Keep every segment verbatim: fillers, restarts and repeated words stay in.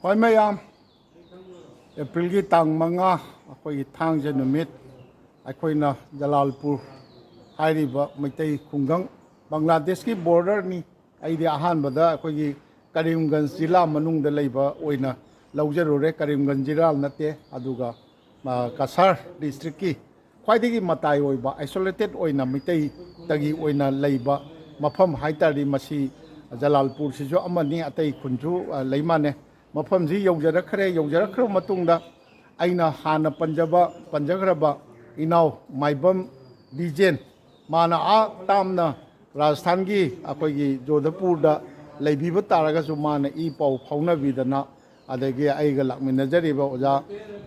ꯍꯣꯏ ꯃꯌꯥꯝ, ꯑꯦꯄ꯭ꯔꯤꯜꯒꯤ ꯇꯥꯡ ꯃꯉꯥ, ꯑꯩꯈꯣꯏꯒꯤ ꯊꯥꯡꯖ ꯅꯨꯃꯤꯠ, ꯑꯩꯈꯣꯏꯅ ꯖꯂꯥꯜꯄꯨꯔ ꯍꯥꯏꯔꯤꯕ ꯃꯩꯇꯩ ꯈꯨꯡꯒꯪ, ꯕꯪꯒ꯭ꯂꯥꯗꯦꯁꯀꯤ ꯕꯣꯔꯗꯔꯅꯤ꯫ ꯑꯩꯗꯤ ꯑꯍꯥꯟꯕꯗ ꯑꯩꯈꯣꯏꯒꯤ ꯀꯔꯤꯝꯒꯟꯖ ꯖꯤꯂꯥ ꯃꯅꯨꯡꯗ ꯂꯩꯕ ꯑꯣꯏꯅ ꯂꯧꯖꯔꯨꯔꯦ꯫ ꯀꯔꯤꯝꯒꯟꯖ ꯖꯤꯂꯥ ꯅꯠꯇꯦ, ꯑꯗꯨꯒ, ꯑ, ꯀꯁꯥꯔ ꯗꯤꯁꯇ꯭ꯔꯤꯛꯀꯤ ꯈ꯭ꯋꯥꯏꯗꯒꯤ ꯃꯇꯥꯏ ꯑꯣꯏꯕ, ꯑꯥꯏꯁꯣꯂꯦꯇꯦꯠ ꯑꯣꯏꯅ ꯃꯩꯇꯩꯇꯒꯤ ꯑꯣꯏꯅ ꯂꯩꯕ ꯃꯐꯝ ꯍꯥꯏ ꯇꯥꯔꯗꯤ ꯃꯁꯤ ꯖꯂꯥꯜꯄꯨꯔꯁꯤꯁꯨ ꯑꯃꯅꯤ, ꯑꯇꯩ ꯈꯨꯟꯁꯨ, ꯑ, ꯂꯩ ꯃꯥꯟꯅꯩ꯫ ꯃꯐꯝꯁꯤ ꯌꯧꯖꯔꯛꯈ꯭ꯔꯦ꯫ ꯌꯧꯖꯔꯛꯈ꯭ꯔꯕ ꯃꯇꯨꯡꯗ ꯑꯩꯅ ꯍꯥꯟꯅ ꯄꯟꯖꯕ, ꯄꯟꯖꯈ꯭ꯔꯕ ꯏꯅꯥꯎ ꯃꯥꯏꯕꯝ ꯕꯤꯖꯦꯟ, ꯃꯥꯅ ꯑꯥ ꯇꯥꯝꯅ ꯔꯥꯖꯁꯊꯥꯟꯒꯤ ꯑꯩꯈꯣꯏꯒꯤ ꯖꯣꯙꯄꯨꯔꯗ ꯂꯩꯕꯤꯕ ꯇꯥꯔꯒꯁꯨ ꯃꯥꯅ ꯏ ꯄꯥꯎ ꯐꯥꯎꯅꯕꯤꯗꯅ, ꯑꯗꯒꯤ ꯑꯩꯒ ꯂꯥꯛꯃꯤꯟꯅꯖꯔꯤꯕ ꯑꯣꯖꯥ,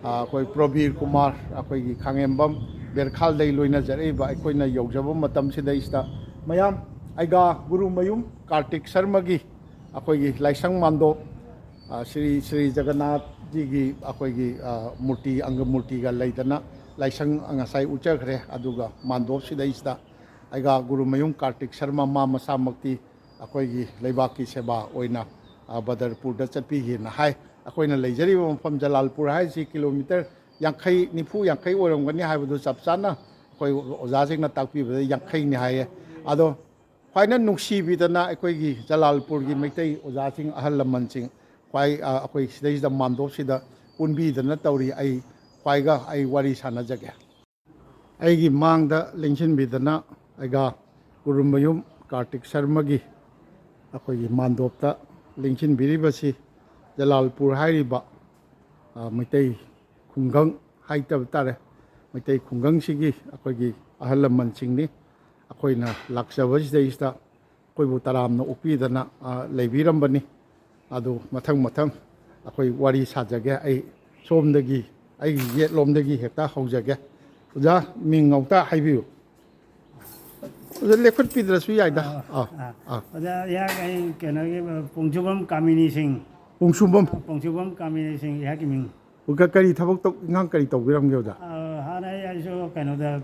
ꯑ, ꯑꯩꯈꯣꯏ ꯄ꯭ꯔꯕꯤꯔ ꯀꯨꯃꯥꯔ, ꯑꯩꯈꯣꯏꯒꯤ ꯈꯥꯉꯦꯝꯕꯝ ꯕꯦꯔꯈꯥꯜꯗꯒꯤ ꯂꯣꯏꯅꯖꯔꯛꯏꯕ ꯑꯩꯈꯣꯏꯅ ꯌꯧꯖꯕ ꯃꯇꯝꯁꯤꯗꯩꯁꯤꯗ ꯃꯌꯥꯝ ꯑꯩꯒ ꯒꯨꯔꯨꯃꯌꯨꯝ ꯀꯥꯔꯇꯤꯛ ꯁꯔꯃꯒꯤ ꯑꯩꯈꯣꯏꯒꯤ ꯂꯥꯏꯁꯪ ꯃꯥꯟꯗꯣꯞ, ꯑ, ꯁ꯭ꯔꯤ ꯁ꯭ꯔꯤ ꯖꯒꯟꯅꯥꯊꯖꯤꯒꯤ ꯑꯩꯈꯣꯏꯒꯤ, ꯑ, ꯃꯨꯔꯇꯤ, ꯑꯪꯒ ꯃꯨꯔꯇꯤꯒ ꯂꯩꯗꯅ ꯂꯥꯏꯁꯪ ꯉꯁꯥꯏ ꯎꯠꯆꯈ꯭ꯔꯦ꯫ ꯑꯗꯨꯒ ꯃꯥꯟꯗꯣꯞꯁꯤꯗꯩꯁꯤꯗ ꯑꯩꯒ ꯒꯨꯔꯨꯃꯌꯨꯝ ꯀꯥꯔꯇꯤꯛ ꯁꯔꯃ ꯃꯥ ꯃꯁꯥꯃꯛꯇꯤ ꯑꯩꯈꯣꯏꯒꯤ ꯂꯩꯕꯥꯛꯀꯤ ꯁꯦꯕꯥ ꯑꯣꯏꯅ, ꯑ, ꯕꯗꯔꯄꯨꯔꯗ ꯆꯠꯄꯤꯒꯦꯅ ꯍꯥꯏ꯫ ꯑꯩꯈꯣꯏꯅ ꯂꯩꯖꯔꯤꯕ ꯃꯐꯝ ꯖꯂꯥꯜꯄꯨꯔ ꯍꯥꯏꯁꯤ ꯀꯤꯂꯣꯃꯤꯇꯔ ꯌꯥꯡꯈꯩ, ꯅꯤꯐꯨ, ꯌꯥꯡꯈꯩ ꯑꯣꯏꯔꯝꯒꯅꯤ ꯍꯥꯏꯕꯗꯨ ꯆꯞ ꯆꯥꯅ ꯑꯩꯈꯣꯏ ꯑꯣꯖꯥꯁꯤꯡꯅ ꯇꯥꯛꯄꯤꯕꯗ ꯌꯥꯡꯈꯩꯅꯤ ꯍꯥꯏꯌꯦ꯫ ꯑꯗꯣ ꯈ꯭ꯋꯥꯏꯅ ꯅꯨꯡꯁꯤꯕꯤꯗꯅ ꯑꯩꯈꯣꯏꯒꯤ ꯖꯂꯥꯜꯄꯨꯔꯒꯤ ꯃꯩꯇꯩ ꯑꯣꯖꯥꯁꯤꯡ, ꯑꯍꯜ ꯂꯃꯟꯁꯤꯡ, ꯈ꯭ꯋꯥꯏ, ꯑ, ꯑꯩꯈꯣꯏ ꯁꯤꯗꯩꯁꯤꯗ ꯃꯥꯟꯗꯣꯞꯁꯤꯗ ꯄꯨꯟꯕꯤꯗꯅ ꯇꯧꯔꯤ꯫ ꯑꯩ ꯈ꯭ꯋꯥꯏꯒ ꯑꯩ ꯋꯥꯔꯤ ꯁꯥꯟꯅꯖꯒꯦ꯫ ꯑꯩꯒꯤ ꯃꯥꯡꯗ ꯂꯦꯡꯁꯤꯟꯕꯤꯗꯅ ꯑꯩꯒ ꯒꯨꯔꯨꯃꯌꯨꯝ ꯀꯥꯔꯇꯤꯛ ꯁꯔꯃꯒꯤ ꯑꯩꯈꯣꯏꯒꯤ ꯃꯥꯟꯗꯣꯞꯇ ꯂꯦꯡꯁꯤꯟꯕꯤꯔꯤꯕꯁꯤ ꯖꯂꯥꯜꯄꯨꯔ ꯍꯥꯏꯔꯤꯕ, ꯑ, ꯃꯩꯇꯩ ꯈꯨꯡꯒꯪ ꯍꯥꯏꯇꯕ ꯇꯥꯔꯦ, ꯃꯩꯇꯩ ꯈꯨꯡꯒꯪꯁꯤꯒꯤ ꯑꯩꯈꯣꯏꯒꯤ ꯑꯍꯜ ꯂꯃꯟꯁꯤꯡꯅꯤ꯫ ꯑꯩꯈꯣꯏꯅ ꯂꯥꯛꯆꯕꯁꯤꯗꯩꯁꯤꯗ ꯑꯩꯈꯣꯏꯕꯨ ꯇꯔꯥꯝꯅ ꯑꯣꯛꯄꯤꯗꯅ, ꯑ, ꯂꯩꯕꯤꯔꯝꯕꯅꯤ꯫ ꯑꯗꯨ ꯃꯊꯪ ꯃꯊꯪ ꯑꯩꯈꯣꯏ ꯋꯥꯔꯤ ꯁꯥꯖꯒꯦ꯫ ꯑꯩ ꯁꯣꯝꯗꯒꯤ, ꯑꯩꯒꯤ ꯌꯦꯠꯂꯣꯝꯗꯒꯤ ꯍꯦꯛꯇ ꯍꯧꯖꯒꯦ꯫ ꯑꯣꯖꯥ, ꯃꯤꯡ ꯑꯃꯨꯛꯇ ꯍꯥꯏꯕꯤꯌꯨ꯫ ꯑꯣꯖꯥ, ꯂꯦꯞꯈꯠꯄꯤꯗ꯭ꯔꯁꯨ ꯌꯥꯏꯗ꯫ ꯑꯥ, ꯑꯥ, ꯑꯥ꯫ ꯑꯣꯖꯥ, ꯑꯩꯍꯥꯛ, ꯑꯩ ꯀꯩꯅꯣꯒꯤ, ꯄꯣꯡꯖꯨꯕꯝ ꯀꯥꯃꯤꯅꯤ ꯁꯤꯡ꯫ ꯄꯣꯡꯁꯨꯝꯕꯝ꯫ ꯄꯣꯡꯖꯨꯕꯝ ꯀꯥꯃꯤꯅꯤ ꯁꯤꯡ, ꯑꯩꯍꯥꯛꯀꯤ ꯃꯤꯡ꯫ ꯀ-, ꯀꯔꯤ ꯊꯕꯛ ꯇꯧ-, ꯏꯪꯈꯥꯡ ꯀꯔꯤ ꯇꯧꯕꯤꯔꯝꯒꯦ, ꯑꯣꯖꯥ? ꯑꯥ, ꯍꯥꯟꯅ ꯀꯩꯅꯣꯗ,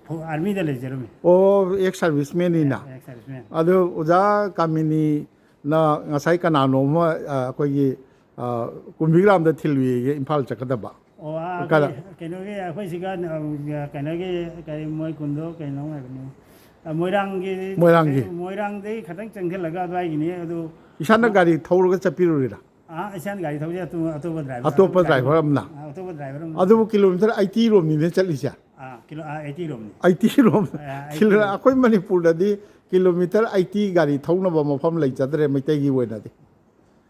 ꯑꯥꯔꯃꯤꯗ ꯂꯩꯖꯔꯝꯃꯤ꯫ ꯑꯣ, ꯑꯦꯛꯁ ꯁꯥꯔꯚꯤꯁꯃꯦꯟꯅꯤꯅ꯫ X servicemen. ꯑꯗꯨ ꯑꯣꯖꯥ ꯀꯥꯃꯤꯅꯤꯅ ꯉꯁꯥꯏ ꯀꯅꯥꯅꯣꯝꯃ, ꯑ, ꯑꯩꯈꯣꯏꯒꯤ, ꯑ, ꯀꯨꯝꯕꯤꯒ꯭ꯔꯥꯝꯗ ꯊꯤꯜꯂꯨꯏꯌꯦ ꯏꯝꯐꯥꯜ ꯆꯠꯀꯗꯕ꯫ ꯑꯣ, ꯑꯥ, ꯀꯗꯥ-, ꯑꯩꯈꯣꯏ ꯀꯩꯅꯣꯒꯤ, ꯑꯩꯈꯣꯏ ꯁꯤꯒ, ꯑ, ꯀꯩꯅꯣꯒꯤ, ꯀꯔꯤ, ꯃꯣꯏ ꯈꯨꯟꯗꯣ ꯀꯩꯅꯣ ꯍꯥꯏꯕꯅꯤ꯫ ꯑ, ꯃꯣꯏꯔꯥꯡꯒꯤ, ꯃꯣꯏꯔꯥꯡꯒꯤ꯫ ꯃꯣꯏꯔꯥꯡꯗꯒꯤ ꯈꯤꯇꯪ ꯆꯪꯁꯤꯜꯂꯒ ꯑꯗꯨꯋꯥꯏꯒꯤꯅꯤ꯫ ꯑꯗꯨ ꯏꯁꯥꯅ ꯒꯥꯔꯤ ꯊꯧꯔꯒ ꯆꯠꯄꯤꯔꯨꯔꯤꯔꯥ? ꯑꯥ, ꯏꯁꯥꯅ ꯒꯥꯔꯤ ꯊꯧꯖꯩ, ꯑꯇꯣꯞꯄ, ꯑꯇꯣꯞꯄ ꯗ꯭ꯔꯥꯏꯚꯔ ꯑꯇꯣꯞꯄ ꯑꯃ ꯗ꯭ꯔꯥꯏꯚꯔ ꯂꯥꯛꯑꯦ꯫ ꯑꯃꯅ? ꯑꯥ, ꯑꯇꯣꯞꯄ ꯗ꯭ꯔꯥꯏꯚꯔ ꯑꯃ ꯑꯗꯨꯕꯨ ꯂꯥꯛꯑꯦ꯫ ꯀꯤꯂꯣꯃꯤꯇꯔ ꯑꯩꯠꯇꯤ ꯔꯣꯝꯅꯤꯅꯦ ꯆꯠꯂꯤꯁꯦ? ꯑꯥ, ꯀꯤꯂꯣ-, ꯑꯥ, ꯑꯩꯠꯇꯤ ꯔꯣꯝꯅꯤ꯫ ꯑꯩꯠꯇꯤ ꯔꯣꯝ꯫ ꯑꯥ, ꯑꯩꯠꯇꯤ ꯀꯤꯂꯣ-, ꯔꯣꯝ꯫ ꯑꯩꯈꯣꯏ ꯃꯅꯤꯄꯨꯔꯗꯗꯤ ꯀꯤꯂꯣꯃꯤꯇꯔ ꯑꯩꯠꯇꯤ ꯒꯥꯔꯤ ꯊꯧꯅꯕ ꯃꯐꯝ ꯂꯩꯖꯗ꯭ꯔꯦ ꯃꯩꯇꯩꯒꯤ ꯑꯣꯏꯅꯗꯤ꯫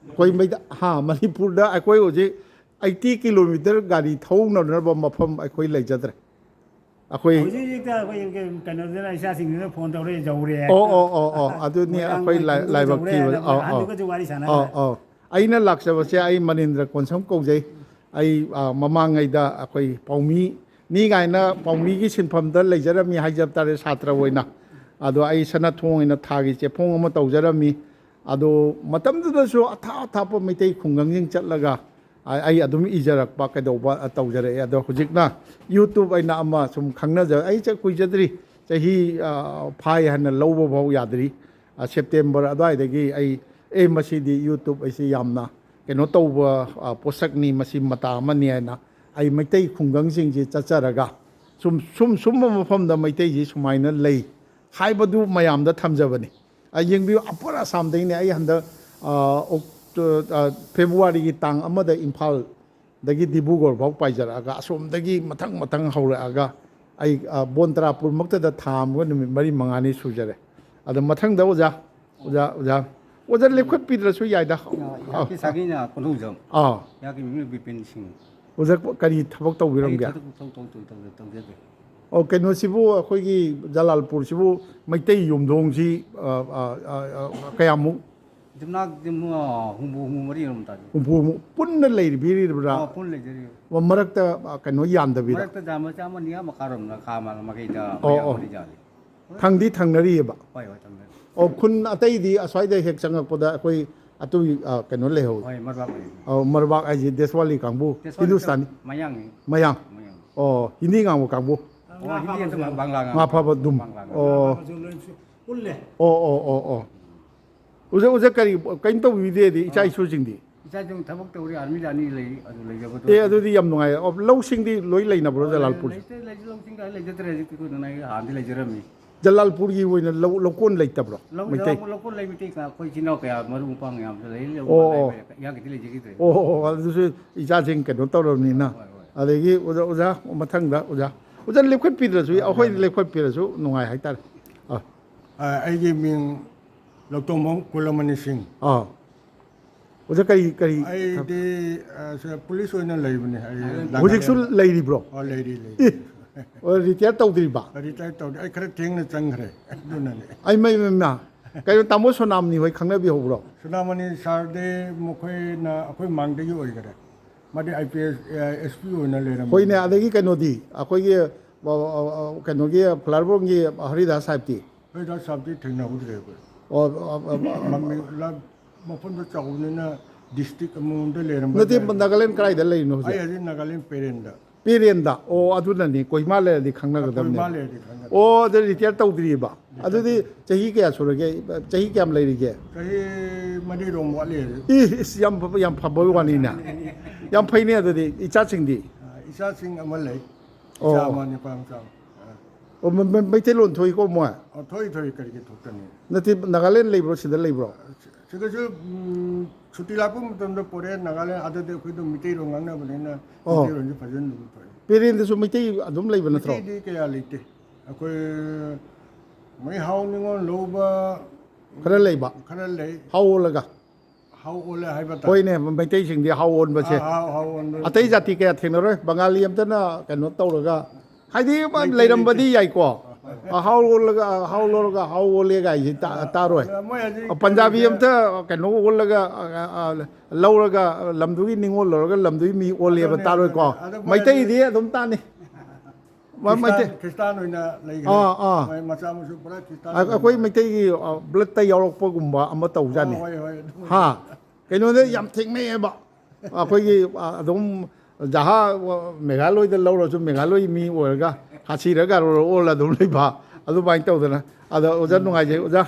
ꯑꯩꯈꯣꯏ ꯃꯩꯇꯩ-, ꯍꯥ, ꯃꯅꯤꯄꯨꯔꯗ ꯑꯩꯈꯣꯏ ꯍꯧꯖꯤꯛ ꯑꯩꯠꯇꯤ ꯀꯤꯂꯣꯃꯤꯇꯔ ꯒꯥꯔꯤ ꯊꯧꯅꯅꯕ ꯃꯐꯝ ꯑꯩꯈꯣꯏ ꯂꯩꯖꯗ꯭ꯔꯦ꯫ ꯑꯩꯈꯣꯏ ꯍꯧꯖꯤꯛ ꯍꯧꯖꯤꯛꯇ ꯑꯩꯈꯣꯏ ꯀꯩꯅꯣꯗꯨꯅ, ꯏꯆꯥꯁꯤꯡꯗꯨꯅ ꯐꯣꯟ ꯇꯧꯔꯛꯑꯦ, ꯌꯧꯔꯦ ꯑꯣ, ꯍꯥꯏꯅ꯫ ꯑꯣ, ꯑꯣ, ꯑꯣ, ꯑꯗꯨꯅꯤ ꯃꯣꯏꯔꯥꯡ ꯑꯩꯈꯣꯏ ꯂꯥꯏ-, ꯃꯣꯏꯔꯥꯡ ꯂꯥꯏꯕꯛ ꯌꯧꯔꯦ ꯊꯤꯕ꯫ ꯍꯥꯏꯅ ꯑꯧ, ꯑꯧ꯫ ꯑꯍꯟꯗꯨꯒꯁꯨ ꯋꯥꯔꯤ ꯁꯥꯟꯅꯈ꯭ꯔꯦ꯫ ꯑꯧ, ꯑꯧ꯫ ꯑꯩꯅ ꯂꯥꯛꯆꯕꯁꯦ ꯑꯩ ꯃꯅꯤꯟꯗ꯭ꯔ ꯀꯣꯟꯁꯝ ꯀꯧꯖꯩ꯫ ꯑꯩ, ꯑ, ꯃꯃꯥꯡꯉꯩꯗ ꯑꯩꯈꯣꯏ ꯄꯥꯎꯃꯤ ꯅꯤ ꯀꯥꯏꯅ ꯄꯥꯎꯃꯤꯒꯤ ꯁꯤꯟꯐꯝꯗ ꯂꯩꯖꯔꯝꯃꯤ ꯍꯥꯏꯖꯕ ꯇꯥꯔꯦ, ꯁꯥꯇ꯭ꯔ ꯑꯣꯏꯅ꯫ ꯑꯗꯣ ꯑꯩ ꯁꯅꯥꯊꯣꯡ ꯑꯣꯏꯅ ꯊꯥꯒꯤ ꯆꯦꯐꯣꯡ ꯑꯃ ꯇꯧꯖꯔꯝꯃꯤ꯫ ꯑꯗꯣ ꯃꯇꯝꯗꯨꯗꯁꯨ ꯑꯊꯥꯞ ꯑꯊꯥꯞꯄ ꯃꯩꯇꯩ ꯈꯨꯡꯒꯪꯁꯤꯡ ꯆꯠꯂꯒ ꯑ-, ꯑꯩ ꯑꯗꯨꯝ ꯏꯖꯔꯛꯄ ꯀꯩꯗꯧꯕ, ꯑ, ꯇꯧꯖꯔꯛꯑꯦ꯫ ꯑꯗꯣ ꯍꯧꯖꯤꯛꯅ YouTube ꯑꯩꯅ ꯑꯃ ꯁꯨꯝ ꯈꯪꯅꯖ-, ꯑꯩ ꯆꯠ-, ꯀꯨꯏꯖꯗ꯭ꯔꯤ, ꯆꯍꯤ, ꯑ, ꯐꯥꯏ ꯍꯥꯏꯅ ꯂꯧꯕ ꯐꯥꯎ ꯌꯥꯗ꯭ꯔꯤ꯫ ꯑ, ꯁꯦꯞꯇꯦꯝꯕꯔ ꯑꯗꯨꯋꯥꯏꯗꯒꯤ ꯑꯩ, "ꯑꯦ, ꯃꯁꯤꯗꯤ YouTube ꯑꯩꯁꯤ ꯌꯥꯝꯅ ꯀꯩꯅꯣ ꯇꯧꯕ, ꯑ, ꯄꯣꯠꯁꯛꯅꯤ, ꯃꯁꯤ ꯃꯇꯥ ꯑꯃꯅꯤ" ꯍꯥꯏꯅ ꯑꯩ ꯃꯩꯇꯩ ꯈꯨꯡꯒꯪꯁꯤꯡꯁꯤ ꯆꯠꯆꯔꯒ ꯁꯨꯝ, ꯁꯨꯝ, ꯁꯨꯝꯕ ꯃꯐꯝꯗ ꯃꯩꯇꯩꯁꯤ ꯁꯨꯃꯥꯏꯅ ꯂꯩ ꯍꯥꯏꯕꯗꯨ ꯃꯌꯥꯝꯗ ꯊꯝꯖꯕꯅꯤ꯫ ꯑ, ꯌꯦꯡꯕꯤꯌꯨ, ꯑꯄꯔ ꯑꯁꯥꯝꯗꯒꯤꯅꯦ꯫ ꯑꯩ ꯍꯟꯗꯛ, ꯑ, ꯑꯣꯛꯇꯣ-, ꯑ, ꯐꯦꯕ꯭ꯔꯨꯋꯥꯔꯤꯒꯤ ꯇꯥꯡ ꯑꯃꯗ ꯏꯝꯐꯥꯜꯗꯒꯤ ꯗꯤꯕ꯭ꯔꯨꯒꯔ ꯐꯥꯎ ꯄꯥꯏꯖꯔꯛꯑꯒ, ꯑꯁꯣꯝꯗꯒꯤ ꯃꯊꯪ ꯃꯊꯪ ꯍꯧꯔꯛꯑꯒ ꯑꯩ, ꯑ, ꯕꯣꯟꯇ꯭ꯔꯥꯄꯨꯔꯃꯛꯇꯗ ꯊꯥ ꯑꯃꯒ ꯅꯨꯃꯤꯠ ꯃꯔꯤ ꯃꯉꯥꯅꯤ ꯁꯨꯖꯔꯦ꯫ ꯑꯗꯣ ꯃꯊꯪꯗ ꯑꯣꯖꯥ, ꯑꯣꯖꯥ, ꯑꯣꯖꯥ, ꯑꯣꯖꯥ ꯂꯦꯞꯈꯠꯄꯤꯗ꯭ꯔꯁꯨ ꯌꯥꯏꯗ꯫ ꯌꯥ-, ꯌꯥꯀꯤ ꯁꯥꯒꯤꯅ ꯀꯣꯟꯊꯧꯖꯝ꯫ ꯑꯥ꯫ ꯌꯥꯀꯤ ꯃꯤꯡꯅ ꯕꯤꯄꯤꯟ ꯁꯤꯡ꯫ ꯑꯣꯖꯥ ꯀꯔꯤ ꯊꯕꯛ ꯑꯩ ꯇꯧꯕꯤꯔꯝꯒꯦ? ꯊꯕꯛ ꯇꯧ-, ꯇꯧ-, ꯇꯧ-, ꯇꯧꯖꯗꯦ꯫ ꯑꯣ, ꯀꯩꯅꯣꯁꯤꯕꯨ, ꯑꯩꯈꯣꯏꯒꯤ ꯖꯂꯥꯜꯄꯨꯔꯁꯤꯕꯨ ꯃꯩꯇꯩ ꯌꯨꯝꯊꯣꯡꯁꯤ, ꯑ, ꯑ, ꯑ, ꯑ, ꯀꯌꯥꯃꯨꯛ? ꯌꯨꯝꯅꯥꯛ ꯌꯨꯝ, ꯑ, ꯍꯨꯝꯐꯨ, ꯍꯨꯝꯐꯨ ꯃꯔꯤ ꯑꯗꯨꯝ ꯇꯥꯏ꯫ ꯍꯨꯝꯐꯨꯃꯨꯛ ꯄꯨꯟꯅ ꯂꯩꯕꯤꯔꯤꯕ꯭ꯔꯥ? ꯑ, ꯄꯨꯟꯅ ꯂꯩꯖꯔꯤ꯫ ꯑꯣ, ꯃꯔꯛꯇ, ꯑ, ꯀꯩꯅꯣ ꯌꯥꯟꯗꯕꯤꯗ? ꯃꯔꯛꯇ ꯖꯥ ꯃꯆꯥ ꯑꯃꯅꯤ, ꯑꯥ ꯃꯈꯥꯔꯣꯝꯗ ꯈꯥ ꯃ-, ꯃꯥꯏꯀꯩꯗ ꯑꯣ, ꯃꯌꯥꯝ ꯑꯣ꯫ ꯑꯃꯅꯤ ꯌꯥꯜꯂꯤ꯫ ꯊꯪꯗꯤ ꯊꯪꯅꯔꯤꯑꯕ? ꯍꯣꯏ, ꯍꯣꯏ, ꯊꯪꯅꯔꯤ꯫ ꯑꯣ, ꯈꯨꯟ ꯑꯇꯩꯗꯤ ꯑꯁ꯭ꯋꯥꯏꯗ ꯍꯦꯛ ꯆꯪꯉꯛꯄꯗ ꯑꯩꯈꯣꯏ ꯑꯇꯩ, ꯑ, ꯀꯩꯅꯣ ꯂꯩꯍꯧꯋꯤ꯫ ꯍꯣꯏ, ꯃꯔꯕꯥꯛ ꯂꯩ꯫ ꯑꯣ, ꯃꯔꯕꯥꯛ ꯍꯥꯏꯁꯦ ꯗꯦꯁꯋꯥꯂꯤ ꯀꯥꯡꯕꯨ, ꯗꯦꯁꯋꯥꯂꯤ ꯍꯤꯟꯗꯨꯁꯇꯥꯅꯤ? ꯃꯌꯥꯡꯅꯤ꯫ ꯃꯌꯥꯡ꯫ ꯃꯌꯥꯡ꯫ ꯑꯣ, ꯍꯤꯟꯗꯤ ꯉꯥꯡꯕ ꯀꯥꯡꯕꯨ꯫ ꯑꯣ, ꯍꯤꯟꯗꯤ ꯑꯃꯁꯨ ꯉꯥꯡ-, ꯕꯪꯒ꯭ꯂꯥ ꯉꯥꯡ-, ꯉꯥ ꯐꯥꯕ ꯑꯗꯨꯝ꯫ ꯕꯪꯒ꯭ꯂꯥ ꯉꯥꯡ-꯫ ꯑꯣ꯫ ꯑꯗꯨ ꯂꯣꯏ ꯁꯨ-, ꯄꯨꯜꯂꯦ꯫ ꯑꯣ ꯑꯣ ꯑꯣ ꯑꯣ꯫ ꯑꯣꯖꯥ, ꯑꯣꯖꯥ ꯀꯔꯤ, ꯀꯔꯤꯝ ꯇꯧꯕꯤꯗꯦꯗꯤ ꯏꯆꯥ ꯏꯁꯨꯁꯤꯡꯗꯤ? ꯏꯆꯥꯁꯤꯡ ꯊꯕꯛ ꯇꯧꯔꯤ, ꯑꯥꯔꯃꯤꯗ ꯑꯅꯤ ꯂꯩ, ꯑꯗꯨ ꯂꯩꯖꯕꯗꯣ꯫ ꯑꯦ, ꯑꯗꯨꯗꯤ ꯌꯥꯝ ꯅꯨꯡꯉꯥꯏ꯫ ꯑꯣ, ꯂꯧꯁꯤꯡꯗꯤ ꯂꯣꯏ ꯂꯩꯅꯕ꯭ꯔꯣ ꯖꯂꯥꯜꯄꯨꯔ? ꯂꯩꯇꯦ, ꯂꯩꯇꯦ, ꯂꯧꯁꯤꯡꯗ ꯂꯩꯖꯗ꯭ꯔꯦ ꯍꯧꯖꯤꯛꯇꯤ, ꯑꯩꯈꯣꯏ ꯅꯅꯥꯏ ꯍꯥꯟꯅꯗꯤ ꯂꯩꯖꯔꯝꯃꯤ꯫ ꯖꯂꯥꯜꯄꯨꯔꯒꯤ ꯑꯣꯏꯅ ꯂꯧ, ꯂꯧꯀꯣꯟ ꯂꯩꯇꯕ꯭ꯔꯣ? ꯂꯧ-, ꯃꯩꯇꯩ? ꯂꯧ-, ꯂꯧꯀꯣꯟ ꯂꯩ, ꯃꯩꯇꯩ ꯀ-, ꯑꯩꯈꯣꯏ ꯏꯆꯤꯟ ꯏꯅꯥꯎ ꯀꯌꯥ ꯃꯔꯨꯞ ꯃꯄꯥꯡ ꯌꯥꯝꯁꯨ ꯂꯩ, ꯂꯧ ꯑꯣ, ꯂꯩ, ꯑꯣ꯫ ꯏꯌꯥꯝꯒꯤꯗꯤ ꯂꯩꯖꯈꯤꯗ꯭ꯔꯦ꯫ ꯑꯣ ꯑꯣ ꯑꯣ, ꯑꯗꯨꯁꯨ ꯏꯆꯥꯁꯤꯡ ꯀꯩꯅꯣ ꯇꯧꯔꯕꯅꯤꯅ꯫ ꯍꯣꯏ, ꯍꯣꯏ꯫ ꯑꯗꯒꯤ ꯑꯣꯖꯥ, ꯑꯣꯖꯥ ꯃꯊꯪꯗ ꯑꯣꯖꯥ, ꯑꯣꯖꯥ ꯂꯦꯞꯈꯠꯄꯤꯗ꯭ꯔꯁꯨ, ꯑꯩꯈꯣꯏꯗꯤ ꯂꯦꯞꯈꯠꯄꯤꯔꯁꯨ ꯅꯨꯡꯉꯥꯏ ꯍꯥꯏꯇꯥꯔꯦ꯫ ꯑꯥ꯫ ꯑ, ꯑꯩꯒꯤ ꯃꯤꯡ ꯂꯧꯇꯣꯡꯕꯝ ꯀꯨꯂꯃꯅꯤ ꯁꯤꯡ꯫ ꯑꯥ꯫ ꯑꯣꯖꯥ ꯀꯔꯤ, ꯀꯔꯤ ꯑꯩꯗꯤ ꯑ, ꯁ-, ꯄꯨꯂꯤꯁ ꯑꯣꯏꯅ ꯂꯩꯕꯅꯦ꯫ ꯑꯩ ꯍꯧꯖꯤꯛꯁꯨ ꯅꯥꯒꯥꯂꯦꯟꯗ꯫ ꯂꯩꯔꯤꯕ꯭ꯔꯣ? ꯑꯣ, ꯂꯩꯔꯤ, ꯂꯩꯔꯤ꯫ ꯑꯦ, ꯑꯣ, ꯔꯤꯇꯥꯌꯔ ꯇꯧꯗ꯭ꯔꯤꯕ? ꯔꯤꯇꯥꯌꯔ ꯇꯧꯗꯦ꯫ ꯑꯩ ꯈꯔ ꯊꯦꯡꯅ ꯆꯪꯈ꯭ꯔꯦ꯫ ꯑꯗꯨꯅꯅꯦ꯫ ꯑꯩ ꯃꯩ, ꯃꯩ, ꯃꯩ꯫ ꯀꯩꯅꯣ, ꯇꯥꯃꯣ ꯁꯣꯅꯥꯝꯅꯤ ꯍꯣꯏ ꯈꯪꯅꯕꯤꯍꯧꯕ꯭ꯔꯣ? ꯁꯨꯅꯥꯃꯅꯤ ꯁꯥꯔꯗꯤ ꯃꯈꯣꯏꯅ ꯑꯩꯈꯣꯏ ꯃꯥꯡꯗꯒꯤ ꯑꯣꯏꯈꯔꯦ꯫ ꯃꯥꯗꯤ I P S, S P ꯑꯣꯏꯅ ꯂꯩꯔꯝꯕꯅꯤ꯫ ꯍꯣꯏꯅꯦ, ꯑꯗꯒꯤ ꯀꯩꯅꯣꯗꯤ, ꯑꯩꯈꯣꯏꯒꯤ, ꯑ, ꯑ, ꯑ, ꯀꯩꯅꯣꯒꯤ ꯐ꯭ꯂꯥꯔꯕꯣꯟꯒꯤ ꯍꯔꯤꯗꯥꯁ ꯁꯥꯍꯦꯕꯇꯤ? ꯍꯔꯤꯗꯥꯁ ꯁꯥꯍꯦꯕꯇꯤ ꯊꯦꯡꯅꯍꯧꯗ꯭ꯔꯦ ꯑꯩꯈꯣꯏ꯫ ꯑꯣ, ꯑ, ꯑ, ꯑ, ꯃꯃꯤ-, ꯂꯝ-, ꯃꯐꯝꯗꯣ ꯆꯥꯎꯕꯅꯤꯅ ꯗꯤꯁꯇ꯭ꯔꯤꯛ ꯑꯃꯃꯝꯗ ꯂꯩꯔꯝꯕ ꯅꯠꯇꯦ, ꯌꯥꯏ꯫ ꯅꯥꯒꯥꯂꯦꯟ ꯀꯗꯥꯏꯗ ꯂꯩꯔꯤꯅꯣ ꯑꯩ ꯍꯧꯖꯤꯛ? ꯍꯧꯖꯤꯛ ꯅꯥꯒꯥꯂꯦꯟ ꯄꯦꯔꯦꯟꯗ꯫ ꯄꯦꯔꯦꯟꯗ? ꯑꯣ, ꯑꯗꯨꯅꯅꯤ, ꯀꯣꯍꯤꯃꯥ ꯂꯩꯔꯗꯤ ꯈꯪꯅꯒꯗꯕꯅꯦ꯫ ꯀꯣꯍꯤꯃꯥ ꯂꯩꯔꯗꯤ ꯈꯪꯅꯒꯗꯕꯅꯦ꯫ ꯑꯣ, ꯑꯗꯨ ꯔꯤꯇꯥꯌꯔ ꯇꯧꯗ꯭ꯔꯤꯕ? ꯑꯗꯨꯗꯤ ꯆꯍꯤ ꯀꯌꯥ ꯁꯨꯔꯒꯦ? ꯆꯍꯤ ꯀꯌꯥꯝ ꯂꯩꯔꯤꯒꯦ? ꯆꯍꯤ ꯃꯔꯤꯔꯣꯝ ꯋꯥꯠꯂꯤ ꯍꯧꯖꯤꯛ꯫ ꯏ, ꯏꯁ, ꯌꯥꯝ ꯐꯕ, ꯌꯥꯝ ꯐꯕ ꯋꯥꯅꯤꯅꯦ꯫ ꯌꯥꯝ ꯐꯩꯅꯦ ꯑꯗꯨꯗꯤ꯫ ꯏꯆꯥꯁꯤꯡꯗꯤ? ꯑ, ꯏꯆꯥꯁꯤꯡ ꯑꯃ ꯂꯩ꯫ ꯑꯣ꯫ ꯏꯆꯥ ꯑꯃ, ꯅꯨꯄꯥ ꯃꯆꯥ ꯑꯃ꯫ ꯑ꯫ ꯑꯣ, ꯃ-, ꯃ-, ꯃꯩꯇꯩꯂꯣꯟ ꯊꯣꯛꯏꯀꯣ ꯃꯣꯏ? ꯑ, ꯊꯣꯛꯏ, ꯊꯣꯛꯏ, ꯀꯔꯤꯒꯤ ꯊꯣꯛꯇꯅꯤ? ꯅꯠꯇꯦ, ꯅꯥꯒꯥꯂꯦꯟ ꯂꯩꯕ꯭ꯔꯣ, ꯁꯤꯗ ꯂꯩꯕ꯭ꯔꯣ? ꯁꯤꯗꯁꯨ, ꯎꯝ, ꯁꯨꯇꯤ ꯂꯥꯛꯄ ꯃꯇꯝꯗ ꯄꯣꯔꯛꯑꯦ꯫ ꯅꯥꯒꯥꯂꯦꯟ ꯑꯥꯗꯗꯤ ꯑꯩꯈꯣꯏꯗꯣ ꯃꯩꯇꯩꯔꯣꯟ ꯉꯥꯡꯅꯕꯅꯤꯅ ꯑꯣ꯫ ꯃꯩꯇꯩꯔꯣꯟꯁꯦ ꯐꯖꯅ ꯑꯗꯨꯝ ꯊꯣꯛꯑꯦ꯫ ꯄꯦꯔꯦꯟꯗꯁꯨ ꯃꯩꯇꯩ ꯑꯗꯨꯝ ꯂꯩꯕ ꯅꯠꯇ꯭ꯔꯣ? ꯃꯩꯇꯩꯗꯤ ꯀꯌꯥ ꯂꯩꯇꯦ꯫ ꯑꯩꯈꯣꯏ ꯃꯩꯍꯥꯎ ꯅꯤꯉꯣꯜ ꯂꯧꯕ ꯈꯔ ꯂꯩꯕ? ꯈꯔ ꯂꯩ꯫ ꯍꯥꯎ ꯑꯣꯜꯂꯒ? ꯍꯥꯎ ꯑꯣꯜꯂꯦ ꯍꯥꯏꯕ ꯇꯥꯏ꯫ ꯍꯣꯏꯅꯦ, ꯃꯩꯇꯩꯁꯤꯡꯗꯤ ꯍꯥꯎ ꯑꯣꯟꯕꯁꯦ꯫ ꯑꯥ, ꯍꯥꯎ, ꯍꯥꯎ ꯑꯣꯟꯕ꯫ ꯑꯇꯩ ꯖꯥꯇꯤ ꯀꯌꯥ ꯊꯦꯡꯅꯔꯣꯏ꯫ ꯕꯪꯒꯥꯂꯤ ꯑꯝꯇꯅ ꯀꯩꯅꯣ ꯇꯧꯔꯒ, ꯍꯥꯏꯗꯤ, ꯑꯃ ꯂꯩꯇꯦ, ꯂꯩꯔꯝꯕꯗꯤ ꯂꯩꯇꯦ꯫ ꯌꯥꯏꯀꯣ꯫ ꯑ, ꯍꯥꯎ ꯑꯣꯜꯂꯒ, ꯍꯥꯎ ꯂꯧꯔꯒ ꯍꯥꯎ ꯑꯣꯜꯂꯦ ꯀꯥꯏꯁꯦ ꯇꯥ-, ꯇꯥꯔꯣꯏ꯫ ꯃꯣꯏ ꯍꯧꯖꯤꯛ ꯑ, ꯄꯟꯖꯥꯕꯤ ꯀꯩꯅꯣꯁꯦ ꯑꯝꯇ ꯀꯩꯅꯣ ꯑꯣꯜꯂꯒ, ꯑ, ꯑ, ꯑ, ꯂꯧꯔꯒ, ꯂꯝꯗꯨꯒꯤ ꯅꯤꯉꯣꯜ ꯂꯧꯔꯒ ꯂꯝꯗꯨꯒꯤ ꯃꯤ ꯑꯣꯜꯂꯦꯕ ꯑꯗꯨꯅꯦ, ꯇꯥꯔꯣꯏꯀꯣ꯫ ꯑꯗꯨꯅꯦ꯫ ꯑꯗꯨ ꯃꯣꯏ ꯃꯩꯇꯩꯗꯤ ꯍꯧꯖꯤꯛ ꯑꯗꯨꯝ ꯇꯥꯅꯤ꯫ ꯃ-, ꯈ꯭ꯔꯤꯁꯇꯥꯟ, ꯃꯩꯇꯩ-, ꯈ꯭ꯔꯤꯁꯇꯥꯟ ꯑꯣꯏꯅ ꯂꯩꯈ꯭ꯔꯦ꯫ ꯑꯥ, ꯑꯥ꯫ ꯃꯣꯏ ꯃꯆꯥ ꯃꯁꯨ ꯄꯨꯔꯥ ꯈ꯭ꯔꯤꯁꯇꯥꯟ ꯑ-, ꯑꯩꯈꯣꯏ ꯑꯣꯏꯅ ꯃꯩꯇꯩꯒꯤ, ꯑ, blood ꯇ ꯌꯥꯎꯔꯛꯄꯒꯨꯝꯕ ꯑꯃ ꯇꯧꯖꯥꯠꯅꯤ꯫ ꯍꯣꯏ, ꯍꯣꯏ, ꯑꯗꯨꯃꯥꯏꯅ꯫ ꯍꯥ? ꯀꯩꯅꯣꯗ ꯌꯥꯝ ꯊꯦꯡꯅꯩꯑꯕ꯫ ꯑꯩꯈꯣꯏꯒꯤ, ꯑ, ꯑꯗꯨꯝ ꯖꯍꯥ ꯃꯦꯘꯥꯂꯣꯏꯗ ꯂꯧꯔꯁꯨ ꯃꯦꯘꯥꯂꯣꯏ ꯃꯤ ꯑꯣꯏꯔꯒ ꯈꯥꯁꯤꯔ ꯒꯥꯔꯣꯔ ꯑꯣꯜꯂ ꯑꯗꯨꯝ ꯂꯩꯕ, ꯑꯗꯨꯃꯥꯏꯅ ꯇꯧꯗꯅ꯫ ꯑꯗꯣ ꯑꯣꯖꯥ ꯅꯨꯡꯉꯥꯏꯖꯩ꯫ ꯑꯣꯖꯥ,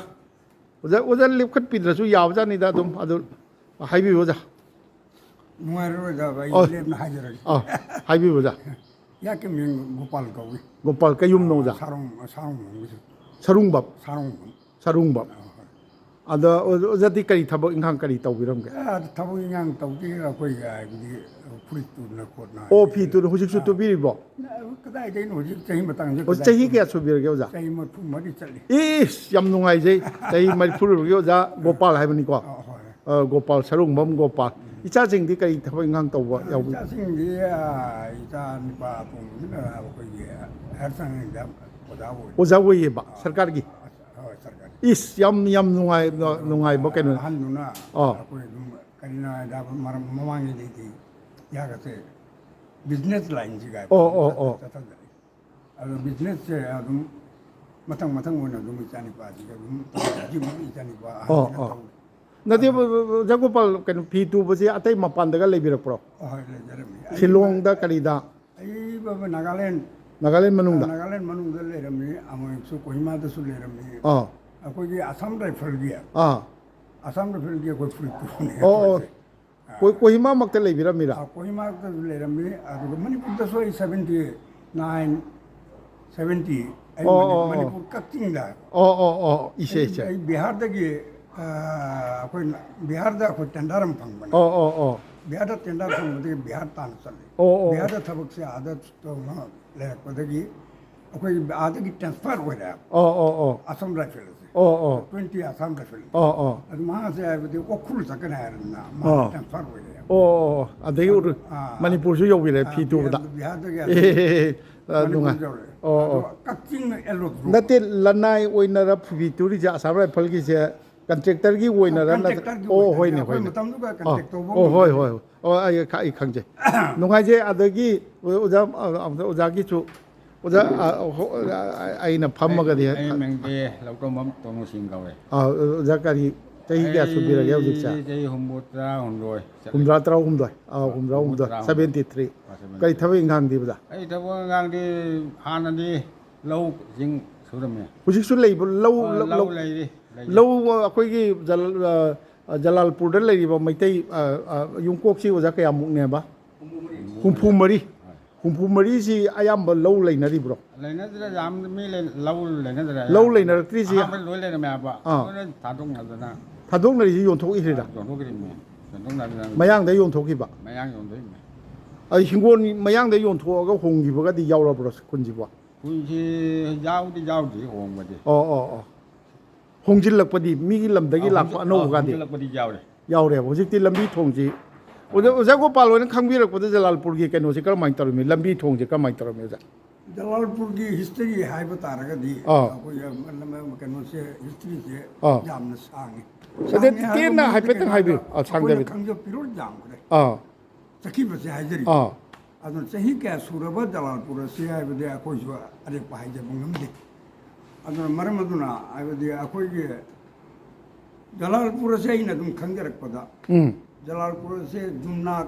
ꯑꯣꯖꯥ, ꯑꯣꯖꯥ ꯂꯦꯞꯈꯠꯄꯤꯗ꯭ꯔꯁꯨ ꯌꯥꯕꯖꯥꯠꯅꯤꯗ ꯑꯗꯨꯝ꯫ ꯑꯗꯨ ꯍꯥꯏꯕꯤꯌꯨ ꯑꯣꯖꯥ꯫ ꯅꯨꯡꯉꯥꯏꯔꯣꯏꯗ ꯑꯩ ꯑꯣ꯫ ꯂꯦꯞꯅ ꯍꯥꯏꯖꯔꯒꯦ꯫ ꯑꯥ, ꯍꯥꯏꯕꯤꯌꯨ ꯑꯣꯖꯥ꯫ ꯏꯌꯥꯛꯀꯤ ꯃꯤꯡ ꯒꯣꯄꯥꯜ ꯀꯧꯏ꯫ ꯒꯣꯄꯥꯜ ꯀꯩꯌꯨꯝꯅꯣ ꯑꯣꯖꯥ? ꯁꯥꯔꯣꯡ, ꯁꯥꯔꯣꯡꯕꯝꯒꯤꯁꯨ꯫ ꯁꯔꯨꯡꯕꯝ? ꯁꯥꯔꯣꯡꯕꯝ꯫ ꯁꯔꯨꯡꯕꯝ꯫ ꯑꯥ, ꯍꯣꯏ꯫ ꯑꯗ ꯑꯣꯖꯥꯗꯤ ꯀꯔꯤ ꯊꯕꯛ ꯏꯪꯈꯥꯡ ꯀꯔꯤ ꯇꯧꯕꯤꯔꯝꯒꯦ? ꯑ, ꯊꯕꯛ ꯏꯪꯈꯥꯡ ꯇꯧꯗꯦ, ꯑꯩꯈꯣꯏꯒꯤ ꯍꯥꯏꯕꯗꯤ ꯐꯨꯔꯤꯠ ꯇꯨꯗꯅ ꯈꯣꯠꯅ ꯑꯣ, ꯍꯥꯏꯕꯗꯤ꯫ ꯐꯤ ꯇꯨꯗꯅ ꯍꯧꯖꯤꯛꯁꯨ ꯑꯥ꯫ ꯇꯨꯕꯤꯔꯤꯕꯣ? ꯑ, ꯀꯗꯥꯏꯗꯩꯅꯣ ꯍꯧꯖꯤꯛ ꯆꯍꯤ ꯃꯇꯥꯡꯁꯦ ꯑꯣ, ꯀꯗꯥꯏ ꯆꯍꯤ ꯇꯨꯅꯤ? ꯀꯌꯥ ꯁꯨꯕꯤꯔꯒꯦ ꯑꯣꯖꯥ? ꯆꯍꯤ ꯃꯔꯤꯐꯨ ꯃꯔꯤ ꯆꯠꯂꯤ꯫ ꯏꯁ, ꯌꯥꯝ ꯅꯨꯡꯉꯥꯏꯖꯩ꯫ ꯆꯍꯤ ꯃꯔꯤꯐꯨ ꯁꯨꯔꯕꯒꯤ ꯑꯣꯖꯥ ꯒꯣꯄꯥꯜ ꯍꯥꯏꯕꯅꯤꯀꯣ? ꯑ, ꯍꯣꯏ꯫ ꯑ, ꯒꯣꯄꯥꯜ, ꯁꯔꯨꯡꯕꯝ ꯒꯣꯄꯥꯜ꯫ ꯎꯝ꯫ ꯏꯆꯥꯁꯤꯡꯗꯤ ꯀꯔꯤ ꯊꯕꯛ ꯏꯪꯈꯥꯡ ꯇꯧꯕ ꯌꯥꯎꯕꯤ? ꯏꯆꯥꯁꯤꯡꯗꯤ, ꯑ, ꯏꯆꯥ ꯅꯨꯄꯥ ꯑꯇꯣꯝꯕꯁꯤꯅ ꯑꯩꯈꯣꯏꯒꯤ ꯍꯥꯌꯔ ꯁꯦꯀꯦꯟꯗꯔꯤꯗ ꯑꯣꯖꯥ ꯑꯣꯏ꯫ ꯑꯣꯖꯥ ꯑꯣꯏꯌꯦꯕ, ꯑ, ꯁꯔꯀꯥꯔꯒꯤ? ꯍꯣꯏ, ꯁꯔꯀꯥꯔꯒꯤ꯫ ꯏꯁ, ꯌꯥꯝ, ꯌꯥꯝ ꯅꯨꯡꯉꯥꯏ-, ꯅꯨꯡꯉꯥꯏꯕ ꯀꯩꯅꯣ꯫ ꯑꯍꯟꯗꯨꯅ ꯑꯥ꯫ ꯑꯩꯈꯣꯏ ꯑꯗꯨꯝ ꯀꯔꯤꯅꯣ ꯍꯥꯏꯗ ꯃꯔꯝ ꯃꯃꯥꯡꯉꯩꯗꯩꯗꯤ ꯌꯥꯒꯁꯦ ꯕꯤꯖꯤꯅꯦꯁ ꯂꯥꯏꯟꯁꯤꯒ ꯑꯣ, ꯑꯣ, ꯑꯣ꯫ ꯆꯠꯊꯗꯔꯦ꯫ ꯑꯗꯣ ꯕꯤꯖꯤꯅꯦꯁꯁꯦ ꯑꯗꯨꯝ ꯃꯊꯪ ꯃꯊꯪ ꯑꯣꯏꯅ ꯑꯗꯨꯝ ꯏꯆꯥꯅꯤꯄꯥꯁꯤꯒ ꯑꯗꯨꯝ ꯇꯧꯔꯦ꯫ ꯍꯧꯖꯤꯛ ꯏꯆꯥꯅꯤꯄꯥ ꯑꯣ, ꯑꯍꯟꯁꯤꯅ ꯑꯣ꯫ ꯇꯧꯔꯦ꯫ ꯅꯠꯇꯦ, ꯑꯗꯣ ꯑꯣꯖꯥ ꯒꯣꯄꯥꯜ, ꯀꯩꯅꯣ, ꯐꯤ ꯇꯨꯕꯁꯦ ꯑꯇꯩ ꯃꯄꯥꯟꯗꯒ ꯂꯩꯕꯤꯔꯛꯄ꯭ꯔꯣ? ꯍꯣꯏ, ꯂꯩꯖꯔꯝꯃꯤ꯫ ꯑꯩ ꯁꯤꯂꯣꯡꯗ ꯀꯔꯤꯗ? ꯑꯩ ꯕꯕꯥ ꯅꯥꯒꯥꯂꯦꯟ, ꯅꯥꯒꯥꯂꯦꯟ ꯃꯅꯨꯡꯗ? ꯅꯥꯒꯥꯂꯦꯟ ꯃꯅꯨꯡꯗ ꯂꯩꯔꯝꯃꯤ, ꯑꯃꯨꯛꯁꯨ ꯀꯣꯍꯤꯃꯥꯗꯁꯨ ꯂꯩꯔꯝꯃꯤ꯫ ꯑꯥ꯫ ꯑꯩꯈꯣꯏꯒꯤ ꯑꯁꯥꯝ ꯔꯥꯏꯐꯜꯒꯤ, ꯑꯥ꯫ ꯑꯁꯥꯝ ꯔꯥꯏꯐꯜꯒꯤ ꯑꯩꯈꯣꯏ ꯐꯨꯔꯤꯠ ꯇꯨꯕꯅꯦ ꯑꯣ, ꯑꯣ꯫ ꯑꯩꯈꯣꯏꯁꯦ꯫ ꯀꯣ-, ꯀꯣꯍꯤꯃꯥꯃꯛꯇ ꯂꯩꯕꯤꯔꯝꯃꯤꯔꯥ? ꯑꯥ, ꯀꯣꯍꯤꯃꯥꯗꯁꯨ ꯂꯩꯔꯝꯃꯤ, ꯑꯗꯨꯒ ꯃꯅꯤꯄꯨꯔꯗꯁꯨ ꯑꯩ ꯁꯕꯦꯟꯇꯤ ꯅꯥꯏꯟ, ꯁꯕꯦꯟꯇꯤ, ꯑꯩ ꯑꯣ, ꯃꯅꯤ-, ꯑꯣ, ꯑꯣ꯫ ꯃꯅꯤꯄꯨꯔ ꯀꯛꯆꯤꯡꯗ꯫ ꯑꯣ, ꯑꯣ, ꯑꯣ, ꯏꯁꯦ, ꯑꯩ, ꯏꯁꯦ꯫ ꯑꯩ ꯕꯤꯍꯥꯔꯗꯒꯤ, ꯑ, ꯑꯩꯈꯣꯏꯅ ꯕꯤꯍꯥꯔꯗ ꯑꯩꯈꯣꯏ ꯇꯦꯟꯗꯔ ꯑꯃ ꯐꯪꯕꯅꯦ꯫ ꯑꯣ, ꯑꯣ, ꯑꯣ꯫ ꯕꯤꯍꯥꯔꯗ ꯇꯦꯟꯗꯔ ꯐꯪꯕꯗꯒꯤ ꯕꯤꯍꯥꯔ ꯇꯥꯟꯅ ꯆꯠꯂꯦ꯫ ꯑꯣ, ꯑꯣ, ꯑꯣ꯫ ꯕꯤꯍꯥꯔꯗ ꯊꯕꯛꯁꯦ ꯑꯥꯗ ꯇꯧꯅ ꯂꯩꯔꯛꯄꯗꯒꯤ ꯑꯩꯈꯣꯏ ꯑꯥꯗꯒꯤ ꯇ꯭ꯔꯥꯟꯁꯐꯔ ꯑꯣꯏꯔꯦ꯫ ꯑꯣ, ꯑꯣ, ꯑꯣ꯫ ꯑꯁꯥꯝ ꯔꯥꯏꯐꯜꯁꯦ꯫ ꯑꯣ, ꯑꯣ꯫ Twenty Assam rifle. ꯑꯣ, ꯑꯣ꯫ ꯑꯗꯨ ꯃꯥꯁꯦ ꯍꯥꯏꯕꯗꯤ ꯎꯈ꯭ꯔꯨꯜ ꯆꯠꯀꯅꯤ ꯍꯥꯏꯔꯗꯅ ꯃꯥ ꯑꯣ꯫ ꯇ꯭ꯔꯥꯟꯁꯐꯔ ꯑꯣꯏꯔꯦ꯫ ꯑꯣ, ꯑꯣ, ꯑꯣ꯫ ꯑꯗꯒꯤ ꯑꯗꯨ, ꯎꯔ-, ꯑꯥ, ꯃꯅꯤꯄꯨꯔꯁꯨ ꯌꯧꯕꯤꯔꯦ ꯑꯥ, ꯐꯤ ꯇꯨꯕꯗ꯫ ꯕꯤꯍꯥꯔ-, ꯕꯤꯍꯥꯔꯗꯒꯤ ꯑꯦ, ꯑꯗꯨꯝ ꯑꯦ, ꯑꯦ, ꯑꯦ, ꯑ, ꯃꯅꯤꯄꯨꯔ ꯅꯨꯡꯉꯥꯏ꯫ ꯌꯧꯔꯦ꯫ ꯑꯣ, ꯑꯗꯣ ꯑꯣ꯫ ꯀꯛꯆꯤꯡꯅ ꯑꯦꯂꯣꯠ ꯔꯣꯗ꯫ ꯅꯠꯇꯦ, ꯂꯅꯥꯏ ꯑꯣꯏꯅꯔ ꯐꯤ ꯇꯨꯔꯤꯁꯦ ꯑꯁꯥꯝ ꯔꯥꯏꯐꯜꯒꯤꯁꯦ ꯀꯟꯇ꯭ꯔꯦꯛꯇꯔꯒꯤ ꯑꯣꯏꯅꯔ ꯅꯠꯇ꯭ꯔ-, ꯀꯟꯇ꯭ꯔꯦꯛꯇꯔꯒꯤ ꯑꯣ, ꯑꯣꯏꯅ ꯍꯣꯏꯅꯦ, ꯑꯩꯈꯣꯏ ꯍꯣꯏꯅꯦ꯫ ꯃꯇꯝꯗꯨꯗ ꯑꯣ, ꯀꯟꯇ꯭ꯔꯦꯛ ꯇꯧꯕ ꯑꯣ, ꯍꯣꯏ, ꯑꯣꯏꯕꯅꯤ꯫ ꯍꯣꯏ꯫ ꯑꯣ, ꯑꯩ ꯈ-, ꯑꯩ ꯈꯪꯖꯩ꯫ ꯅꯨꯡꯉꯥꯏꯖꯩ꯫ ꯑꯗꯒꯤ ꯑꯣꯖꯥ, ꯑ, ꯑꯣꯖꯥꯒꯤꯁꯨ, ꯑꯣꯖꯥ, ꯑ, ꯍꯣ-, ꯑ, ꯑꯩꯅ ꯐꯝꯃꯒꯗꯤ ꯑꯩ, ꯑꯩ ꯃꯤꯡꯗꯤ ꯂꯧꯇꯣꯡꯕꯝ ꯇꯣꯅꯨꯁꯤꯡ ꯀꯧꯋꯦ꯫ ꯑ, ꯑꯣꯖꯥ ꯀꯔꯤ? ꯆꯍꯤ ꯀꯌꯥ ꯁꯨꯕꯤꯔꯒꯦ ꯍꯧꯖꯤꯛꯁꯦ? ꯑꯩ ꯆꯍꯤ ꯍꯨꯝꯐꯨ ꯇꯔꯥ ꯍꯨꯝꯗꯣꯏ ꯆꯠꯂꯦ꯫ ꯍꯨꯝꯗ꯭ꯔꯥ ꯇꯔꯥ ꯍꯨꯝꯗꯣꯏ, ꯑꯥ, ꯍꯨꯝꯗ꯭ꯔꯥ ꯍꯨꯝꯗꯣꯏ, ꯍꯨꯝꯐꯨ ꯇꯔꯥ ꯍꯨꯝꯗꯣꯏ꯫ Seventy three꯫ ꯑꯥ, seventy three꯫ ꯀꯔꯤ ꯊꯕꯛ ꯏꯪꯈꯥꯡꯗꯤ, ꯕ꯭ꯔꯗꯔ? ꯑꯩ ꯊꯕꯛ ꯏꯪꯈꯥꯡꯗꯤ ꯍꯥꯟꯅꯗꯤ ꯂꯧ ꯏꯁꯤꯡ ꯁꯨꯔꯝꯃꯦ꯫ ꯍꯧꯖꯤꯛꯁꯨ ꯂꯩꯕ ꯂꯧ, ꯑꯥ, ꯂꯧ, ꯂꯧ ꯂꯧ? ꯂꯩꯔꯤ, ꯂꯩꯔꯤ꯫ ꯂꯧ, ꯑꯩꯈꯣꯏꯒꯤ ꯖꯂ-, ꯑ, ꯑ, ꯖꯂꯥꯜꯄꯨꯔꯗ ꯂꯩꯔꯤꯕ ꯃꯩꯇꯩ, ꯑ, ꯑ, ꯌꯨꯝꯀꯣꯛꯁꯤ ꯑꯣꯖꯥ ꯀꯌꯥꯃꯨꯛꯅꯦꯕ? ꯍꯨꯝꯐꯨ ꯃꯔꯤ꯫ ꯍꯣꯏ꯫ ꯍꯨꯝꯐꯨ ꯃꯔꯤꯁꯤ ꯑꯌꯥꯝꯕ ꯂꯧ ꯂꯩꯅꯔꯤꯕ꯭ꯔꯣ? ꯂꯩꯅꯗ꯭ꯔꯦ, ꯌꯥꯝ ꯃꯤ ꯂꯩ-, ꯂꯧ ꯂꯩꯅꯗ꯭ꯔꯦ꯫ ꯂꯧ ꯂꯩꯅꯔꯛꯇ꯭ꯔꯤꯁꯤ ꯑꯍꯥꯟꯕ ꯂꯣꯏ ꯂꯩꯔꯝꯃꯦ ꯍꯥꯏꯕ꯫ ꯑꯥ꯫ ꯂꯣꯏꯅ ꯊꯥꯗꯣꯛꯅꯗꯅ꯫ ꯊꯥꯗꯣꯛꯅꯔꯤꯁꯤ ꯌꯣꯟꯊꯣꯛꯏꯔꯤꯔꯥ? ꯌꯣꯟꯊꯣꯛꯈ꯭ꯔꯤꯅꯦ꯫ ꯌꯣꯟꯊꯣꯛꯅꯗꯅ꯫ ꯃꯌꯥꯡꯗ ꯌꯣꯟꯊꯣꯛꯈꯤꯕ? ꯃꯌꯥꯡ ꯌꯣꯟꯊꯣꯛꯏꯅꯦ꯫ ꯑꯩ ꯍꯤꯡꯒꯣꯜ ꯃꯌꯥꯡꯗ ꯌꯣꯟꯊꯣꯛꯑꯒ ꯍꯣꯡꯈꯤꯕꯒꯗꯤ ꯌꯥꯎꯔꯕ꯭ꯔꯣ ꯈꯨꯟꯁꯤꯕꯣ? ꯈꯨꯟꯁꯤ ꯌꯥꯎꯗꯤ ꯌꯥꯎꯗ꯭ꯔꯤ ꯍꯣꯡꯕꯗꯤ꯫ ꯑꯣ, ꯑꯣ, ꯑꯣ꯫ ꯍꯣꯡꯖꯤꯜꯂꯛꯄꯗꯤ, ꯃꯤꯒꯤ ꯂꯝꯗꯒꯤ ꯑꯥ, ꯂꯥꯛꯄ ꯍꯣꯡꯖꯤꯜ-, ꯑꯥ, ꯑꯅꯧꯕꯒꯗꯤ? ꯍꯣꯡꯖꯤꯜꯂꯛꯄꯗꯤ ꯌꯥꯎꯔꯦ꯫ ꯌꯥꯎꯔꯦꯕ꯫ ꯍꯧꯖꯤꯛꯇꯤ ꯂꯝꯕꯤ ꯊꯣꯡꯁꯤ, ꯑꯣꯖꯥ, ꯑꯣꯖꯥ ꯒꯣꯄꯥꯜ ꯍꯣꯏꯅ ꯈꯪꯕꯤꯔꯛꯄꯗ ꯖꯂꯥꯜꯄꯨꯔꯒꯤ ꯀꯩꯅꯣꯁꯦ ꯀꯔꯝꯍꯥꯏꯅ ꯇꯧꯔꯝꯃꯤ? ꯂꯝꯕꯤ ꯊꯣꯡꯁꯦ ꯀꯔꯝꯍꯥꯏꯅ ꯇꯧꯔꯝꯃꯤ, ꯑꯣꯖꯥ? ꯖꯂꯥꯜꯄꯨꯔꯒꯤ history ꯍꯥꯏꯕ ꯇꯥꯔꯒꯗꯤ, ꯑꯥ꯫ ꯑꯩꯈꯣꯏ, ꯑ, ꯀꯩꯅꯣꯁꯦ, historyꯁꯦ ꯑꯥ꯫ ꯌꯥꯝꯅ ꯁꯥꯡꯉꯤ꯫ ꯑꯗꯩ ꯁꯥꯡꯉꯤ ꯍꯥꯏꯕ ꯇꯦꯟꯅ ꯃꯔꯝꯗꯤ ꯍꯥꯏꯐꯦꯠꯇꯪ ꯀꯩꯅꯣ ꯍꯥꯏꯕꯤꯌꯨ꯫ ꯍꯥꯏꯕꯗ ꯑꯥ, ꯑꯩꯈꯣꯏꯅ ꯁꯥꯡꯗꯕꯤꯗ꯫ ꯈꯪꯖ ꯄꯤꯔꯣꯜ ꯌꯥꯝꯈ꯭ꯔꯦ꯫ ꯑꯥ꯫ ꯆꯠꯈꯤꯕꯁꯦ ꯍꯥꯏꯖꯔꯤ꯫ ꯑꯥ꯫ ꯑꯗꯨꯅ ꯆꯍꯤ ꯀꯌꯥ ꯁꯨꯔꯕ ꯖꯂꯥꯜꯄꯨꯔ ꯑꯁꯤ ꯍꯥꯏꯕꯗꯤ ꯑꯩꯈꯣꯏꯁꯨ ꯑꯔꯦꯞꯄ ꯍꯥꯏꯖꯕ ꯉꯝꯗꯦ꯫ ꯑꯗꯨꯅ ꯃꯔꯝ ꯑꯗꯨꯅ ꯍꯥꯏꯕꯗꯤ ꯑꯩꯈꯣꯏꯒꯤ ꯖꯂꯥꯜꯄꯨꯔ ꯑꯁꯤ ꯑꯩꯅ ꯑꯗꯨꯝ ꯈꯪꯖꯔꯛꯄꯗ, ꯎꯝ꯫ ꯖꯂꯥꯜꯄꯨꯔ ꯑꯁꯤ ꯌꯨꯝꯅꯥꯛ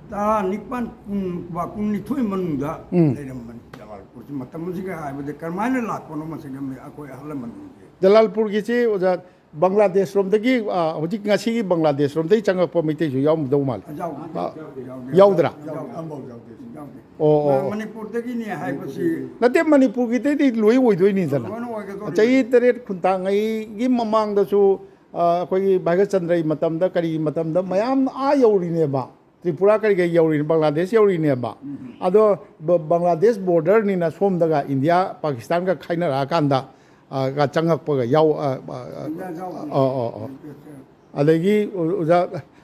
ꯇꯔꯥꯅꯤꯄꯥꯟ, ꯀꯨꯟ, ꯀꯨꯟꯅꯤꯊꯣꯏ ꯃꯅꯨꯡꯗ ꯎꯝ꯫ ꯂꯩꯔꯝꯕꯅꯤ꯫ ꯖꯂꯥꯜꯄꯨꯔꯁꯤ ꯃꯇꯝ ꯑꯁꯤꯒ ꯍꯥꯏꯕꯗꯤ ꯀꯔꯝꯍꯥꯏꯅ ꯂꯥꯛꯄꯅꯣ ꯃꯁꯤꯒ ꯑꯩꯈꯣꯏ ꯑꯍꯜ ꯂꯃꯟꯁꯤꯡꯁꯦ꯫ ꯖꯂꯥꯜꯄꯨꯔꯒꯤꯁꯤ ꯑꯣꯖꯥ ꯕꯪꯒ꯭ꯂꯥꯗꯦꯁ ꯔꯣꯝꯗꯒꯤ, ꯑ, ꯍꯧꯖꯤꯛ ꯉꯁꯤꯒꯤ ꯕꯪꯒ꯭ꯂꯥꯗꯦꯁ ꯔꯣꯝꯗꯒꯤ ꯆꯪꯉꯛꯄ ꯃꯩꯇꯩꯁꯨ ꯌꯥꯎꯔꯝꯗꯧ ꯃꯥꯜꯂꯤ꯫ ꯌꯥꯎꯗꯦ꯫ ꯑ, ꯌꯥꯎꯗꯦ꯫ ꯌꯥꯎꯗ꯭ꯔꯥ? ꯌꯥꯎꯗꯦ꯫ ꯑꯃꯐꯥꯎ ꯌꯥꯎꯗꯦ꯫ ꯌꯥꯎꯗꯦ꯫ ꯑꯣ, ꯑꯣ, ꯃ-, ꯑꯣ꯫ ꯃꯅꯤꯄꯨꯔꯗꯒꯤꯅꯦ ꯍꯥꯏꯕꯁꯤ ꯅꯠꯇꯦ, ꯃꯅꯤꯄꯨꯔꯒꯤꯗꯩꯗꯤ ꯂꯣꯏ ꯑꯣꯏꯗꯣꯏꯅꯤꯗꯅ꯫ ꯂꯣꯏꯅ ꯑꯣꯏꯒꯗꯧꯔꯤꯕꯅꯤ꯫ ꯆꯍꯤ ꯇꯔꯦꯠ ꯈꯨꯟꯇꯥꯛꯉꯩꯒꯤ ꯃꯃꯥꯡꯗꯁꯨ, ꯑ, ꯑꯩꯈꯣꯏꯒꯤ ꯚꯥꯏꯒꯆꯟꯗ꯭ꯔꯒꯤ ꯃꯇꯝꯗ, ꯀꯔꯤꯒꯤ ꯃꯇꯝꯗ ꯃꯌꯥꯝ ꯑꯥ ꯌꯧꯔꯤꯅꯦꯕ꯫ ꯇ꯭ꯔꯤꯄꯨꯔꯥ ꯀꯔꯤ ꯀꯔꯤ ꯌꯧꯔꯤꯅꯦ, ꯕꯪꯒ꯭ꯂꯥꯗꯦꯁ ꯌꯧꯔꯤꯅꯦꯕ꯫ ꯎꯝ꯫ ꯑꯗꯣ ꯕ-, ꯕꯪꯒ꯭ꯂꯥꯗꯦꯁ borderꯅꯤꯅ ꯁꯣꯝꯗꯒ ꯏꯟꯗꯤꯌꯥ, ꯄꯥꯀꯤꯁꯇꯥꯟꯒ ꯈꯥꯏꯅꯔꯛꯑꯀꯥꯟꯗ, ꯑ, ꯒ ꯆꯪꯉꯛꯄꯒ ꯌꯥꯎ-, ꯑ, ꯑ, ꯑ, ꯌꯥ-, ꯌꯥꯎ-, ꯑ, ꯑ, ꯑ꯫ ꯑꯗꯒꯤ ꯑꯣ-, ꯑꯣꯖꯥ,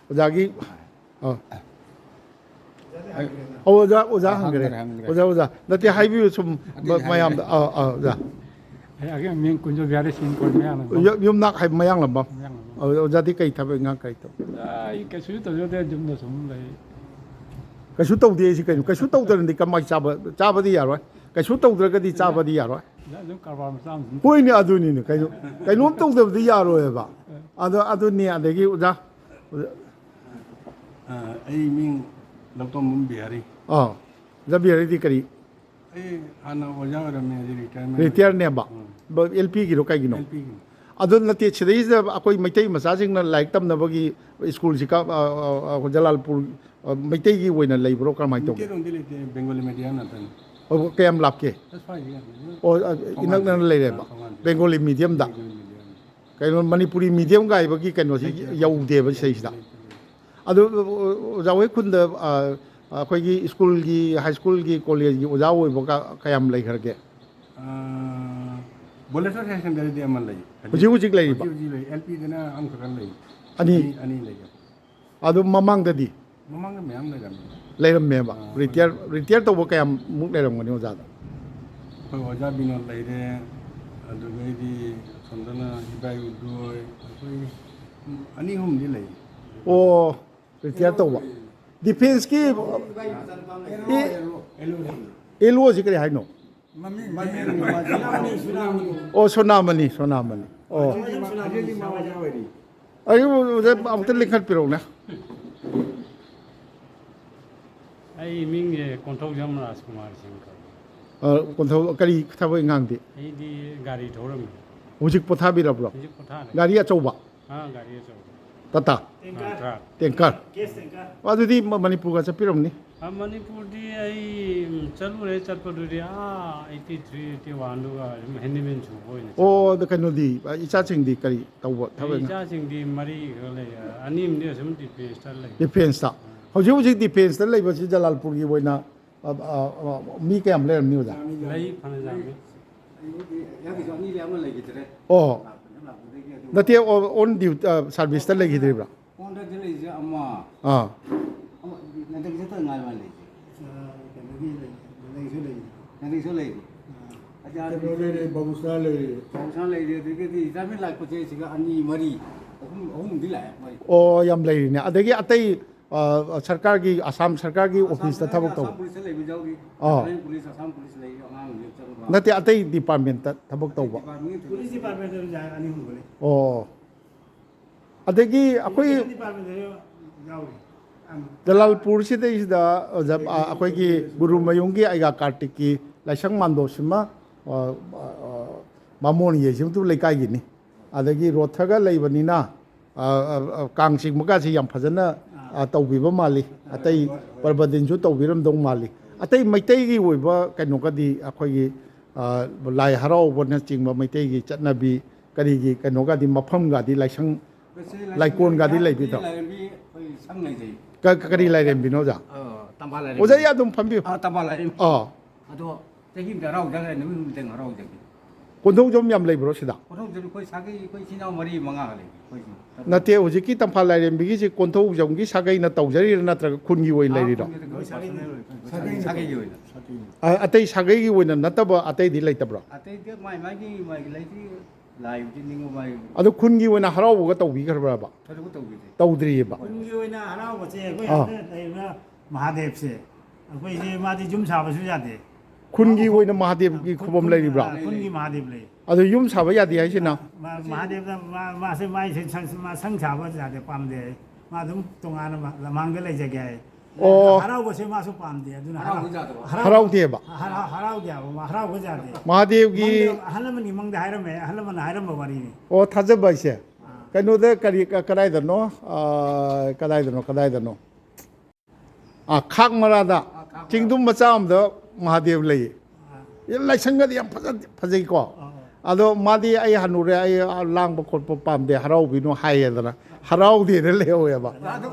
ꯑꯣꯖꯥꯒꯤ, ꯑ꯫ ꯑꯩ ꯑꯣ, ꯑꯣꯖꯥ, ꯑꯣꯖꯥ ꯑ, ꯍꯪꯈ꯭ꯔꯦ꯫ ꯍꯪꯈ꯭ꯔꯦ, ꯍꯪꯈ꯭ꯔꯦ꯫ ꯑꯣꯖꯥ, ꯑꯣꯖꯥ꯫ ꯅꯠꯇꯦ, ꯍꯥꯏꯕꯤꯌꯨ ꯁꯨꯝ ꯑꯗꯨꯗꯤ ꯃ-, ꯍꯥꯏꯈ꯭ꯔꯦ꯫ ꯃꯌꯥꯝꯗ꯫ ꯑ, ꯑ, ꯑꯣꯖꯥ꯫ ꯑꯩ ꯑꯒꯤ ꯃꯤꯡ ꯀꯨꯟꯖꯣ ꯕꯤꯍꯥꯔꯤ ꯁꯤꯡ ꯀꯧꯏ, ꯃꯌꯥꯡꯂꯝꯕꯝ꯫ ꯌꯨꯝ-, ꯌꯨꯝꯅꯥꯛ ꯍꯥꯏ ꯃꯌꯥꯡꯂꯝꯕꯝ꯫ ꯃꯌꯥꯡꯂꯝꯕꯝ꯫ ꯑꯣ, ꯑꯣꯖꯥꯗꯤ ꯀꯩ ꯊꯕꯛ ꯏꯪꯈꯥꯡ ꯀꯔꯤ ꯇꯧ? ꯑꯩ ꯀꯩꯁꯨ ꯇꯧꯖꯗꯦ, ꯌꯨꯝꯗ ꯁꯨꯝ ꯂꯩ꯫ ꯀꯩꯁꯨ ꯇꯧꯗꯦ ꯑꯩꯁꯤ ꯀꯩꯅꯣ? ꯀꯩꯁꯨ ꯇꯧꯗꯅꯗꯤ ꯀꯃꯥꯏ ꯆꯥꯕ? ꯆꯥꯕꯗꯤ ꯌꯥꯔꯣꯏ꯫ ꯀꯩꯁꯨ ꯇꯧꯗ꯭ꯔꯒꯗꯤ ꯆꯥꯕꯗꯤ ꯌꯥꯔꯣꯏ꯫ ꯑꯗꯨꯝ ꯀꯔꯕꯥꯔ ꯃꯆꯥ ꯑꯃ ꯁꯨꯝ ꯍꯣꯏꯅꯦ, ꯑꯗꯨꯅꯤꯅꯦ, ꯀꯩꯅꯣ, ꯀꯩꯅꯣꯝ ꯇꯧꯗꯕꯗꯤ ꯌꯥꯔꯣꯏꯕ꯫ ꯑꯗꯣ ꯑꯗꯨꯅꯤ꯫ ꯑꯗꯒꯤ ꯑꯣꯖꯥ, ꯑ, ꯑꯩ ꯃꯤꯡ ꯂꯧꯇꯣꯝꯕꯝ ꯕꯤꯍꯥꯔꯤ꯫ ꯑꯥ, ꯑꯣꯖꯥ ꯕꯤꯍꯥꯔꯤꯗꯤ ꯀꯔꯤ? ꯑꯩ ꯍꯥꯟꯅ ꯑꯣꯖꯥ ꯑꯣꯏꯔꯝꯃꯦ, ꯍꯧꯖꯤꯛ ꯔꯤꯇꯥꯌꯔꯃꯦꯟ꯫ ꯔꯤꯇꯥꯌꯔꯅꯦꯕ? ꯑꯦꯜ ꯄꯤꯒꯤꯔꯣ, ꯀꯩꯒꯤꯅꯣ? ꯑꯦꯜ ꯄꯤꯒꯤ꯫ ꯑꯗꯣ ꯅꯠꯇꯦ, ꯁꯤꯗꯩꯁꯤꯗ ꯑꯩꯈꯣꯏ ꯃꯩꯇꯩ ꯃꯆꯥꯁꯤꯡꯅ ꯂꯥꯏꯔꯤꯛ ꯇꯝꯅꯕꯒꯤ ꯁ꯭ꯀꯨꯜꯁꯤ ꯀ-, ꯑ, ꯑ, ꯑ, ꯖꯂꯥꯜꯄꯨꯔ, ꯑ, ꯃꯩꯇꯩꯒꯤ ꯑꯣꯏꯅ ꯂꯩꯕ꯭ꯔꯣ, ꯀꯔꯝꯍꯥꯏꯅ ꯇꯧꯒꯦ? ꯃꯩꯇꯩꯔꯣꯟꯗꯤ ꯂꯩꯇꯦ, ꯕꯦꯡꯒꯣꯂꯤ ꯃꯦꯗꯤꯌꯝ ꯉꯥꯛꯇꯅꯤ꯫ ꯑꯣ, ꯀꯌꯥꯝ ꯂꯥꯞꯀꯦ? ꯑꯁ, ꯁ꯭ꯋꯥꯏꯁꯤꯒ ꯑꯣ, ꯑ, ꯏꯅꯛ ꯅꯛꯅ ꯂꯩꯔꯦꯕ? ꯊꯣꯡꯒꯥꯟꯁꯦ꯫ ꯕꯦꯡꯒꯣꯂꯤ ꯃꯤꯗꯤꯌꯝꯗ? ꯕꯦꯡꯒꯣꯂꯤ ꯃꯦꯗꯤꯌꯝ꯫ ꯀꯩꯅꯣ, ꯃꯅꯤꯄꯨꯔꯤ ꯃꯤꯗꯤꯌꯝ ꯀꯥꯏꯕꯒꯤ ꯀꯩꯅꯣꯁꯤ ꯌꯧꯗꯦꯕ ꯁꯤꯗꯩꯁꯤꯗ? ꯑꯗꯨ ꯑꯣꯖꯥ ꯍꯣꯏ ꯈꯨꯟꯗ, ꯑ, ꯑꯩꯈꯣꯏꯒꯤ ꯁ꯭ꯀꯨꯜꯒꯤ, ꯍꯥꯏ ꯁ꯭ꯀꯨꯜꯒꯤ, ꯀꯣꯂꯦꯖꯒꯤ ꯑꯣꯖꯥ ꯑꯣꯏꯕ ꯀ-, ꯀꯌꯥꯝ ꯂꯩꯈ꯭ꯔꯒꯦ? ꯑ, ꯕꯣꯂꯦꯁꯣꯔ ꯍꯥꯌꯔ ꯁꯦꯀꯦꯟꯗꯔꯤꯗꯤ ꯑꯃ ꯂꯩ꯫ ꯍꯧꯖꯤꯛ ꯍꯧꯖꯤꯛ ꯂꯩꯔꯤꯕ? ꯍꯧꯖꯤꯛ ꯍꯧꯖꯤꯛ ꯂꯩ꯫ ꯑꯦꯜ ꯄꯤꯗꯅ ꯑꯃꯈꯛꯇ ꯂꯩ꯫ ꯑꯅꯤ? ꯑꯅꯤ, ꯑꯅꯤ ꯂꯩ꯫ ꯑꯗꯨ ꯃꯃꯥꯡꯗꯗꯤ? ꯃꯃꯥꯡꯗ ꯃꯌꯥꯝ ꯂꯩꯔꯝꯃꯦ꯫ ꯂꯩꯔꯝꯃꯦꯕ? ꯑꯥ, ꯔꯤꯇꯤꯌꯔ, ꯔꯤꯇꯤꯌꯔ ꯇꯧꯕ ꯀꯌꯥꯃꯨꯛ ꯂꯩꯔꯝꯒꯅꯤ ꯑꯣꯖꯥꯗ? ꯑꯩꯈꯣꯏ ꯑꯣꯖꯥ ꯕꯤꯅꯣꯗ ꯂꯩꯔꯦ, ꯑꯗꯨꯗꯩꯗꯤ ꯁꯣꯝꯗꯅ ꯏꯕꯥꯏ ꯎꯗꯣꯏ, ꯑꯩꯈꯣꯏ ꯑꯅꯤ ꯑꯍꯨꯝꯗꯤ ꯂꯩ꯫ ꯑꯣ, ꯔꯤꯇꯤꯌꯔ ꯇꯧꯕ꯫ ꯗꯤꯐꯦꯟꯁꯀꯤ ꯑꯦꯜ ꯑꯣꯁꯤ ꯀꯔꯤ ꯍꯥꯏꯅꯣ? ꯑꯣ, ꯁꯣꯅꯥꯃꯅꯤ, ꯁꯣꯅꯥꯃꯅꯤ꯫ ꯑꯣ, ꯑꯩ ꯑꯃꯨꯛꯇ ꯂꯤꯡꯈꯠꯄꯤꯔꯛꯎꯅꯦ꯫ ꯑꯩ ꯃꯤꯡꯁꯦ ꯀꯣꯟꯊꯧꯖꯝ ꯔꯥꯖꯀꯨꯃꯥꯔ ꯁꯤꯡ ꯀꯧꯏ꯫ ꯑ, ꯀꯣꯟꯊꯧ-, ꯀꯔꯤ ꯊꯕꯛ ꯏꯪꯈꯥꯡꯗꯤ? ꯑꯩꯗꯤ ꯒꯥꯔꯤ ꯊꯧꯔꯝꯃꯤ꯫ ꯍꯧꯖꯤꯛ ꯄꯣꯊꯥꯕꯤꯔꯕ꯭ꯔꯣ? ꯍꯧꯖꯤꯛ ꯄꯣꯊꯥꯔꯦ꯫ ꯒꯥꯔꯤ ꯑꯆꯧꯕ? ꯑꯥ, ꯒꯥꯔꯤ ꯑꯆꯧꯕ꯫ ꯇꯥꯇꯥ? ꯑꯥ, ꯇ꯭ꯔꯛ꯫ ꯇꯦꯡꯀꯔ? ꯑꯗꯨꯗꯤ ꯃ-, ꯃꯅꯤꯄꯨꯔꯒ ꯆꯠꯄꯤꯔꯝꯅꯤ? ꯑꯥ, ꯃꯅꯤꯄꯨꯔꯗꯤ ꯑꯩ, ꯎꯝ, ꯆꯠꯂꯨꯔꯦ꯫ ꯆꯠꯄꯗꯨꯗꯤ ꯑꯥ ꯑꯩꯠꯇꯤ ꯊ꯭ꯔꯤ, ꯑꯩꯠꯇꯤ ꯋꯥꯟꯗꯨꯒ ꯑꯗꯨꯝ ꯍꯦꯟꯗꯤꯃꯦꯟ ꯁꯨꯕ ꯑꯣꯏꯅ ꯑꯣ, ꯆꯠꯂꯦ꯫ ꯑꯗ ꯀꯩꯅꯣꯗꯤ, ꯑ, ꯏꯆꯥꯁꯤꯡꯗꯤ ꯀꯔꯤ ꯇꯧꯕ ꯑꯩ ꯊꯕꯛ? ꯏꯆꯥꯁꯤꯡꯗꯤ ꯃꯔꯤ ꯈꯛ ꯂꯩ, ꯑꯅꯤ ꯑꯃꯗꯤ ꯑꯁꯨꯝ ꯗꯤꯐꯦꯟꯁꯇ ꯂꯩ꯫ ꯗꯤꯐꯦꯟꯁꯇ꯫ ꯍꯧꯖꯤꯛ ꯍꯧꯖꯤꯛ ꯗꯤꯐꯦꯟꯁꯇ ꯂꯩꯕꯁꯤ ꯖꯂꯥꯜꯄꯨꯔꯒꯤ ꯑꯣꯏꯅ, ꯑ, ꯑ, ꯑ, ꯃꯤ ꯀꯌꯥꯝ ꯂꯩꯔꯝꯅꯤ, ꯑꯣꯖꯥ? ꯂꯩ, ꯐꯅ ꯌꯥꯝꯃꯤ꯫ ꯑꯩꯒꯤꯁꯨ ꯑꯅꯤ ꯂꯩ, ꯑꯃ ꯂꯩꯈꯤꯗ꯭ꯔꯦ꯫ ꯑꯣ, ꯂꯥꯛꯄꯅ ꯂꯥꯛꯄꯗꯒꯤ ꯑꯗꯨ ꯅꯠꯇꯦ, ꯑꯣꯟ ꯗ꯭ꯌꯨꯇꯤ, ꯑ, ꯁꯥꯔꯚꯤꯁꯇ ꯂꯩꯈꯤꯗ꯭ꯔꯤꯕ꯭ꯔꯥ? ꯑꯣꯟꯗꯗꯤ ꯂꯩꯁꯦ ꯑꯃ, ꯑꯥ, ꯑꯃ ꯅꯟꯗꯒꯤ ꯆꯠꯇ ꯉꯥꯏ ꯃꯥ ꯂꯩꯁꯦ꯫ ꯀꯩꯅꯣꯒꯤ ꯂꯩ, ꯅꯟꯗꯒꯤꯁꯨ ꯂꯩ꯫ ꯅꯟꯗꯒꯤꯁꯨ ꯂꯩꯔꯤ꯫ ꯀꯩꯅꯣ ꯂꯩꯔꯦ, ꯕꯥꯕꯨꯁꯅꯥ ꯂꯩꯔꯦ꯫ ꯕꯥꯕꯨꯁꯅꯥ ꯂꯩꯔꯤ, ꯑꯗꯒꯤꯗꯤ ꯔꯤꯇꯥꯌꯔꯃꯦꯟ ꯂꯥꯛꯄꯁꯦ ꯁꯤꯒ ꯑꯅꯤ, ꯃꯔꯤ, ꯑꯍꯨꯝ, ꯑꯍꯨꯝꯗꯤ ꯂꯥꯛꯑꯦ ꯃꯔꯤ꯫ ꯑꯣ, ꯌꯥꯝ ꯂꯩꯔꯤꯅꯦ꯫ ꯑꯗꯒꯤ ꯑꯇꯩ ꯑ, ꯁꯔꯀꯥꯔꯒꯤ, ꯑꯁꯥꯝ ꯁꯔꯀꯥꯔꯒꯤ ꯑꯣꯐꯤꯁꯇ ꯊꯕꯛ ꯇꯧꯕ? ꯑꯁꯥꯝ ꯄꯨꯂꯤꯁꯇ ꯂꯩꯕ ꯌꯥꯎꯔꯤ꯫ ꯑꯥ꯫ ꯅꯥꯒꯥꯂꯦꯟ ꯄꯨꯂꯤꯁ, ꯑꯁꯥꯝ ꯄꯨꯂꯤꯁ ꯂꯩ, ꯑꯉꯥꯡꯁꯤꯡꯁꯦ ꯆꯠꯂꯨꯕ꯫ ꯅꯠꯇꯦ, ꯑꯇꯩ ꯗꯤꯄꯥꯔꯠꯃꯦꯟꯇ ꯊꯕꯛ ꯇꯧꯕ? ꯗꯤꯄꯥꯔꯠꯃꯦꯟꯒꯤ ꯄꯨꯂꯤꯁ ꯗꯤꯄꯥꯔꯠꯃꯦꯟꯇ ꯑꯣꯖꯥ ꯑꯅꯤ ꯑꯍꯨꯝꯒ ꯂꯩ꯫ ꯑꯣ꯫ ꯑꯗꯒꯤ ꯑꯩꯈꯣꯏ ꯗꯤꯄꯥꯔꯠꯃꯦꯟꯇ ꯌꯥꯎꯔꯤ꯫ ꯖꯂꯥꯜꯄꯨꯔꯁꯤꯗꯩꯁꯤꯗ ꯑꯣꯖꯥ, ꯑ, ꯑꯩꯈꯣꯏꯒꯤ ꯒꯨꯔꯨꯃꯌꯨꯝꯒꯤ ꯑꯩꯒꯥ ꯀꯥꯔꯇꯤꯛꯀꯤ ꯂꯥꯏꯁꯪ ꯃꯥꯟꯗꯣꯞꯁꯤꯃ, ꯑ, ꯑ, ꯑ, ꯕꯥꯃꯣꯟ ꯌꯩꯁꯤꯃꯇꯨ ꯂꯩꯀꯥꯏꯒꯤꯅꯤ꯫ ꯑꯗꯒꯤ ꯔꯣꯊꯒ ꯂꯩꯕꯅꯤꯅ, ꯑ, ꯑ, ꯑ, ꯀꯥꯡ ꯆꯤꯡꯕꯒꯁꯤ ꯌꯥꯝ ꯐꯖꯅ, ꯑ, ꯇꯧꯕꯤꯕ ꯃꯥꯜꯂꯤ꯫ ꯑꯇꯩ ꯄ꯭ꯔꯕꯗꯤꯟꯁꯨ ꯇꯧꯕꯤꯔꯝꯗꯧ ꯃꯥꯜꯂꯤ꯫ ꯑꯇꯩ ꯃꯩꯇꯩꯒꯤ ꯑꯣꯏꯕ ꯀꯩꯅꯣꯒꯗꯤ ꯑꯩꯈꯣꯏꯒꯤ, ꯑ, ꯂꯥꯏ ꯍꯔꯥꯎꯕꯅꯆꯤꯡꯕ ꯃꯩꯇꯩꯒꯤ ꯆꯠꯅꯕꯤ ꯀꯔꯤꯒꯤ ꯀꯩꯅꯣꯒꯗꯤ ꯃꯐꯝꯒꯗꯤ ꯂꯥꯏꯁꯪ ꯂꯥꯏꯀꯣꯟꯒꯗꯤ ꯂꯩꯕꯤꯗ꯭ꯔꯣ? ꯂꯥꯏꯔꯦꯝꯕꯤ ꯑꯩꯈꯣꯏ ꯁꯪ ꯂꯩꯖꯩ꯫ ꯀ-, ꯀ-, ꯀꯔꯤ ꯂꯥꯏꯔꯦꯝꯕꯤꯅꯣ ꯑꯣꯖꯥ? ꯑ, ꯇꯝꯐꯥ ꯂꯥꯏꯔꯦꯝꯕꯤ꯫ ꯑꯣꯖꯥ ꯑꯩ ꯑꯗꯨꯝ ꯐꯝꯕꯤꯌꯨ꯫ ꯑ, ꯇꯝꯐꯥ ꯂꯥꯏꯔꯦꯝꯕꯤ꯫ ꯑꯥ꯫ ꯑꯗꯣ ꯆꯍꯤ ꯑꯃꯗ ꯍꯔꯥꯎꯖꯈ꯭ꯔꯦ, ꯅꯨꯃꯤꯠ ꯍꯨꯝꯅꯤꯗꯪ ꯍꯔꯥꯎꯖꯒꯦ꯫ ꯀꯣꯟꯊꯧꯖꯝ ꯌꯥꯝ ꯂꯩꯕ꯭ꯔꯣ ꯁꯤꯗ? ꯀꯣꯟꯊꯧꯖꯝ ꯑꯩꯈꯣꯏ ꯁꯥꯒꯩ, ꯑꯩꯈꯣꯏ ꯏꯆꯤꯟ ꯏꯅꯥꯎ ꯃꯔꯤ ꯃꯉꯥ ꯂꯩ ꯑꯩꯈꯣꯏꯁꯨ꯫ ꯅꯠꯇꯦ, ꯍꯧꯖꯤꯛꯀꯤ ꯇꯝꯐꯥ ꯂꯥꯏꯔꯦꯝꯕꯤꯒꯤꯁꯤ ꯀꯣꯟꯊꯧꯖꯝꯒꯤ ꯁꯥꯒꯩꯅ ꯇꯧꯖꯔꯤꯔꯥ ꯅꯠꯇ꯭ꯔꯒ ꯈꯨꯟꯒꯤ ꯑꯣꯏꯅ ꯂꯩꯔꯤꯔꯣ? ꯑꯩꯈꯣꯏ ꯁꯥꯒꯩꯒꯤ ꯑꯣꯏꯅ꯫ ꯑ-, ꯑꯇꯩ ꯁꯥꯒꯩꯒꯤ ꯑꯣꯏꯅ ꯅꯠꯇꯕ ꯑꯇꯩꯗꯤ ꯂꯩꯇꯕ꯭ꯔꯣ? ꯑꯇꯩꯗꯤ ꯃꯥꯏ ꯃꯥꯒꯤ ꯃꯥꯒꯤ ꯂꯩꯇ꯭ꯔꯤ꯫ ꯂꯥꯏꯕꯨꯗꯤ ꯅꯤꯡꯉꯣ ꯃꯥꯏ꯫ ꯑꯗꯣ ꯈꯨꯟꯒꯤ ꯑꯣꯏꯅ ꯍꯔꯥꯎꯕꯒ ꯇꯧꯕꯤꯈ꯭ꯔꯕ꯭ꯔꯕ? ꯊꯣꯏꯗꯣꯛꯄ ꯇꯧꯕꯤꯗ꯭ꯔꯤ꯫ ꯇꯧꯗ꯭ꯔꯤꯑꯕ? ꯈꯨꯟꯒꯤ ꯑꯣꯏꯅ ꯍꯔꯥꯎꯕꯁꯦ ꯑꯩꯈꯣꯏ ꯑꯥ꯫ ꯍꯟꯗꯛ ꯂꯩꯔꯤꯕ ꯃꯍꯥꯗꯦꯕꯁꯦ, ꯑꯩꯈꯣꯏꯁꯦ ꯃꯥꯗꯤ ꯌꯨꯝ ꯁꯥꯕꯁꯨ ꯌꯥꯗꯦ꯫ ꯈꯨꯟꯒꯤ ꯑꯣꯏꯅ ꯃꯍꯥꯗꯦꯕꯒꯤ ꯈꯨꯕꯝ ꯂꯩꯔꯤꯕ꯭ꯔꯥ? ꯈꯨꯟꯒꯤ ꯃꯍꯥꯗꯦꯕ ꯂꯩ꯫ ꯑꯗꯣ ꯌꯨꯝ ꯁꯥꯕ ꯌꯥꯗꯦ ꯍꯥꯏꯁꯤꯅ? ꯃꯥ-, ꯃꯍꯥꯗꯦꯕꯗ ꯃꯥ-, ꯃꯥꯁꯦ ꯃꯥꯏꯁꯦ ꯁꯪ-, ꯃꯥ ꯁꯪ ꯁꯥꯕ ꯌꯥꯗꯦ, ꯄꯥꯝꯗꯦ꯫ ꯃꯥ ꯑꯗꯨꯝ ꯇꯣꯉꯥꯟꯅ ꯃ-, ꯂꯝꯍꯥꯡꯗ ꯂꯩꯖꯒꯦ ꯍꯥꯏ꯫ ꯑꯣ꯫ ꯍꯔꯥꯎꯕꯁꯦ ꯃꯥꯁꯨ ꯄꯥꯝꯗꯦ꯫ ꯑꯗꯨꯅ ꯍꯔꯥꯎꯕ ꯍꯔꯥꯎ-, ꯌꯥꯗꯕ꯫ ꯍꯔꯥꯎ-, ꯍꯔꯥꯎꯗꯦꯕ? ꯍꯔꯥꯎ-, ꯍꯔꯥꯎꯗꯦ ꯍꯥꯏꯕ, ꯃꯥ ꯍꯔꯥꯎꯕ ꯌꯥꯗꯦ꯫ ꯃꯍꯥꯗꯦꯕꯒꯤ ꯃꯪꯗ ꯑꯍꯜ ꯂꯃꯟꯒꯤ ꯃꯪꯗ ꯍꯥꯏꯔꯝꯃꯦ, ꯑꯍꯜ ꯂꯃꯟꯅ ꯍꯥꯏꯔꯝꯕ ꯋꯥꯔꯤꯅꯤ꯫ ꯑꯣ, ꯊꯥꯖꯕ ꯍꯥꯏꯁꯦ? ꯀꯩꯅꯣꯗ ꯀꯔꯤ, ꯀ-, ꯀꯗꯥꯏꯗꯅꯣ? ꯑꯥ, ꯀꯗꯥꯏꯗꯅꯣ, ꯀꯗꯥꯏꯗꯅꯣ? ꯑꯥ, ꯈꯥꯛ ꯃꯔꯥꯗ ꯆꯤꯡꯗꯨꯝ ꯃꯆꯥ ꯑꯃꯗ ꯃꯍꯥꯗꯦꯕ ꯂꯩꯌꯦ꯫ ꯂꯥꯏꯁꯪꯒꯗꯤ ꯌꯥꯝ ꯐꯖ-, ꯐꯖꯩꯀꯣ꯫ ꯑꯗꯣ ꯃꯥꯗꯤ "ꯑꯩ ꯍꯅꯨꯔꯦ, ꯑꯩ ꯂꯥꯡꯕ ꯈꯣꯠꯄ ꯄꯥꯝꯗꯦ, ꯍꯔꯥꯎꯕꯤꯅꯨ" ꯍꯥꯏꯌꯦꯗꯅ, ꯍꯔꯥꯎꯗꯦꯅ ꯂꯩꯍꯧꯋꯦꯕ꯫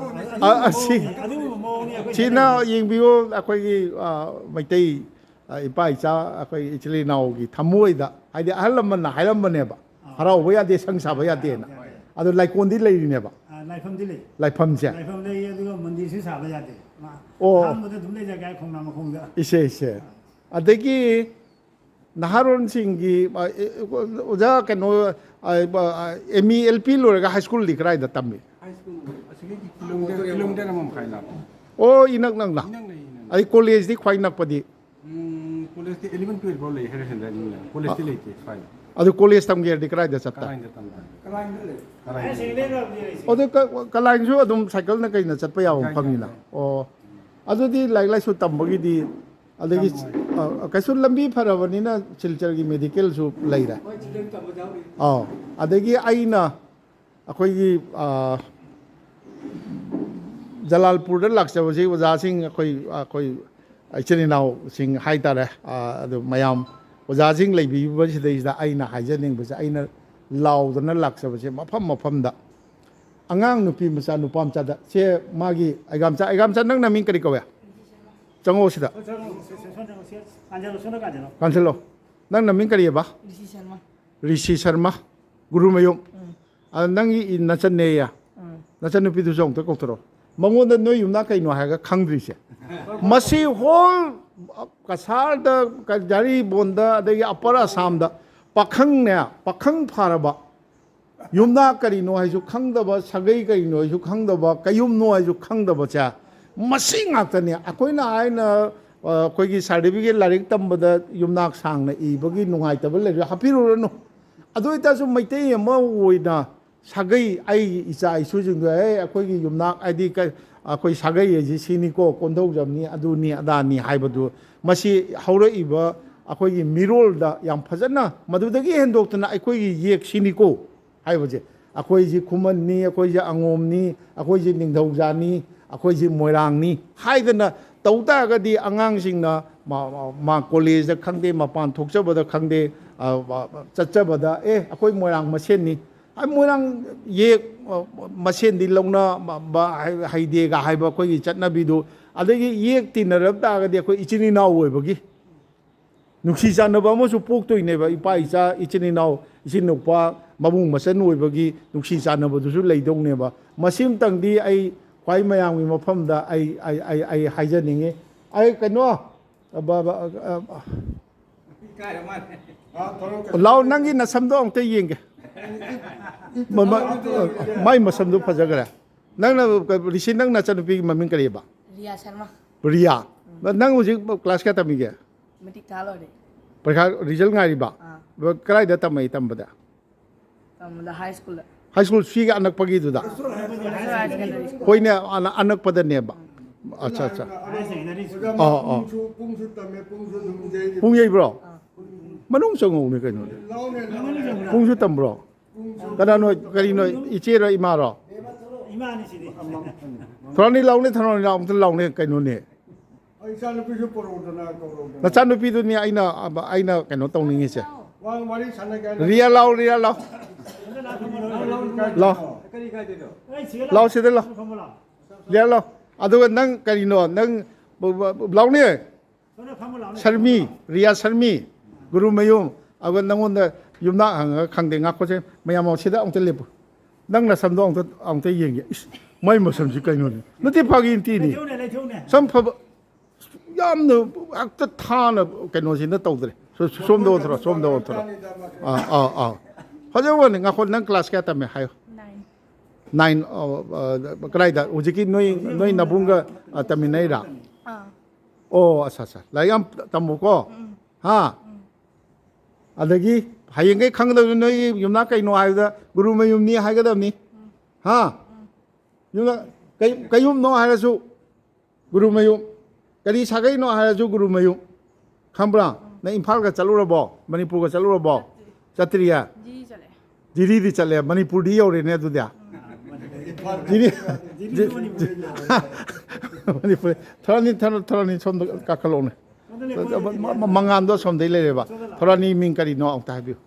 ꯑ, ꯑ, ꯁꯤ, ꯑꯗꯨꯒꯨꯝꯕ ꯃꯑꯣꯡꯅꯤ ꯑꯩꯈꯣꯏ ꯁꯤꯅ ꯌꯦꯡꯕꯤꯌꯨ, ꯑꯩꯈꯣꯏꯒꯤ, ꯑ, ꯃꯩꯇꯩ, ꯑ, ꯏꯄꯥ ꯏꯆꯥ, ꯑꯩꯈꯣꯏ ꯏꯆꯤꯜ ꯏꯅꯥꯎꯒꯤ ꯊꯃꯣꯏꯗ, ꯍꯥꯏꯗꯤ ꯑꯍꯜ ꯂꯃꯟꯅ ꯍꯥꯏꯔꯝꯕꯅꯦꯕ, "ꯍꯔꯥꯎꯕ ꯌꯥꯗꯦ, ꯁꯪ ꯁꯥꯕ ꯌꯥꯗꯦꯅ"꯫ ꯑꯗꯣ ꯂꯥꯏꯀꯣꯟꯗꯤ ꯂꯩꯔꯤꯅꯦꯕ, ꯑ, ꯂꯥꯏꯐꯝꯗꯤ ꯂꯩ꯫ ꯂꯥꯏꯐꯝꯁꯦ꯫ ꯂꯥꯏꯐꯝ ꯂꯩ, ꯑꯗꯨꯒ ꯃꯟꯗꯤꯔꯁꯨ ꯁꯥꯕ ꯌꯥꯗꯦ꯫ ꯃꯥ ꯑꯣ꯫ ꯑꯍꯥꯟꯕꯗ ꯑꯗꯨꯝ ꯂꯩꯖꯒꯦ ꯍꯥꯏ, ꯈꯣꯡꯅꯥꯡ ꯃꯈꯣꯡꯗ꯫ ꯏꯁꯦ, ꯏꯁꯦ꯫ ꯑꯗꯒꯤ ꯅꯍꯥꯔꯣꯟꯁꯤꯡꯒꯤ, ꯑ, ꯑꯦ, ꯑꯣꯖꯥ ꯀꯩꯅꯣ, ꯑ, ꯑ, ꯑꯦꯝ ꯏ, ꯑꯦꯜ ꯄꯤ ꯂꯣꯏꯔꯒ ꯍꯥꯏ ꯁ꯭ꯀꯨꯜꯗꯤ ꯀꯗꯥꯏꯗ ꯇꯝꯃꯤ? ꯍꯥꯏ ꯁ꯭ꯀꯨꯜ ꯑꯁꯤꯗꯒꯤ ꯀꯤꯂꯣꯃꯤꯇꯔ ꯀꯤꯂꯣꯃꯤꯇꯔ ꯑꯃ ꯃꯈꯥꯏ ꯂꯥꯞꯄꯦ꯫ ꯑꯣ, ꯏꯅꯛ ꯅꯛꯅ꯫ ꯏꯅꯛ ꯅꯩ, ꯏꯅꯛ ꯅꯩ꯫ ꯑꯗꯩ ꯀꯣꯂꯦꯖꯇꯤ ꯈ꯭ꯋꯥꯏ ꯅꯛꯄꯗꯤ? ꯎꯝ, ꯀꯣꯂꯦꯖꯇꯤ ꯑꯦꯂꯚꯦꯟ ꯇꯨꯌꯦꯜꯐ ꯐꯥꯎ ꯂꯩ, ꯍꯥꯏꯌꯔ ꯁꯦꯀꯦꯟꯗꯔꯤ ꯂꯩ꯫ ꯀꯣꯂꯦꯖꯇꯤ ꯂꯩꯇꯦ ꯁ꯭ꯋꯥꯏꯗ꯫ ꯑꯗꯨ ꯀꯣꯂꯦꯖ ꯇꯝꯒꯦ ꯍꯥꯏꯔꯗꯤ ꯀꯗꯥꯏꯗ ꯆꯠꯇ? ꯀꯔꯥꯏꯗ ꯇꯝꯗ? ꯀꯔꯥꯏꯗ ꯂꯩ? ꯑꯗꯨ ꯀ- ꯀꯂꯥꯏꯟꯁꯨ ꯑꯗꯨꯝ ꯁꯥꯏꯀꯜꯅ ꯀꯩꯅ ꯆꯠꯄ ꯌꯥꯕ ꯃꯐꯝꯅꯤꯅ꯫ ꯑꯣ, ꯑꯗꯨꯗꯤ ꯂꯥꯏꯔꯤꯛ ꯂꯥꯏꯁꯨ ꯇꯝꯕꯒꯤꯗꯤ ꯑꯗꯒꯤ, ꯑ, ꯀꯩꯁꯨ ꯂꯝꯕꯤ ꯐꯔꯕꯅꯤꯅ ꯁꯤꯜꯆꯔꯒꯤ ꯃꯦꯗꯤꯀꯦꯜꯁꯨ ꯂꯩꯔꯦ꯫ ꯑꯥꯎ꯫ ꯑꯗꯒꯤ ꯑꯩꯅ ꯑꯩꯈꯣꯏꯒꯤ, ꯑ, ꯖꯂꯥꯜꯄꯨꯔꯗ ꯂꯥꯛꯆꯕꯁꯤ ꯑꯣꯖꯥꯁꯤꯡ, ꯑꯩꯈꯣꯏ, ꯑꯩꯈꯣꯏ ꯏꯆꯤꯟ ꯏꯅꯥꯎꯁꯤꯡ ꯍꯥꯏꯇꯥꯔꯦ, ꯑ, ꯑꯗꯨ ꯃꯌꯥꯝ ꯑꯣꯖꯥꯁꯤꯡ ꯂꯩꯕꯤꯕꯁꯤꯗꯩꯁꯤꯗ ꯑꯩꯅ ꯍꯥꯏꯖꯅꯤꯡꯕꯁꯦ, ꯑꯩꯅ ꯂꯥꯎꯗꯅ ꯂꯥꯛꯆꯕꯁꯦ ꯃꯐꯝ ꯃꯐꯝꯗ ꯑꯉꯥꯡ ꯅꯨꯄꯤ ꯃꯆꯥ, ꯅꯨꯄꯥ ꯃꯆꯥꯗ, ꯁꯦ ꯃꯥꯒꯤ ꯑꯩꯒꯥꯝꯆꯥ, ꯑꯩꯒꯥꯝꯆꯥ, ꯅꯪ ꯅꯃꯤꯡ ꯀꯔꯤ ꯀꯧꯋꯦ? ꯆꯪꯉꯛꯑꯣ ꯁꯤꯗ꯫ ꯀꯥꯟꯁꯤꯜꯂꯣ꯫ ꯅꯪ ꯅꯃꯤꯡ ꯀꯔꯤꯑꯕ? ꯔꯤꯁꯤ ꯁꯔꯃ꯫ ꯔꯤꯁꯤ ꯁꯔꯃ, ꯒꯨꯔꯨꯃꯌꯨꯝ꯫ ꯑ, ꯅꯪꯒꯤ ꯏ-, ꯅꯆꯟꯅꯦꯌꯦ꯫ ꯅꯆꯟꯅꯨꯄꯤꯗꯨꯁꯨ ꯑꯃꯨꯛꯇ ꯀꯧꯊꯣꯔꯛꯑꯣ꯫ ꯃꯉꯣꯟꯗ ꯅꯣꯏ ꯌꯨꯝꯅꯥꯛ ꯀꯩꯅꯣ ꯍꯥꯏꯔꯒ ꯈꯪꯗ꯭ꯔꯤꯁꯦ꯫ ꯃꯁꯤ ꯍꯣꯜ ꯀꯁꯥꯔꯗ, ꯖꯥꯔꯤꯕꯣꯟꯗ, ꯑꯗꯒꯤ ꯑꯄꯔ ꯑꯁꯥꯝꯗ ꯄꯥꯈꯪꯅꯦ, ꯄꯥꯈꯪ ꯐꯥꯔꯕ, ꯌꯨꯝꯅꯥꯛ ꯀꯔꯤꯅꯣ ꯍꯥꯏꯁꯨ ꯈꯪꯗꯕ, ꯁꯥꯒꯩ ꯀꯔꯤꯅꯣ ꯍꯥꯏꯁꯨ ꯈꯪꯗꯕ, ꯀꯌꯨꯝꯅꯣ ꯍꯥꯏꯁꯨ ꯈꯪꯗꯕꯁꯦ ꯃꯁꯤ ꯉꯥꯛꯇꯅꯤ꯫ ꯑꯩꯈꯣꯏꯅ ꯍꯥꯏꯅ, ꯑ, ꯑꯩꯈꯣꯏꯒꯤ ꯁꯥꯔꯇꯤꯐꯤꯀꯦꯠ ꯂꯥꯏꯔꯤꯛ ꯇꯝꯕꯗ ꯌꯨꯝꯅꯥꯛ ꯁꯥꯡꯅ ꯏꯕꯒꯤ ꯅꯨꯡꯉꯥꯏꯇꯕ ꯂꯩꯔꯁꯨ ꯍꯥꯞꯄꯤꯔꯨꯔꯅꯨ꯫ ꯑꯗꯨ ꯑꯣꯏꯇꯥꯔꯁꯨ ꯃꯩꯇꯩ ꯑꯃ ꯑꯣꯏꯅ ꯁꯥꯒꯩ, ꯑꯩꯒꯤ ꯏꯆꯥ ꯏꯁꯨꯁꯤꯡꯗꯣ, "ꯑꯦ, ꯑꯩꯈꯣꯏꯒꯤ ꯌꯨꯝꯅꯥꯛ ꯍꯥꯏꯗꯤ ꯀ-, ꯑꯩꯈꯣꯏ ꯁꯥꯒꯩ ꯍꯥꯏꯁꯤ ꯁꯤꯅꯤꯀꯣ, ꯀꯣꯟꯊꯧꯖꯝꯅꯤ, ꯑꯗꯨꯅꯤ ꯑꯗꯥꯅꯤ" ꯍꯥꯏꯕꯗꯨ ꯃꯁꯤ ꯍꯧꯔꯛꯏꯕ ꯑꯩꯈꯣꯏꯒꯤ ꯃꯤꯔꯣꯜꯗ ꯌꯥꯝ ꯐꯖꯅ, ꯃꯗꯨꯗꯒꯤ ꯍꯦꯟꯗꯣꯛꯇꯅ ꯑꯩꯈꯣꯏꯒꯤ ꯌꯦꯛ ꯁꯤꯅꯤꯀꯣ ꯍꯥꯏꯕꯁꯦ, "ꯑꯩꯈꯣꯏꯁꯤ ꯈꯨꯃꯟꯅꯤ, ꯑꯩꯈꯣꯏꯁꯤ ꯑꯉꯣꯝꯅꯤ, ꯑꯩꯈꯣꯏꯁꯤ ꯅꯤꯡꯊꯧꯖꯥꯅꯤ, ꯑꯩꯈꯣꯏꯁꯤ ꯃꯣꯏꯔꯥꯡꯅꯤ" ꯍꯥꯏꯗꯅ ꯇꯧ ꯇꯥꯔꯒꯗꯤ ꯑꯉꯥꯡꯁꯤꯡꯅ ꯃꯥ, ꯃꯥ, ꯃꯥ ꯀꯣꯂꯦꯖꯇ ꯈꯪꯗꯦ, ꯃꯄꯥꯟ ꯊꯣꯛꯆꯕꯗ ꯈꯪꯗꯦ, ꯑ, ꯑ, ꯆꯠꯆꯕꯗ, "ꯑꯦ, ꯑꯩꯈꯣꯏ ꯃꯣꯏꯔꯥꯡ ꯃꯁꯦꯟꯅꯤ", ꯑ, ꯃꯣꯏꯔꯥꯡ ꯌꯦꯛ, ꯑ, ꯃꯁꯦꯟꯗꯤ ꯂꯧꯅ ꯕ-, ꯍꯩ-, ꯍꯩꯗꯦꯒ ꯍꯥꯏꯕ ꯑꯩꯈꯣꯏꯒꯤ ꯆꯠꯅꯕꯤꯗꯨ, ꯑꯗꯒꯤ ꯌꯦꯛ ꯇꯤꯟꯅꯔꯛ ꯇꯥꯔꯒꯗꯤ ꯑꯩꯈꯣꯏ ꯏꯆꯤꯟ ꯏꯅꯥꯎ ꯑꯣꯏꯕꯒꯤ ꯅꯨꯡꯁꯤ ꯆꯥꯟꯅꯕ ꯑꯃꯁꯨ ꯄꯣꯛꯇꯣꯏꯅꯦꯕ꯫ ꯏꯄꯥ ꯏꯆꯥ, ꯏꯆꯤꯟ ꯏꯅꯥꯎ, ꯏꯆꯤꯟ ꯅꯨꯄꯥ, ꯃꯕꯨꯡ ꯃꯆꯟ ꯑꯣꯏꯕꯒꯤ ꯅꯨꯡꯁꯤ ꯆꯥꯟꯅꯕꯗꯨꯁꯨ ꯂꯩꯗꯧꯅꯦꯕ꯫ ꯃꯁꯤꯃꯇꯪꯗꯤ ꯑꯩ ꯈ꯭ꯋꯥꯏ ꯃꯌꯥꯝꯒꯤ ꯃꯐꯝꯗ ꯑꯩ, ꯑꯩ, ꯑꯩ, ꯑꯩ ꯍꯥꯏꯖꯅꯤꯡꯉꯤ꯫ ꯑꯩ ꯀꯩꯅꯣ, ꯑ, ꯕ-, ꯕ-, ꯑ, ꯑ, ꯏꯀꯥꯏꯔ ꯃꯥꯜꯂꯦ꯫ ꯂꯥꯎ, ꯅꯪꯒꯤ ꯅꯁꯝꯗꯣ ꯑꯃꯨꯛꯇ ꯌꯦꯡꯒꯦ꯫ ꯃ- ꯃ- ꯃꯥꯏ ꯃꯁꯝꯗꯨ ꯐꯖꯈ꯭ꯔꯦ꯫ ꯅꯪꯅ, ꯔꯤꯁꯤ, ꯅꯪ ꯅꯆꯟꯅꯨꯄꯤꯒꯤ ꯃꯃꯤꯡ ꯀꯔꯤꯕ? ꯔꯤꯌꯥ ꯁꯔꯃ꯫ ꯔꯤꯌꯥ꯫ ꯅꯪ ꯍꯧꯖꯤꯛ ꯀ꯭ꯂꯥꯁ ꯀꯌꯥ ꯇꯝꯃꯤꯒꯦ? ꯃꯦꯇ꯭ꯔꯤꯛ ꯊꯥ ꯂꯣꯏꯔꯦ꯫ ꯄꯔꯤꯈꯥ ꯔꯤꯖꯜ ꯉꯥꯏꯔꯤꯕ? ꯑꯥ꯫ ꯀꯗꯥꯏꯗ ꯇꯝꯃꯛꯏ ꯇꯝꯕꯗ? ꯇꯝꯕꯗ ꯍꯥꯏ ꯁ꯭ꯀꯨꯜꯗ꯫ ꯍꯥꯏ ꯁ꯭ꯀꯨꯜ ꯁꯤꯒꯤ ꯑꯅꯛꯄꯒꯤꯗꯨꯗ? ꯍꯥꯏ ꯁ꯭ꯀꯨꯜꯗ꯫ ꯍꯣꯏꯅꯦ, ꯑꯅ-, ꯑꯅꯛꯄꯗꯅꯦꯕ꯫ ꯑꯠꯆꯥ, ꯑꯠꯆꯥ꯫ ꯑꯣꯖꯥ, ꯑꯥ, ꯑꯥ꯫ ꯄꯨꯡꯁꯨ, ꯄꯨꯡꯁꯨ ꯇꯝꯃꯦ, ꯄꯨꯡꯁꯨ ꯑꯗꯨꯝ ꯌꯩꯔꯤ꯫ ꯄꯨꯡ ꯌꯩꯕ꯭ꯔꯣ? ꯑꯥ꯫ ꯃꯅꯨꯡ ꯆꯪꯉꯧꯅꯦ ꯀꯩꯅꯣꯅꯦ꯫ ꯂꯥꯎꯅꯦ, ꯂꯥꯎꯅꯦ꯫ ꯄꯨꯡꯁꯨ ꯇꯝꯕ꯭ꯔꯣ? ꯄꯨꯡꯁꯨ ꯀꯅꯥꯅꯣ, ꯀꯔꯤꯅꯣ, ꯏꯆꯦꯔꯣ, ꯏꯃꯥꯔꯣ? ꯏꯃꯥꯅꯤ ꯁꯤꯗꯤ꯫ ꯊꯣꯔꯥꯅꯤ ꯂꯥꯎꯅꯦ, ꯊꯣꯔꯥꯅꯤ ꯂꯥꯎ, ꯑꯝꯇ ꯂꯥꯎꯅꯦ ꯀꯩꯅꯣꯅꯦ꯫ ꯑꯩ ꯏꯆꯥꯅꯨꯄꯤꯁꯨ ꯄꯨꯔꯛꯎꯗꯅ, ꯀꯧꯔꯛꯎꯗꯅ꯫ ꯅꯆꯥꯅꯨꯄꯤꯗꯨꯅꯤ ꯑꯩꯅ, ꯑꯩꯅ ꯀꯩꯅꯣ ꯇꯧꯅꯤꯡꯉꯤꯁꯦ꯫ ꯋꯥ-, ꯋꯥꯔꯤ ꯁꯥꯟꯅꯒꯦ ꯍꯥꯏꯅ꯫ ꯔꯤꯌꯥ ꯂꯥꯎ, ꯔꯤꯌꯥ ꯂꯥꯎ꯫ ꯂꯥꯎ, ꯂꯥꯎ, ꯂꯥꯎ꯫ ꯂꯥꯎ꯫ ꯀꯔꯤ ꯀꯥꯏꯗꯣꯏꯅꯣ? ꯑꯩ ꯁꯤꯗ ꯂꯥꯎ, ꯂꯥꯎ꯫ ꯁꯤꯗ ꯂꯥꯎ꯫ ꯐꯝꯃꯣ ꯂꯥꯎ꯫ ꯔꯤꯌꯥ ꯂꯥꯎ꯫ ꯑꯗꯨꯒ ꯅꯪ ꯀꯔꯤꯅꯣ? ꯅꯪ ꯕ-, ꯕ-, ꯂꯥꯎꯅꯦ꯫ ꯁꯣꯝꯗ ꯐꯝꯃꯣ ꯂꯥꯎꯅꯦ꯫ ꯁꯔꯃꯤ, ꯔꯤꯌꯥ ꯁꯔꯃꯤ, ꯒꯨꯔꯨꯃꯌꯨꯝ꯫ ꯑꯗꯨꯒ ꯅꯪꯉꯣꯟꯗ ꯌꯨꯝꯅꯥꯛ ꯍꯪꯉꯒ ꯈꯪꯗꯦ꯫ ꯉꯥꯛꯈꯣꯁꯦ, ꯃꯌꯥꯝ ꯁꯤꯗ ꯑꯃꯨꯛꯇ ꯂꯦꯞꯄꯨ꯫ ꯅꯪ ꯅꯁꯝꯗꯣ ꯑꯃꯨꯛꯇ, ꯑꯃꯨꯛꯇ ꯌꯦꯡꯒꯦ꯫ ꯏꯁ, ꯃꯥꯏ ꯃꯁꯝꯁꯤ ꯀꯩꯅꯣꯅꯦ? ꯅꯠꯇꯦ, ꯐꯥꯒꯤ ꯅꯠꯇꯦꯅꯦ꯫ ꯂꯩꯊꯧꯅꯦ, ꯂꯩꯊꯧꯅꯦ꯫ ꯁꯝ ꯐꯕ, ꯌꯥꯝꯅ ꯍꯦꯛꯇ ꯊꯥꯅ ꯀꯩꯅꯣꯁꯤꯅ ꯇꯧꯗ꯭ꯔꯦ꯫ ꯁꯣ-, ꯁꯣꯝꯗ ꯑꯣꯟꯊꯣꯔꯛꯑꯣ, ꯁꯣꯝꯗ ꯑꯣꯟꯊꯣꯔꯛꯑꯣ꯫ ꯑꯥ, ꯑꯥ, ꯑꯥ꯫ ꯐꯖꯕ ꯋꯥꯅꯤ꯫ ꯉꯥꯏꯈꯣ, ꯅꯪ ꯀ꯭ꯂꯥꯁ ꯀꯌꯥ ꯇꯝꯃꯦ ꯍꯥꯏꯌꯨ? ꯅꯥꯏꯟ꯫ ꯅꯥꯏꯟ, ꯑ, ꯑ, ꯀꯗꯥꯏꯗ? ꯍꯧꯖꯤꯛꯀꯤ ꯅꯣꯏ, ꯅꯣꯏ ꯅꯕꯨꯡꯒ, ꯑ, ꯇꯝꯃꯤꯟꯅꯩꯔꯥ? ꯑꯥ꯫ ꯑꯣ, ꯑꯠꯆꯥ, ꯑꯠꯆꯥ꯫ ꯂꯥꯏꯔꯤꯛ ꯌꯥꯝ ꯇꯝꯃꯨꯀꯣ꯫ ꯎꯝ꯫ ꯍꯥ? ꯎꯝ꯫ ꯑꯗꯒꯤ ꯍꯌꯦꯡꯈꯩ ꯈꯪꯒꯗꯕꯅꯤ ꯅꯣꯏꯒꯤ ꯌꯨꯝꯅꯥꯛ ꯀꯩꯅꯣ ꯍꯥꯏꯕꯗ ꯒꯨꯔꯨꯃꯌꯨꯝꯅꯤ ꯍꯥꯏꯒꯗꯕꯅꯤ꯫ ꯎꯝ꯫ ꯍꯥ? ꯎꯝ꯫ ꯌꯨꯝꯅꯥꯛ ꯀꯩ-, ꯀꯩꯌꯨꯝꯅꯣ ꯍꯥꯏꯔꯁꯨ ꯒꯨꯔꯨꯃꯌꯨꯝ꯫ ꯀꯔꯤ ꯁꯥꯒꯩꯅꯣ ꯍꯥꯏꯔꯁꯨ ꯒꯨꯔꯨꯃꯌꯨꯝ꯫ ꯈꯪꯕ꯭ꯔꯥ? ꯎꯝ꯫ ꯅꯪ ꯏꯝꯐꯥꯜꯒ ꯆꯠꯂꯨꯔꯕꯣ? ꯃꯅꯤꯄꯨꯔꯒ ꯆꯠꯂꯨꯔꯕꯣ? ꯆꯠꯇ꯭ꯔꯤ꯫ ꯆꯠꯇ꯭ꯔꯤꯌꯦ? ꯖꯤꯔꯤ ꯆꯠꯂꯦ꯫ ꯖꯤꯔꯤꯗꯤ ꯆꯠꯂꯦ, ꯃꯅꯤꯄꯨꯔꯗꯤ ꯌꯧꯔꯦꯅꯦ ꯑꯗꯨꯗꯤ꯫ ꯎꯝ꯫ ꯖꯤꯔꯤ, ꯖꯤꯔꯤ ꯖꯤ-, ꯃꯅꯤꯄꯨꯔ꯫ ꯃꯅꯤꯄꯨꯔ꯫ ꯊꯣꯔꯥꯅꯤ, ꯊꯣꯔꯥ-, ꯊꯣꯔꯥꯅꯤ ꯁꯣꯝꯗ ꯀꯥꯈꯠꯂꯛꯎꯅꯦ꯫ ꯁꯣꯝꯗ ꯂꯦꯞꯄꯣ, ꯃ-, ꯃ-, ꯃꯉꯥꯟꯗꯣ ꯑꯁꯣꯝꯗꯩ ꯂꯩꯔꯦꯕ꯫ ꯁꯣꯝꯗ ꯂꯥꯛꯑꯣ꯫ ꯊꯣꯔꯥꯅꯤ ꯃꯤꯡ ꯀꯔꯤꯅꯣ ꯑꯃꯨꯛꯇ ꯍꯥꯏꯕꯤꯌꯨ꯫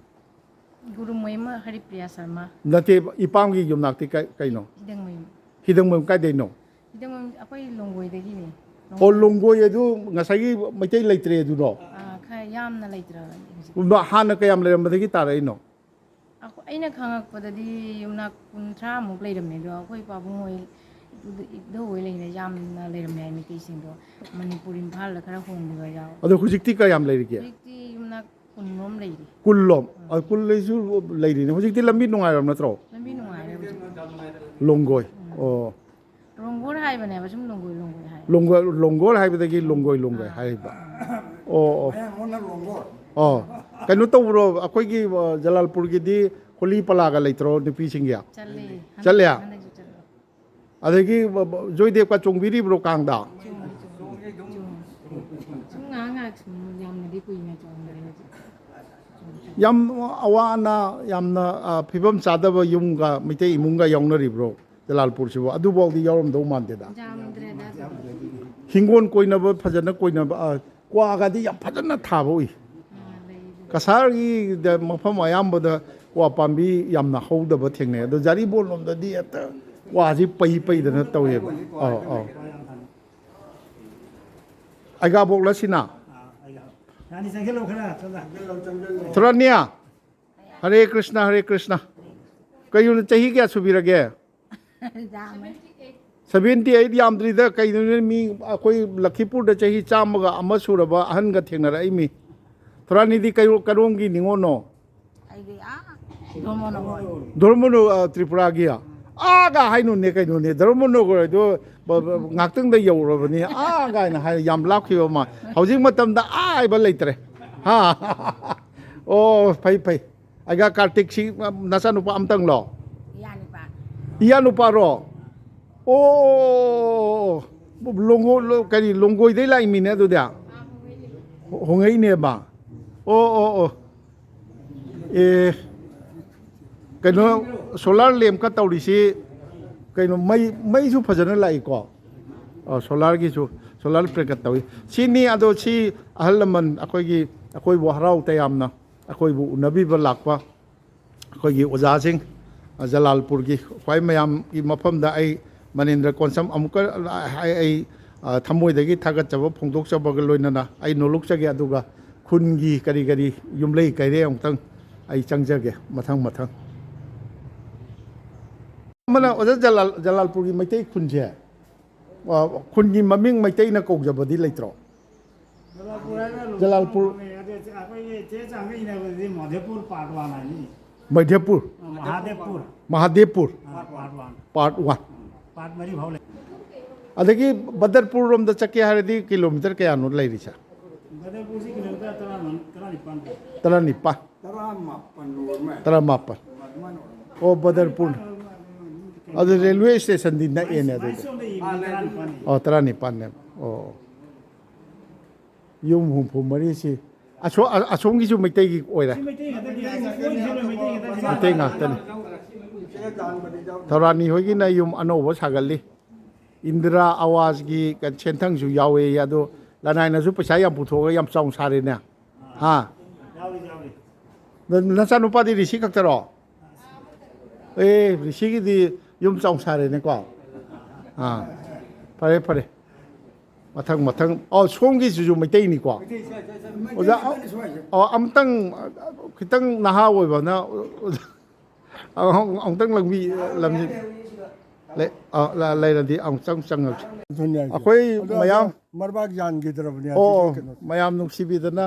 ꯒꯨꯔꯨꯃꯌꯨꯝ ꯍꯔꯤꯄ꯭ꯔꯤꯌꯥ ꯁꯔꯃ꯫ ꯅꯠꯇꯦ, ꯏꯄꯥꯝꯒꯤ ꯌꯨꯝꯅꯥꯛꯇꯤ ꯀꯥꯏ-, ꯀꯩꯅꯣ? ꯍꯤꯗꯪꯃꯌꯨꯝ꯫ ꯍꯤꯗꯪꯃꯌꯨꯝ ꯀꯥꯏꯗꯩꯅꯣ? ꯍꯤꯗꯪꯃꯌꯨꯝ ꯑꯩꯈꯣꯏ ꯂꯣꯡꯒꯣꯏꯗꯒꯤꯅꯦ꯫ ꯑꯣ, ꯂꯣꯡꯒꯣꯏ ꯑꯗꯨ ꯉꯁꯥꯏꯒꯤ ꯃꯩꯇꯩ ꯂꯩꯇ꯭ꯔꯦ ꯑꯗꯨꯔꯣ? ꯑꯥ, ꯈꯔ ꯌꯥꯝꯅ ꯂꯩꯇ꯭ꯔꯕꯅꯤ ꯍꯧꯖꯤꯛ꯫ ꯍꯥꯟꯅ ꯀꯌꯥꯝ ꯂꯩꯔꯝꯕꯗꯒꯤ ꯇꯥꯔꯛꯏꯅꯣ? ꯑꯩꯈꯣꯏ, ꯑꯩꯅ ꯈꯪꯉꯛꯄꯗꯗꯤ ꯌꯨꯝꯅꯥꯛ ꯀꯨꯟꯊ꯭ꯔꯥꯃꯨꯛ ꯂꯩꯔꯝꯃꯦ, ꯑꯗꯣ ꯑꯩꯈꯣꯏ ꯄꯥꯕꯨꯡ ꯍꯣꯏ, ꯏꯙꯧ ꯍꯣꯏ ꯂꯩꯉꯩꯗ ꯌꯥꯝꯅ ꯂꯩꯔꯝꯃꯦ ꯍꯥꯏ ꯃꯩꯇꯩꯁꯤꯡꯗꯣ꯫ ꯃꯅꯤꯄꯨꯔ ꯏꯝꯐꯥꯜꯗ ꯈꯔ ꯍꯣꯡꯈꯤꯕ ꯌꯥꯎ-, ꯑꯗꯣ ꯍꯧꯖꯤꯛꯇꯤ ꯀꯌꯥꯝ ꯂꯩꯔꯤꯒꯦ? ꯍꯧꯖꯤꯛꯇꯤ ꯌꯨꯝꯅꯥꯛ ꯀꯨꯟꯃꯨꯛ ꯑꯃ ꯂꯩꯔꯤ꯫ ꯀꯨꯜꯂꯣꯝ? ꯑ, ꯀꯨꯜ ꯂꯩꯁꯨ ꯂꯩꯔꯤꯅꯦ꯫ ꯍꯧꯖꯤꯛꯇꯤ ꯂꯝꯕꯤ ꯅꯨꯡꯉꯥꯏꯔꯕ ꯅꯠꯇ꯭ꯔꯣ? ꯂꯝꯕꯤ ꯅꯨꯡꯉꯥꯏꯔꯦ ꯍꯧꯖꯤꯛ꯫ ꯂꯣꯡꯒꯣꯏ꯫ ꯑꯣ꯫ ꯂꯣꯡꯒꯣꯔ ꯍꯥꯏꯕꯅꯦꯕ, ꯁꯨꯝ ꯂꯣꯡꯒꯣꯏ, ꯂꯣꯡꯒꯣꯏ ꯍꯥꯏ꯫ ꯂꯣꯡꯒꯣꯏ, ꯂꯣꯡꯒꯣꯔ ꯍꯥꯏꯕꯗꯒꯤ ꯂꯣꯡꯒꯣꯏ, ꯂꯣꯡꯒꯣꯏ ꯍꯥꯏꯔꯤꯕ꯫ ꯑꯣ, ꯑꯣ꯫ ꯃꯌꯥꯡꯂꯣꯟꯅ ꯂꯣꯡꯒꯣꯔ꯫ ꯑꯣ꯫ ꯀꯩꯅꯣ ꯇꯧꯕ꯭ꯔꯣ? ꯑꯩꯈꯣꯏꯒꯤ, ꯑ, ꯖꯂꯥꯜꯄꯨꯔꯒꯤꯗꯤ ꯍꯣꯂꯤ ꯄꯂꯥꯒ ꯂꯩꯇ꯭ꯔꯣ ꯅꯨꯄꯤꯁꯤꯡꯒꯤ? ꯆꯠꯂꯦ꯫ ꯆꯠꯂꯦ? ꯍꯟꯗꯛ, ꯍꯟꯗꯛꯁꯨ ꯆꯠꯂꯦ꯫ ꯑꯗꯒꯤ ꯕ-, ꯕ-, ꯖꯣꯏꯗꯦꯕꯀ ꯆꯣꯡꯕꯤꯔꯤꯕ꯭ꯔꯣ ꯀꯥꯡꯗ? ꯆꯣꯡꯉꯤ, ꯆꯣꯡꯉꯤ, ꯆꯣꯡꯉꯤ꯫ ꯁꯨꯝ ꯉꯥꯏꯍꯥꯛ ꯉꯥꯏꯍꯥꯛ ꯁꯨꯝ, ꯌꯥꯝꯅꯗꯤ ꯀꯨꯏꯅ ꯆꯣꯡꯗ꯭ꯔꯦ ꯍꯧꯖꯤꯛ꯫ ꯌꯥꯝ ꯑꯋꯥ ꯑꯅꯥ, ꯌꯥꯝꯅ, ꯑ, ꯐꯤꯕꯝ ꯆꯥꯗꯕ ꯌꯨꯝꯒ ꯃꯩꯇꯩ ꯏꯃꯨꯡꯒ ꯌꯥꯎꯅꯔꯤꯕ꯭ꯔꯣ ꯖꯂꯥꯜꯄꯨꯔꯁꯤꯕꯨ? ꯑꯗꯨꯐꯥꯎꯗꯤ ꯌꯥꯎꯔꯝꯗꯧ ꯃꯥꯟꯗꯦꯗ꯫ ꯌꯥꯝꯗ꯭ꯔꯦꯗ ꯑꯗꯨꯗꯤ꯫ ꯍꯤꯡꯒꯣꯜ ꯀꯣꯏꯅꯕ, ꯐꯖꯅ ꯀꯣꯏꯅꯕ, ꯑ, ꯀ꯭ꯋꯥꯒꯗꯤ ꯌꯥꯝ ꯐꯖꯅ ꯊꯥꯕ ꯎꯏ꯫ ꯑꯥ, ꯂꯩ ꯑꯗꯨꯗꯤ꯫ ꯀꯁꯥꯔꯒꯤꯗ ꯃꯐꯝ ꯑꯌꯥꯝꯕꯗ ꯀ꯭ꯋꯥ ꯄꯥꯝꯕꯤ ꯌꯥꯝꯅ ꯍꯧꯗꯕ ꯊꯦꯡꯅꯩ꯫ ꯑꯗꯣ ꯖꯥꯔꯤꯕꯣꯟ ꯂꯣꯝꯗꯗꯤ ꯍꯦꯛꯇ ꯀ꯭ꯋꯥꯁꯤ ꯄꯩ ꯄꯩꯗꯅ ꯇꯧꯋꯦꯕ꯫ ꯑꯧ, ꯑꯧ꯫ ꯑꯩꯒꯥꯕꯣꯛꯂ ꯁꯤꯅ? ꯌꯥꯅꯤ, ꯆꯪꯁꯤꯜꯂꯣ ꯈꯔ, ꯆꯠꯂ꯫ ꯊꯣꯔꯥꯅꯤꯌꯥ, ꯍꯔꯦ ꯀ꯭ꯔꯤꯁꯅ, ꯍꯔꯦ ꯀ꯭ꯔꯤꯁꯅ꯫ ꯀꯩꯅꯣ, ꯆꯍꯤ ꯀꯌꯥ ꯁꯨꯕꯤꯔꯒꯦ? ꯌꯥꯝꯃꯦ꯫ ꯁꯚꯦꯟꯇꯤ ꯑꯩꯠ ꯌꯥꯝꯗ꯭ꯔꯤꯗ, ꯀꯩꯅꯣꯅꯦ, ꯃꯤ ꯑꯩꯈꯣꯏ ꯂꯈꯤꯄꯨꯔꯗ ꯆꯍꯤ ꯆꯥꯝꯃꯒ ꯑꯃ ꯁꯨꯔꯕ ꯑꯍꯟꯒ ꯊꯦꯡꯅꯔꯛꯏꯃꯤ꯫ ꯊꯣꯔꯥꯅꯤꯗꯤ ꯀꯩꯔꯣ-, ꯀꯔꯣꯝꯒꯤ ꯅꯤꯉꯣꯜꯅꯣ? ꯑꯩꯗꯤ ꯑꯥ ꯙꯣꯔꯃꯅ ꯍꯣꯏ꯫ ꯙꯣꯔꯃꯅꯨ, ꯑ, ꯇ꯭ꯔꯤꯄꯨꯔꯥꯒꯤ? ꯑꯥꯒ ꯍꯥꯏꯅꯨꯅꯦ ꯀꯩꯅꯣꯅꯦ, ꯙꯣꯔꯃꯅꯨ ꯍꯣꯏꯗꯣ ꯕ-, ꯕ-, ꯉꯥꯛꯇꯪꯗ ꯌꯧꯔꯕꯅꯤ, ꯑꯥ ꯀꯥꯏꯅ ꯍꯥꯏ, ꯌꯥꯝ ꯂꯥꯞꯈꯤꯕ ꯑꯃ꯫ ꯍꯧꯖꯤꯛ ꯃꯇꯝꯗ ꯑꯥ ꯍꯥꯏꯕ ꯂꯩꯇ꯭ꯔꯦ꯫ ꯍꯥ? ꯑꯣ, ꯐꯩ, ꯐꯩ꯫ ꯑꯩꯒ ꯀꯥꯔꯇꯤꯛꯁꯤ, ꯑ, ꯅꯆꯥꯅꯨꯄꯥ ꯑꯝꯇꯪꯂꯣ? ꯏꯌꯥꯅꯨꯄꯥ꯫ ꯏꯌꯥꯅꯨꯄꯥꯔꯣ? ꯑꯣ, ꯂꯣꯡꯒꯣ-, ꯂꯣ-, ꯀꯔꯤ, ꯂꯣꯡꯒꯣꯏꯗꯩ ꯂꯥꯛꯏꯃꯤꯅꯦ ꯑꯗꯨꯗꯤ? ꯍꯣꯡꯉꯛꯏꯅꯦꯕ? ꯑꯣ, ꯑꯣ, ꯑꯣ꯫ ꯑꯦ, ꯀꯩꯅꯣ, ꯁꯣꯂꯥꯔ ꯂꯦꯝꯞꯀ ꯇꯧꯔꯤꯁꯤ ꯀꯩꯅꯣ, ꯃꯩ, ꯃꯩꯁꯨ ꯐꯖꯅ ꯂꯥꯛꯏꯀꯣ? ꯑꯣ, ꯁꯣꯂꯥꯔꯒꯤꯁꯨ, ꯁꯣꯂꯥꯔ ꯄ꯭ꯂꯦꯠꯀ ꯇꯧꯏ꯫ ꯁꯤꯅꯤ, ꯑꯗꯣ ꯁꯤ ꯑꯍꯜ ꯂꯃꯟ ꯑꯩꯈꯣꯏꯒꯤ, ꯑꯩꯈꯣꯏꯕꯨ ꯍꯔꯥꯎ ꯇꯌꯥꯝꯅ ꯑꯩꯈꯣꯏꯕꯨ ꯎꯅꯕꯤꯕ ꯂꯥꯛꯄ ꯑꯩꯈꯣꯏꯒꯤ ꯑꯣꯖꯥꯁꯤꯡ, ꯑ, ꯖꯂꯥꯜꯄꯨꯔꯒꯤ ꯈ꯭ꯋꯥꯏ ꯃꯌꯥꯝꯒꯤ ꯃꯐꯝꯗ ꯑꯩ ꯃꯅꯤꯟꯗ꯭ꯔ ꯀꯣꯟꯁꯝ ꯑꯃꯨꯛꯀ ꯑꯩ, ꯑꯩ, ꯑ, ꯊꯃꯣꯏꯗꯒꯤ ꯊꯥꯒꯠꯆꯕ ꯐꯣꯡꯗꯣꯛꯆꯕꯒ ꯂꯣꯏꯅꯅ ꯑꯩ ꯅꯣꯂꯨꯛꯆꯒꯦ꯫ ꯑꯗꯨꯒ ꯈꯨꯟꯒꯤ ꯀꯔꯤ ꯀꯔꯤ ꯌꯨꯝꯂꯩ ꯀꯩꯔꯩ ꯑꯃꯨꯛꯇꯪ ꯑꯩ ꯆꯪꯖꯒꯦ ꯃꯊꯪ ꯃꯊꯪ꯫ ꯑꯃꯅ ꯑꯣꯖꯥ ꯖꯂꯥꯜ-, ꯖꯂꯥꯜꯄꯨꯔꯒꯤ ꯃꯩꯇꯩ ꯈꯨꯟꯁꯦ, ꯑ, ꯈꯨꯟꯒꯤ ꯃꯃꯤꯡ ꯃꯩꯇꯩꯅ ꯀꯧꯖꯕꯗꯤ ꯂꯩꯇ꯭ꯔꯣ? ꯖꯂꯥꯜꯄꯨꯔ ꯍꯥꯏꯅ ꯂꯣꯡꯒꯣ ꯖꯂꯥꯜꯄꯨꯔ꯫ ꯐꯪꯉꯦ꯫ ꯑꯩꯈꯣꯏꯒꯤ ꯆꯦ ꯆꯥꯡꯒ ꯏꯅꯕꯗꯗꯤ ꯃꯙꯦꯄꯨꯔ ꯄꯥꯔꯠ ꯋꯥꯟ ꯍꯥꯏꯅꯤ꯫ Madhepur. Mahadevpur. Mahadevpur. Part one. Part one. Part ꯃꯔꯤ ꯐꯥꯎ ꯂꯩ꯫ ꯑꯗꯒꯤ ꯕꯗꯔꯄꯨꯔ ꯔꯣꯝꯗ ꯆꯠꯀꯦ ꯍꯥꯏꯔꯗꯤ ꯀꯤꯂꯣꯃꯤꯇꯔ ꯀꯌꯥꯅꯣ ꯂꯩꯔꯤꯁꯦ? ꯕꯗꯔꯄꯨꯔꯁꯤ ꯀꯤꯂꯣꯃꯤꯇꯔ ꯇꯔꯥ, ꯇꯔꯥꯅꯤꯄꯥꯟ꯫ ꯇꯔꯥꯅꯤꯄꯥꯟ꯫ ꯇꯔꯥꯃꯥꯄꯟ ꯑꯣꯏꯔꯝꯃꯦ꯫ ꯇꯔꯥꯃꯥꯄꯟ꯫ ꯑꯗꯨꯃꯥꯏꯅ ꯑꯣꯏꯔꯝꯃꯦ꯫ ꯑꯣ, ꯕꯗꯔꯄꯨꯔ꯫ ꯑꯗꯨ ꯔꯦꯜꯋꯦ ꯁ꯭ꯇꯦꯁꯟꯗꯤ ꯅꯛꯑꯦꯅꯦ ꯑꯗꯨꯗꯤ꯫ ꯁꯣꯝꯗ ꯌꯦꯡꯕꯗ ꯇꯔꯥꯅꯤꯄꯥꯟꯅꯤ꯫ ꯑꯣ, ꯇꯔꯥꯅꯤꯄꯥꯟꯅꯦ꯫ ꯑꯣ꯫ ꯌꯨꯝ ꯍꯨꯝꯐꯨ ꯃꯔꯤꯁꯤ꯫ ꯑꯁꯣ-, ꯑ-, ꯑꯁꯣꯝꯒꯤꯁꯨ ꯃꯩꯇꯩꯒꯤ ꯑꯣꯏꯔꯦ? ꯁꯤ ꯃꯩꯇꯩ ꯉꯥꯛꯇꯅꯤ꯫ ꯃꯩꯇꯩ ꯉꯥꯛꯇꯅꯤ꯫ ꯊꯧꯔꯥꯅꯤ ꯍꯣꯏꯒꯤꯅ ꯌꯨꯝ ꯑꯅꯧꯕ ꯁꯥꯒꯠꯂꯤ꯫ ꯏꯟꯗꯤꯔꯥ ꯑꯋꯥꯖꯒꯤ ꯀ-, ꯁꯦꯟꯊꯪꯁꯨ ꯌꯥꯎꯋꯦꯌꯦ꯫ ꯑꯗꯣ ꯂꯅꯥꯏꯅꯁꯨ ꯄꯩꯁꯥ ꯌꯥꯝ ꯄꯨꯊꯣꯛꯑꯒ ꯌꯥꯝ ꯆꯥꯎꯅ ꯁꯥꯔꯦꯅꯦ꯫ ꯍꯥ? ꯌꯥꯎꯔꯤ, ꯌꯥꯎꯔꯤ꯫ ꯅ-, ꯅꯆꯥꯅꯨꯄꯥꯗꯤ ꯔꯤꯁꯤ ꯈꯛꯇꯔꯣ? ꯑꯦ, ꯔꯤꯁꯤꯒꯤꯗꯤ ꯌꯨꯝ ꯆꯥꯎ ꯁꯥꯔꯦꯅꯦꯀꯣ꯫ ꯑꯥ, ꯐꯔꯦ, ꯐꯔꯦ꯫ ꯃꯊꯪ, ꯃꯊꯪ꯫ ꯑꯣ, ꯁꯣꯝꯒꯤꯁꯤꯁꯨ ꯃꯩꯇꯩꯅꯤꯀꯣ꯫ ꯑꯣꯖꯥ, ꯑ-, ꯑꯣ, ꯑꯝꯇꯪ, ꯈꯤꯇꯪ ꯅꯍꯥ ꯑꯣꯏꯕꯅ, ꯑ-, ꯑꯃꯨꯛꯇꯪ ꯂꯝꯕꯤ, ꯂꯝꯖꯤ-, ꯂꯩ-, ꯑ, ꯂ-, ꯂꯩꯔꯗꯤ ꯑꯃꯨꯛꯇꯪ ꯆꯪꯉꯛꯁꯤ꯫ ꯑꯗꯨꯅꯦ ꯍꯥꯏꯁꯦ꯫ ꯑꯩꯈꯣꯏ ꯑꯗꯣ ꯃꯌꯥꯝ ꯑꯗꯣ ꯃꯔꯕꯥꯛ ꯌꯥꯟꯈꯤꯗ꯭ꯔꯕꯅꯦ ꯑꯣ, ꯑꯗꯨꯒꯤ ꯀꯩꯅꯣ꯫ ꯃꯌꯥꯝ ꯅꯨꯡꯁꯤꯕꯤꯗꯅ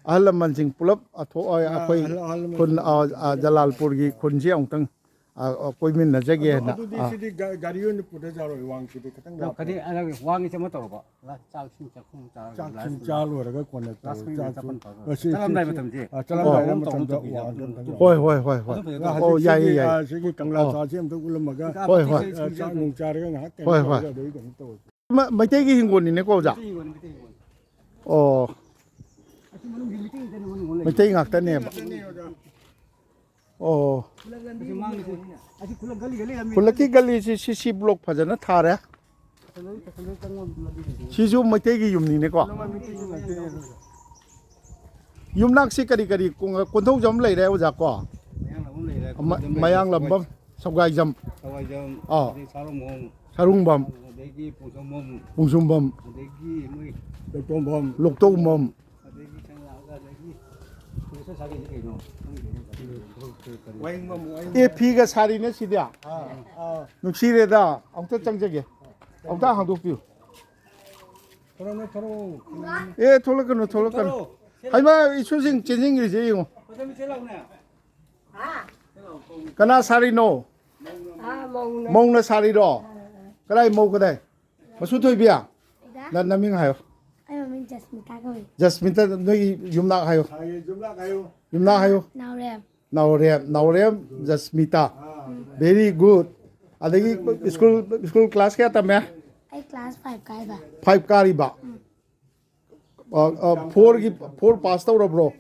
ꯑꯍꯜ ꯂꯃꯟꯁꯤꯡ ꯄꯨꯂꯞ ꯑꯊꯣꯛ-, ꯑ, ꯑꯥ, ꯑꯩꯈꯣꯏ ꯑꯍꯜ, ꯑꯍꯜ ꯂꯃꯟ ꯈꯨꯟ, ꯄꯨꯂꯞ꯫ ꯑ, ꯑ, ꯖꯂꯥꯜꯄꯨꯔꯒꯤ ꯈꯨꯟꯁꯤ ꯑꯃꯨꯛꯇꯪ, ꯑ, ꯑ, ꯀꯣꯏꯃꯤꯟꯅꯖꯒꯦꯅ꯫ ꯑꯗꯨ, ꯑꯗꯨꯗꯤ ꯑꯥ꯫ ꯁꯤꯗꯤ ꯒꯥ-, ꯒꯥꯔꯤ ꯑꯣꯏꯅ ꯄꯨꯗ ꯌꯥꯔꯣꯏ, ꯋꯥꯡꯈꯤꯗꯤ ꯈꯤꯇꯪ ꯂꯥꯞꯄꯦ꯫ ꯋꯥꯡꯉꯤꯁꯦ ꯑꯃ ꯇꯧꯔꯕ? ꯂꯥ-, ꯆꯥꯛ ꯏꯁꯤꯡ ꯆꯥꯛꯈꯨꯝ ꯆꯥꯔꯒ ꯆꯥꯛ ꯏꯁꯤꯡ ꯂꯥꯁ ꯆꯥ ꯂꯣꯏꯔꯒ ꯀꯣꯟꯅ ꯂꯥꯁ ꯇꯧꯔꯁꯤ꯫ ꯃꯤꯅꯤꯠ ꯆꯥꯛ ꯆꯥꯛꯈꯨꯝ ꯇꯧꯔꯒ꯫ ꯑꯁꯤ, ꯆꯠꯂꯝꯗꯥꯏ ꯁꯤ, ꯃꯇꯝꯁꯦ꯫ ꯑꯥ, ꯆꯠꯂꯝꯗꯥꯏ ꯑꯣ꯫ ꯃꯇꯝꯗ ꯋꯥꯡꯈꯤꯕ ꯑꯃ ꯇꯧꯕꯤꯔꯣ꯫ ꯍꯣꯏ, ꯍꯣꯏ, ꯍꯣꯏ, ꯍꯣꯏ꯫ ꯑꯗꯨꯝ ꯐꯖꯅ ꯑꯣ, ꯇꯧꯕꯤꯔꯣ꯫ ꯌꯥꯏꯌꯦ, ꯁꯤꯒꯤ, ꯌꯥꯏꯌꯦ꯫ ꯑꯥ, ꯁꯤꯒꯤ ꯀꯪꯂꯥ ꯑꯣ꯫ ꯆꯥꯁꯤ ꯑꯝꯇ ꯎꯠꯂꯝꯃꯒ, ꯍꯣꯏ, ꯍꯣꯏ꯫ ꯑꯥ, ꯆꯥꯛ ꯅꯨꯡ ꯆꯥꯔꯒ ꯉꯥꯏꯍꯥꯛ ꯀꯩꯅꯣ ꯍꯣꯏ, ꯍꯣꯏ꯫ ꯇꯧꯔꯒ ꯑꯗꯨꯗꯩ ꯀꯩꯅꯣ ꯇꯧꯔꯁꯤ꯫ ꯃ-, ꯃꯩꯇꯩꯒꯤ ꯍꯤꯡꯒꯣꯜꯅꯤꯅꯦꯀꯣ, ꯑꯣꯖꯥ? ꯃꯩꯇꯩ ꯍꯤꯡꯒꯣꯜꯅꯤ, ꯃꯩꯇꯩ ꯍꯤꯡꯒꯣꯜꯅꯤ꯫ ꯑꯣ꯫ ꯑꯁꯤ ꯃꯅꯨꯡꯒꯤ ꯃꯩꯇꯩ ꯉꯥꯛꯇꯅꯦ, ꯃꯅꯨꯡ ꯍꯤꯡꯒꯣꯜ ꯂꯩ꯫ ꯃꯩꯇꯩ ꯉꯥꯛꯇꯅꯦꯕ꯫ ꯑꯣ꯫ ꯑꯁꯤ ꯃꯥꯡꯉꯤꯁꯦ, ꯑꯁꯤ ꯈꯨꯜꯂꯛ ꯒꯂꯤ ꯒꯂꯤ ꯂꯝꯕꯤ꯫ ꯈꯨꯜꯂꯛꯀꯤ ꯒꯂꯤꯁꯤ ꯁꯤ ꯁꯤ ꯕ꯭ꯂꯣꯛ ꯐꯖꯅ ꯊꯥꯔꯦ꯫ ꯁꯤꯁꯨ ꯃꯩꯇꯩꯒꯤ ꯌꯨꯝꯅꯤꯅꯦꯀꯣ꯫ ꯌꯨꯝꯅꯥꯛꯁꯤ ꯀꯔꯤ ꯀꯔꯤ ꯀꯣꯟ-, ꯀꯣꯟꯊꯧꯖꯝ ꯂꯩꯔꯦ ꯑꯣꯖꯥ ꯀꯣ? ꯃꯌꯥꯡ ꯂꯝꯕꯝ ꯂꯩꯔꯦ, ꯃ-, ꯀꯣꯟꯊꯧꯖꯝ ꯂꯩꯔꯦ, ꯃꯌꯥꯡ ꯂꯝꯕꯝ, ꯁꯒꯥꯏꯖꯝ, ꯁꯒꯥꯏꯖꯝ, ꯑꯥ꯫ ꯑꯗꯩ ꯁꯥꯔꯣꯡꯕꯝ, ꯁꯥꯔꯨꯡꯕꯝ, ꯑꯗꯒꯤ ꯄꯣꯡꯖꯝꯕꯝ, ꯄꯣꯡꯖꯝꯕꯝ, ꯑꯗꯒꯤ ꯃꯣꯏ ꯂꯣꯛꯇꯣꯡꯕꯝ, ꯂꯣꯛꯇꯣꯡꯕꯝ, ꯑꯗꯒꯤ ꯁꯪ ꯂꯥꯛꯑꯒ ꯑꯗꯒꯤ ꯄꯨꯂꯤꯁ ꯁꯥꯒꯩꯁꯦ ꯀꯩꯅꯣ? ꯈꯪꯗꯦꯅꯦ꯫ ꯋꯥꯍꯦꯡꯕꯝ, ꯋꯥꯍꯦꯡꯕꯝ꯫ ꯑꯦ, ꯐꯤꯒ ꯁꯥꯔꯤꯅꯦ ꯁꯤꯗꯤ꯫ ꯑꯥ, ꯑꯥ꯫ ꯅꯨꯡꯁꯤꯔꯦꯗ꯫ ꯑꯝꯇ ꯆꯪꯖꯒꯦ꯫ ꯑꯝꯇ ꯍꯥꯡꯗꯣꯛꯄꯤꯌꯨ꯫ ꯊꯣꯔꯛꯑꯣ, ꯊꯣꯔꯛꯑꯣ꯫ ꯑꯦ, ꯊꯣꯛꯂꯛꯀꯅꯨ, ꯊꯣꯛꯂꯛꯀꯅꯨ꯫ ꯊꯣꯔꯛꯑꯣ꯫ ꯍꯩꯃꯥ, ꯏꯁꯨꯁꯤꯡ ꯆꯦꯟꯁꯤꯟꯈ꯭ꯔꯤꯁꯦ ꯌꯦꯡꯉꯣ꯫ ꯀꯅꯥ ꯁꯥꯔꯤꯅꯣ? ꯑꯥ, ꯃꯧꯅ꯫ ꯃꯧꯅ ꯁꯥꯔꯤꯔꯣ? ꯀꯗꯥꯏ ꯃꯧ ꯀꯗꯥꯏ? ꯃꯁꯨ ꯊꯣꯏꯕꯤ? ꯏꯗ? ꯅ ꯅꯃꯤꯡ ꯍꯥꯏꯌꯣ꯫ ꯑꯩ ꯃꯃꯤꯡ ꯖꯁꯃꯤꯇꯥ ꯀꯧꯏ꯫ ꯖꯁꯃꯤꯇꯥ, ꯅꯣꯏꯒꯤ ꯌꯨꯝꯅꯥꯛ ꯍꯥꯏꯌꯣ꯫ ꯌꯨꯝꯂꯛ ꯍꯥꯏꯌꯨ꯫ ꯌꯨꯝꯅꯥꯛ ꯍꯥꯏꯌꯣ꯫ ꯅꯥꯎꯔꯦꯝ꯫ ꯅꯥꯎꯔꯦꯝ, ꯅꯥꯎꯔꯦꯝ ꯖꯁꯃꯤꯇꯥ꯫ Very good. ꯑꯗꯒꯤ ꯁ꯭ꯀꯨꯜ, ꯁ꯭ꯀꯨꯜ ꯀ꯭ꯂꯥꯁ ꯀꯌꯥ ꯇꯝꯃꯦ? ꯑꯩ ꯀ꯭ꯂꯥꯁ ꯐꯥꯏꯚ ꯀꯥꯏꯕ꯫ ꯐꯥꯏꯚ ꯀꯥꯔꯤꯕ? ꯑ, ꯑ, ꯐꯣꯔꯒꯤ, ꯐꯣꯔ ꯄꯥꯁ ꯇꯧꯔꯕ꯭ꯔꯣ?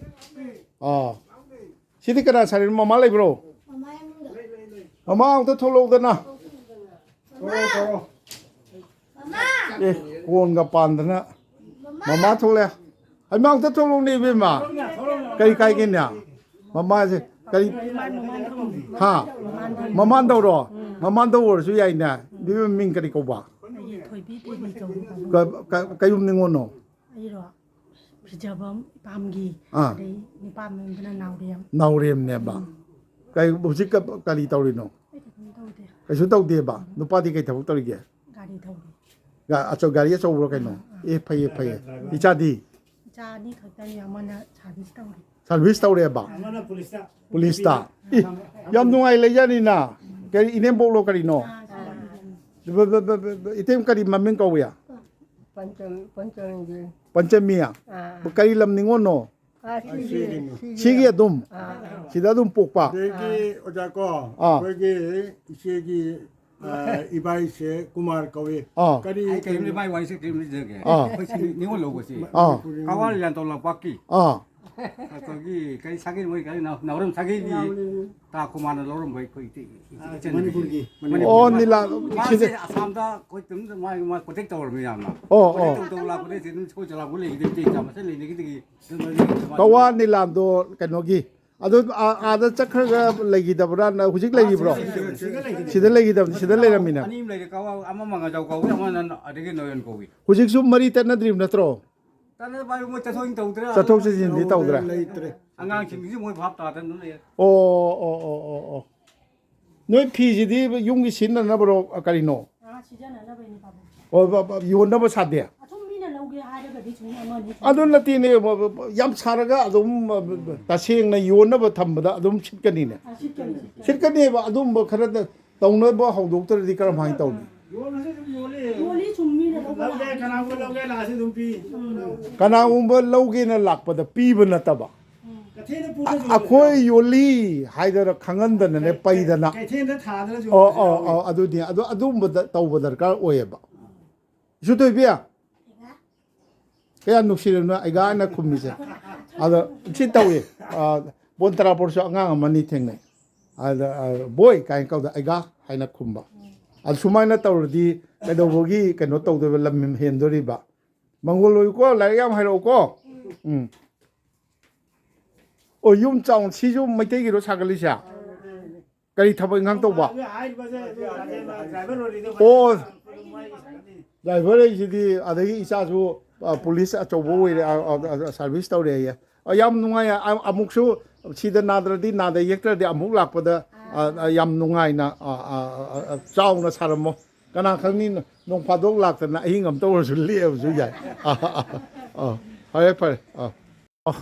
ꯑꯥ꯫ ꯁꯤꯗꯤ ꯀꯅꯥ ꯁꯥꯔꯤꯅꯣ? ꯃꯃꯥ ꯂꯩꯕ꯭ꯔꯣ? ꯃꯃꯥ ꯏꯃꯨꯡꯗ꯫ ꯃꯃꯥ ꯑꯝꯇ ꯊꯣꯛꯂꯛꯎꯗꯅ꯫ ꯊꯣꯔꯛꯑꯣ, ꯊꯣꯔꯛꯑꯣ꯫ ꯑꯦ, ꯀꯣꯟꯒ ꯄꯥꯟꯗꯅ꯫ ꯃꯃꯥ ꯊꯣꯛꯂꯛꯑꯦ꯫ ꯍꯩꯃꯥ, ꯑꯝꯇ ꯊꯣꯛꯂꯛꯎꯅꯦ ꯏꯕꯦꯝꯃ꯫ ꯀꯔꯤ ꯀꯥꯏꯒꯦꯅꯦ? ꯃꯃꯥꯁꯦ ꯀꯔꯤ? ꯍꯥ? ꯃꯃꯥꯟꯗꯧꯔꯣ? ꯃꯃꯥꯟꯗꯧ ꯑꯣꯏꯔꯁꯨ ꯌꯥꯏꯅꯦ꯫ ꯏꯕꯦꯝꯃ ꯃꯤꯡ ꯀꯔꯤ ꯀꯧꯕ? ꯑꯩꯒꯤ ꯊꯣꯏꯕꯤ ꯊꯣꯏꯕꯤ ꯀꯧꯕ꯫ ꯀ-, ꯀ-, ꯀꯌꯨꯝ ꯅꯤꯉꯣꯜꯅꯣ? ꯑꯩꯔꯣ? ꯐꯤꯖꯕꯝ ꯏꯄꯥꯝꯒꯤ꯫ ꯑꯥ꯫ ꯑꯗꯩ ꯅꯤꯄꯥꯝꯗꯅ ꯅꯥꯎꯔꯦꯝ꯫ ꯅꯥꯎꯔꯦꯝꯅꯦꯕ꯫ ꯀꯩ, ꯍꯧꯖꯤꯛ ꯀ-, ꯀꯔꯤ ꯇꯧꯔꯤꯅꯣ? ꯑꯩ ꯀꯩꯁꯨꯝ ꯇꯧꯗꯦ꯫ ꯀꯩꯁꯨ ꯇꯧꯗꯦꯕ꯫ ꯅꯨꯄꯥꯗꯤ ꯀꯩ ꯊꯕꯛ ꯇꯧꯔꯤꯒꯦ? ꯒꯥꯔꯤ ꯊꯧꯔꯤ꯫ ꯒꯥ-, ꯑꯆꯧ-, ꯒꯥꯔꯤ ꯑꯆꯧꯕꯔꯣ ꯀꯩꯅꯣ? ꯑꯦ, ꯐꯩꯌꯦ, ꯐꯩꯌꯦ꯫ ꯏꯆꯥꯗꯤ? ꯏꯆꯥ ꯑꯅꯤ ꯈꯛꯇꯅꯤ, ꯑꯃꯅ ꯁꯥꯔꯚꯤꯁ ꯇꯧꯔꯤ꯫ ꯁꯥꯔꯚꯤꯁ ꯇꯧꯔꯦꯕ? ꯑꯃꯅ ꯄꯨꯂꯤꯁꯇ꯫ ꯄꯨꯂꯤꯁꯇ? ꯏ, ꯌꯥꯝ ꯅꯨꯡꯉꯥꯏ ꯂꯩꯖꯥꯠꯅꯤꯅ꯫ ꯀꯔꯤ ꯏꯅꯦꯝꯕꯣꯛꯂꯣ ꯀꯔꯤꯅꯣ? ꯑꯥ, ꯁꯥꯔꯚꯤꯁ꯫ ꯕ-, ꯕ-, ꯕ-, ꯕ-, ꯕ-, ꯏꯇꯩꯃ ꯀꯔꯤ ꯃꯃꯤꯡ ꯀꯧꯏ? ꯄꯟꯆꯝ ꯄꯟꯆꯝꯒꯤ꯫ ꯄꯟꯆꯃꯤ? ꯑꯥ꯫ ꯀꯔꯤ ꯂꯝ ꯅꯤꯉꯣꯜꯅꯣ? ꯑꯥ, ꯁꯤꯒꯤ꯫ ꯁꯤꯒꯤ ꯑꯗꯨꯝ? ꯁꯤꯗ ꯑꯗꯨꯝ ꯄꯣꯛꯄ? ꯑꯗꯒꯤ ꯑꯣꯖꯥ ꯀꯣ, ꯑꯥ꯫ ꯑꯩꯈꯣꯏꯒꯤ ꯏꯆꯦꯒꯤ, ꯑ, ꯏꯕꯥꯏꯁꯦ ꯀꯨꯃꯥꯔ ꯀꯧꯏ꯫ ꯑꯥ꯫ ꯀꯔꯤ ꯑꯩ ꯀꯔꯤꯝ ꯏꯃꯥ ꯏꯋꯥꯏꯁꯦ ꯀꯔꯤꯝ ꯂꯩꯖꯒꯦ꯫ ꯑꯥ꯫ ꯑꯩꯈꯣꯏ ꯁꯤ ꯅꯤꯉꯣꯜ ꯂꯧꯕꯁꯤ꯫ ꯑꯥ꯫ ꯀꯋꯥ ꯂꯤꯂꯥꯟ ꯇꯧ ꯂꯝꯄꯥꯛꯀꯤ꯫ ꯑꯥ꯫ ꯑꯩꯈꯣꯏꯒꯤ ꯀꯔꯤ ꯁꯥꯒꯩ ꯃꯣꯏ ꯀꯔꯤ ꯅꯥꯎ-, ꯅꯥꯎꯔꯦꯝ ꯁꯥꯒꯩꯒꯤ ꯇꯥ ꯀꯨꯃꯥꯔꯅ ꯂꯧꯔꯝꯕ ꯑꯩꯈꯣꯏ ꯏꯆꯦ-, ꯏꯆꯦ-, ꯏꯆꯟꯅꯨꯄꯤꯗꯨꯒꯤ꯫ ꯃꯅꯤꯄꯨꯔꯒꯤ꯫ ꯃꯅꯤꯄꯨꯔꯒꯤ꯫ ꯑꯣ, ꯅꯤꯂꯥ-, ꯃꯥꯁꯦ ꯁꯤꯗ-, ꯑꯁꯥꯝꯗ ꯑꯩꯈꯣꯏ ꯇꯝꯗ ꯃꯥ, ꯃꯥ ꯀꯣꯟꯇꯦꯛ ꯇꯧꯔꯝꯃꯤ ꯌꯥꯝꯅ꯫ ꯑꯣ, ꯀꯣꯟꯇꯦꯛ ꯑꯣ꯫ ꯇꯧ ꯇꯧ ꯂꯥꯛꯄꯗꯒꯤ ꯑꯗꯨꯝ ꯁꯣꯏ ꯆꯂꯥꯛꯄ ꯂꯩꯈꯤꯗꯦ, ꯏꯆꯦ ꯏꯆꯥ ꯃꯁꯦꯟ ꯂꯩꯅꯈꯤꯗꯒꯤ ꯑꯗꯨꯝ ꯂꯩꯅꯈꯤꯗꯦ ꯃꯥꯁꯦ꯫ ꯀꯋꯥ ꯅꯤꯂꯥꯟꯗꯣ ꯀꯩꯅꯣꯒꯤ꯫ ꯑꯗꯨ ꯑꯥ-, ꯑꯥꯗ ꯆꯠꯈ꯭ꯔꯒ ꯂꯩꯈꯤꯗꯕ꯭ꯔꯥ? ꯅ-, ꯍꯧꯖꯤꯛ ꯂꯩꯔꯤꯕ꯭ꯔꯣ? ꯁꯤꯗ ꯂꯩꯈꯤꯗꯕꯅꯤ, ꯁꯤꯗ ꯂꯩꯔꯝꯃꯤꯅ꯫ ꯑꯅꯤ ꯑꯃ ꯂꯩꯔꯦ, ꯀꯋꯥ ꯑꯃ ꯃꯉꯥꯖꯥꯎ ꯀꯧꯏ, ꯑꯃꯅ ꯑꯗꯒꯤ ꯅꯣꯌꯟ ꯀꯧꯏ꯫ ꯍꯧꯖꯤꯛꯁꯨ ꯃꯔꯤ ꯇꯠꯅꯗ꯭ꯔꯤꯕ ꯅꯠꯇ꯭ꯔꯣ? ꯇꯠꯅꯕ ꯍꯥꯏꯕꯨ ꯃꯣꯏ ꯆꯠꯊꯣꯛ ꯆꯠꯁꯤꯟ ꯇꯧꯗ꯭ꯔꯦ꯫ ꯆꯠꯊꯣꯛ ꯆꯠꯁꯤꯟꯗꯤ ꯇꯧꯗ꯭ꯔꯦ꯫ ꯂꯩꯇ꯭ꯔꯦ꯫ ꯑꯉꯥꯡꯁꯤꯡꯁꯤ ꯃꯣꯏ ꯚꯥꯞ ꯇꯥꯗꯅ ꯑꯗꯨꯝ ꯂꯩꯔꯦ꯫ ꯑꯣ, ꯑꯣ, ꯑꯣ, ꯑꯣ, ꯑꯣ꯫ ꯅꯣꯏ ꯐꯤꯁꯤꯗꯤ ꯌꯨꯝꯒꯤ ꯁꯤꯖꯤꯟꯅꯅꯕꯔꯣ, ꯑ, ꯀꯔꯤꯅꯣ? ꯑꯥ, ꯁꯤꯖꯤꯟꯅꯅꯕꯩꯅꯤ, ꯄꯥꯕꯨꯡ꯫ ꯑꯣ, ꯕ-, ꯕ-, ꯌꯣꯟꯅꯕ ꯁꯥꯗꯦ? ꯑꯗꯨꯝ ꯃꯤꯅ ꯂꯧꯒꯦ ꯍꯥꯏꯔꯒꯗꯤ ꯁꯨꯝ ꯑꯃ ꯑꯅꯤ ꯁꯨꯝ ꯑꯗꯨ ꯅꯠꯇꯦꯅꯦ, ꯇꯁꯦꯡꯅ ꯑꯗꯨꯝ ꯇꯁꯦꯡꯅ ꯌꯣꯟꯅꯕ ꯊꯝꯕꯗ ꯑꯗꯨꯝ ꯁꯤꯠꯀꯅꯤꯅꯦ꯫ ꯁꯤꯠꯀꯅꯤ, ꯁꯤꯠꯀꯅꯤ꯫ ꯁꯤꯠꯀꯅꯦꯕ, ꯑꯗꯨꯝꯕ ꯈꯔ ꯇꯧꯅꯕ ꯍꯧꯗꯣꯛꯇ꯭ꯔꯗꯤ ꯀꯔꯝꯍꯥꯏꯅ ꯇꯧꯅꯤ? ꯌꯣꯜꯂꯁꯨ ꯑꯗꯨꯝ ꯌꯣꯜꯂꯤ꯫ ꯌꯣꯜꯂꯤ, ꯁꯨꯝ ꯃꯤꯅ ꯂꯧꯕ ꯂꯧꯒꯦ, ꯂꯥꯛꯑꯁꯨ ꯀꯅꯥꯒꯨꯝꯕ ꯂꯧꯒꯦ ꯂꯥꯛꯑꯁꯨ ꯑꯗꯨꯝ ꯄꯤ꯫ ꯀꯅꯥꯒꯨꯝꯕ ꯂꯧꯒꯦꯅ ꯂꯥꯛꯄꯗ ꯄꯤꯕ ꯅꯠꯇꯕ, ꯀꯩꯊꯦꯜꯗ ꯄꯨꯗ꯭ꯔꯁꯨ ꯑꯩꯈꯣꯏ ꯌꯣꯜꯂꯤ ꯍꯥꯏꯗꯅ ꯈꯪꯍꯟꯗꯅꯅꯦ, ꯀꯩ-, ꯄꯩꯗꯅ꯫ ꯀꯩꯊꯦꯜꯗ ꯊꯥꯗꯅꯁꯨ ꯑꯣ, ꯌꯣꯜꯂꯁꯨ ꯑꯣ, ꯌꯥꯎꯋꯤ꯫ ꯑꯣ, ꯑꯗꯨꯗꯤ ꯑꯗꯨ, ꯑꯗꯨꯝꯕꯗ ꯇꯧꯕ ꯗꯔꯀꯥꯔ ꯑꯣꯏꯌꯦꯕ꯫ ꯏꯁꯨ ꯊꯣꯏꯕꯤ, ꯀꯌꯥ ꯅꯨꯡꯁꯤꯔꯕꯅꯣ ꯑꯩꯒꯥ ꯍꯥꯏꯅ ꯈꯨꯝꯃꯤꯁꯦ꯫ ꯑꯗ ꯁꯤ ꯇꯧꯏ, ꯑ, ꯕꯣꯟ ꯇꯔꯥꯄꯨꯔꯁꯨ ꯑꯉꯥꯡ ꯑꯃꯅꯤ ꯊꯦꯡꯅꯩ꯫ ꯑꯗ, ꯑ, "ꯕꯣꯏ" ꯀꯥꯏꯅ ꯀꯧꯗ "ꯑꯩꯒꯥ" ꯍꯥꯏꯅ ꯈꯨꯝꯕ꯫ ꯑꯗ ꯁꯨꯃꯥꯏꯅ ꯇꯧꯔꯗꯤ ꯀꯩꯗꯧꯕꯒꯤ ꯀꯩꯅꯣ ꯇꯧꯗꯣꯏꯕ, ꯂꯝ ꯍꯦꯟꯗꯣꯔꯤꯕ? ꯃꯪꯒꯣꯜ ꯑꯣꯏꯌꯨꯀꯣ, ꯂꯥꯏꯔꯤꯛ ꯌꯥꯝ ꯍꯩꯔꯛꯎꯀꯣ꯫ ꯎꯝ꯫ ꯑꯣ, ꯌꯨꯝ ꯆꯥꯎꯅ, ꯁꯤꯁꯨ ꯃꯩꯇꯩꯒꯤꯔꯣ ꯁꯥꯒꯠꯂꯤꯁꯦ? ꯀꯔꯤ ꯊꯕꯛ ꯏꯪꯈꯥꯡ ꯇꯧꯕ? ꯑꯣ, ꯗ꯭ꯔꯥꯏꯚꯔ ꯍꯥꯏꯁꯤꯗꯤ, ꯑꯗꯒꯤ ꯏꯆꯥꯁꯨ, ꯑ, ꯄꯨꯂꯤꯁ ꯑꯆꯧꯕ ꯑꯣꯏꯔꯦ, ꯑ, ꯑ, ꯑ, ꯁꯥꯔꯚꯤꯁ ꯇꯧꯔꯦ ꯍꯥꯏꯌꯦ꯫ ꯑ, ꯌꯥꯝ ꯅꯨꯡꯉꯥꯏ꯫ ꯑ, ꯑꯃꯨꯛꯁꯨ ꯁꯤꯗ ꯅꯥꯗ꯭ꯔꯗꯤ, ꯅꯥꯗ ꯌꯦꯛꯇ꯭ꯔꯗꯤ ꯑꯃꯨꯛ ꯂꯥꯛꯄꯗ, ꯑ, ꯑ, ꯌꯥꯝ ꯅꯨꯡꯉꯥꯏꯅ, ꯑ, ꯑ, ꯑ, ꯑ, ꯆꯥꯎꯅ ꯁꯥꯔꯝꯃꯣ꯫ ꯀꯅꯥ ꯈꯪꯅꯤ, ꯅꯣꯡ ꯐꯥꯗꯣꯛ ꯂꯥꯛꯇꯅ ꯑꯍꯤꯡ ꯑꯝꯇ ꯑꯣꯏꯔꯁꯨ ꯂꯦꯛꯑꯕꯁꯨ ꯌꯥꯏ꯫ ꯑ, ꯑ, ꯑ, ꯑ, ꯐꯔꯦ, ꯐꯔꯦ꯫ ꯑ꯫ ꯑ꯫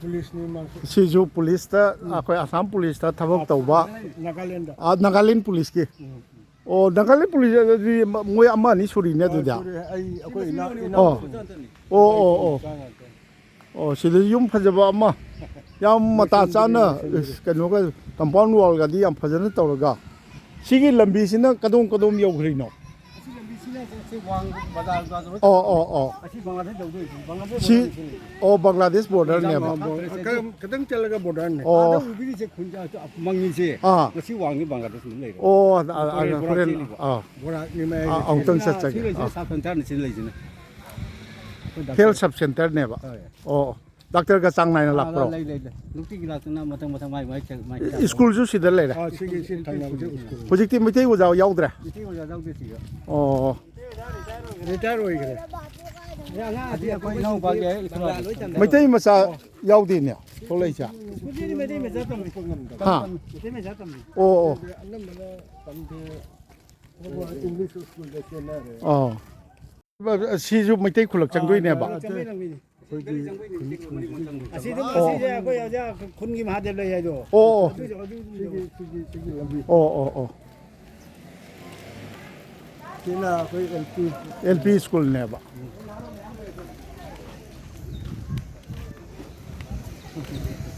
ꯄꯨꯂꯤꯁꯅꯤ ꯃꯥꯁꯨ꯫ ꯁꯤꯁꯨ ꯄꯨꯂꯤꯁꯇ, ꯎꯝ꯫ ꯑꯩꯈꯣꯏ ꯑꯁꯥꯝ ꯄꯨꯂꯤꯁꯇ ꯊꯕꯛ ꯑ, ꯇꯧꯕ꯫ ꯅꯥꯒꯥꯂꯦꯟꯗ꯫ ꯑ, ꯅꯥꯒꯥꯂꯦꯟ ꯄꯨꯂꯤꯁꯀꯤ꯫ ꯎꯝ꯫ ꯑꯣ, ꯅꯥꯒꯥꯂꯦꯟ ꯄꯨꯂꯤꯁ ꯑꯗꯨꯗꯤ ꯃ-, ꯃꯣꯏ ꯑꯃ ꯑꯅꯤ ꯁꯨꯔꯤꯅꯦ ꯑ, ꯑꯗꯨꯗꯤ꯫ ꯁꯨꯔꯦ꯫ ꯑꯩ, ꯑꯩꯈꯣꯏ ꯏꯅꯥꯎ-, ꯏꯅꯥꯎ ꯑꯣ꯫ ꯑꯣ, ꯑꯣ, ꯑꯣ꯫ ꯏꯆꯥ ꯉꯥꯛꯇꯅꯤ꯫ ꯑꯣ, ꯁꯤꯗ ꯌꯨꯝ ꯐꯖꯕ ꯑꯃ꯫ ꯌꯥꯝ ꯃꯇꯥ ꯆꯥꯅ, ꯂꯣꯏꯁꯤꯟꯕꯤꯔꯦ, ꯂꯣꯏꯁꯤꯟꯕꯤꯔꯦ꯫ ꯏꯁ, ꯀꯩꯅꯣꯒ, ꯀꯝꯄꯥꯎꯟ ꯋꯥꯜꯒꯗꯤ ꯌꯥꯝ ꯐꯖꯅ ꯇꯧꯔꯒ꯫ ꯁꯤꯒꯤ ꯂꯝꯕꯤꯁꯤꯅ ꯀꯗꯣꯝ ꯀꯗꯣꯝ ꯌꯧꯈ꯭ꯔꯤꯅꯣ? ꯑꯁꯤ ꯂꯝꯕꯤꯁꯤꯅ ꯁꯤ ꯋꯥꯡ ꯕꯖꯥꯔ, ꯕꯖꯥꯔ ꯑꯣ, ꯑꯣ, ꯑꯣ꯫ ꯑꯁꯤ ꯕꯪꯒ꯭ꯂꯥꯗꯦꯁ ꯌꯧꯗꯣꯏꯁꯦ꯫ ꯕꯪꯒ꯭ꯂꯥꯗꯦꯁ ꯁꯤ, ꯕꯣꯔꯗꯔꯅꯤ ꯁꯤꯅꯤ꯫ ꯑꯣ, ꯕꯪꯒ꯭ꯂꯥꯗꯦꯁ ꯕꯣꯔꯗꯔꯅꯦꯕ꯫ ꯕꯣꯔꯗꯔ ꯈꯔ ꯈꯤꯇꯪ ꯆꯠꯂꯒ ꯕꯣꯔꯗꯔꯅꯦ꯫ ꯑꯣ꯫ ꯑꯥꯗ ꯎꯕꯤꯔꯤꯁꯦ ꯈꯨꯟ, ꯑ, ꯃꯪꯉꯤꯁꯦ꯫ ꯑꯥ꯫ ꯉꯁꯤ ꯋꯥꯡꯉꯤ ꯕꯪꯒ꯭ꯂꯥꯗꯦꯁ ꯑꯗꯨꯝ ꯂꯩꯔꯦ꯫ ꯑꯣ, ꯑ, ꯑ, ꯍꯣꯔꯦꯟ ꯕꯣꯔꯥꯛ ꯍꯣꯔꯦꯟ, ꯆꯦꯜꯂꯤꯕ꯫ ꯑꯥ꯫ ꯕꯣꯔꯥꯛꯅꯤ ꯃꯌꯥꯏꯗ ꯑꯥ, ꯑꯃꯨꯛꯇꯪ ꯁꯤ ꯆꯠꯆꯒꯦ꯫ ꯂꯩꯁꯦ, ꯑꯥ꯫ ꯁꯕ ꯁꯦꯟꯇꯔꯅꯤ ꯁꯤ ꯂꯩꯁꯤꯅ꯫ ꯑꯩꯈꯣꯏ ꯗꯥꯛꯇꯔ ꯍꯦꯜꯊ ꯁꯕ ꯁꯦꯟꯇꯔꯅꯦꯕ꯫ ꯍꯣꯏ꯫ ꯑꯣ꯫ ꯗꯥꯛꯇꯔꯒ ꯆꯥꯡ ꯅꯥꯏꯅ ꯑꯥ, ꯂꯥꯛꯄ꯭ꯔꯣ? ꯂꯩ, ꯂꯩ, ꯂꯩ꯫ ꯅꯨꯡꯇꯤꯒꯤ ꯂꯥꯛꯇꯅ ꯃꯊꯪ, ꯃꯊꯪ ꯃꯥꯏ, ꯃꯥꯏ, ꯃꯥꯏ ꯁ꯭ꯀꯨꯜꯁꯨ ꯁꯤꯗ ꯂꯩꯔꯦ? ꯑꯥ, ꯁꯤꯒꯤ, ꯁꯤ ꯊꯪꯅꯕꯁꯦ ꯁ꯭ꯀꯨꯜ꯫ ꯍꯧꯖꯤꯛꯇꯤ ꯃꯩꯇꯩ ꯑꯣꯖꯥ ꯌꯥꯎꯗ꯭ꯔꯦ? ꯃꯩꯇꯩ ꯑꯣꯖꯥ ꯌꯥꯎꯗꯦ ꯁꯤꯗ꯫ ꯑꯣ꯫ ꯔꯤꯇꯥꯌꯔ ꯑꯣꯏꯈ꯭ꯔꯦ꯫ ꯑꯉꯥꯡ ꯑꯁꯤ ꯑꯩꯈꯣꯏ ꯏꯅꯥꯎꯄꯥꯒꯤ ꯑꯩ ꯏꯆꯥꯅꯨꯄꯥ꯫ ꯃꯩꯇꯩ ꯃꯆꯥ ꯌꯥꯎꯗꯦꯅꯦ ꯊꯣꯛꯂꯛꯏꯁꯦ? ꯁ꯭ꯀꯨꯜꯁꯤꯗꯤ ꯃꯩꯇꯩ ꯃꯆꯥ ꯇꯝꯃꯤ꯫ ꯍꯥ? ꯃꯩꯇꯩ ꯃꯆꯥ ꯇꯝꯃꯤ꯫ ꯑꯣ, ꯑꯣ꯫ ꯑꯅꯝꯕꯅ ꯇꯝꯗꯦ꯫ ꯏꯪꯂꯤꯁ ꯁ꯭ꯀꯨꯜꯗ ꯆꯦꯟꯅꯔꯦ꯫ ꯑꯣ꯫ ꯁꯤꯁꯨ ꯃꯩꯇꯩ ꯈꯨꯂꯛ ꯆꯪꯗꯣꯏꯅꯦꯕ? ꯑꯥ, ꯆꯪꯕꯩ ꯂꯝꯕꯤꯅꯤ꯫ ꯑꯩꯈꯣꯏꯒꯤ ꯈꯨꯟ, ꯈꯨꯟ, ꯈꯨꯟ꯫ ꯑꯁꯤꯗ, ꯑꯣ꯫ ꯑꯁꯤꯁꯦ ꯑꯩꯈꯣꯏ ꯍꯧꯖꯤꯛ ꯈꯨꯟꯒꯤ ꯃꯍꯥꯗꯦꯕ ꯂꯩ ꯍꯥꯏꯗꯣ꯫ ꯑꯣ, ꯑꯣ꯫ ꯑꯗꯨꯁꯨ, ꯑꯗꯨ, ꯁꯤꯒꯤ, ꯁꯤꯒꯤ, ꯁꯤꯒꯤ ꯂꯝꯕꯤ꯫ ꯑꯣ, ꯑꯣ, ꯑꯣ꯫ ꯁꯤꯅ ꯑꯩꯈꯣꯏ L P꯫ L P ꯁ꯭ꯀꯨꯜꯅꯦꯕ꯫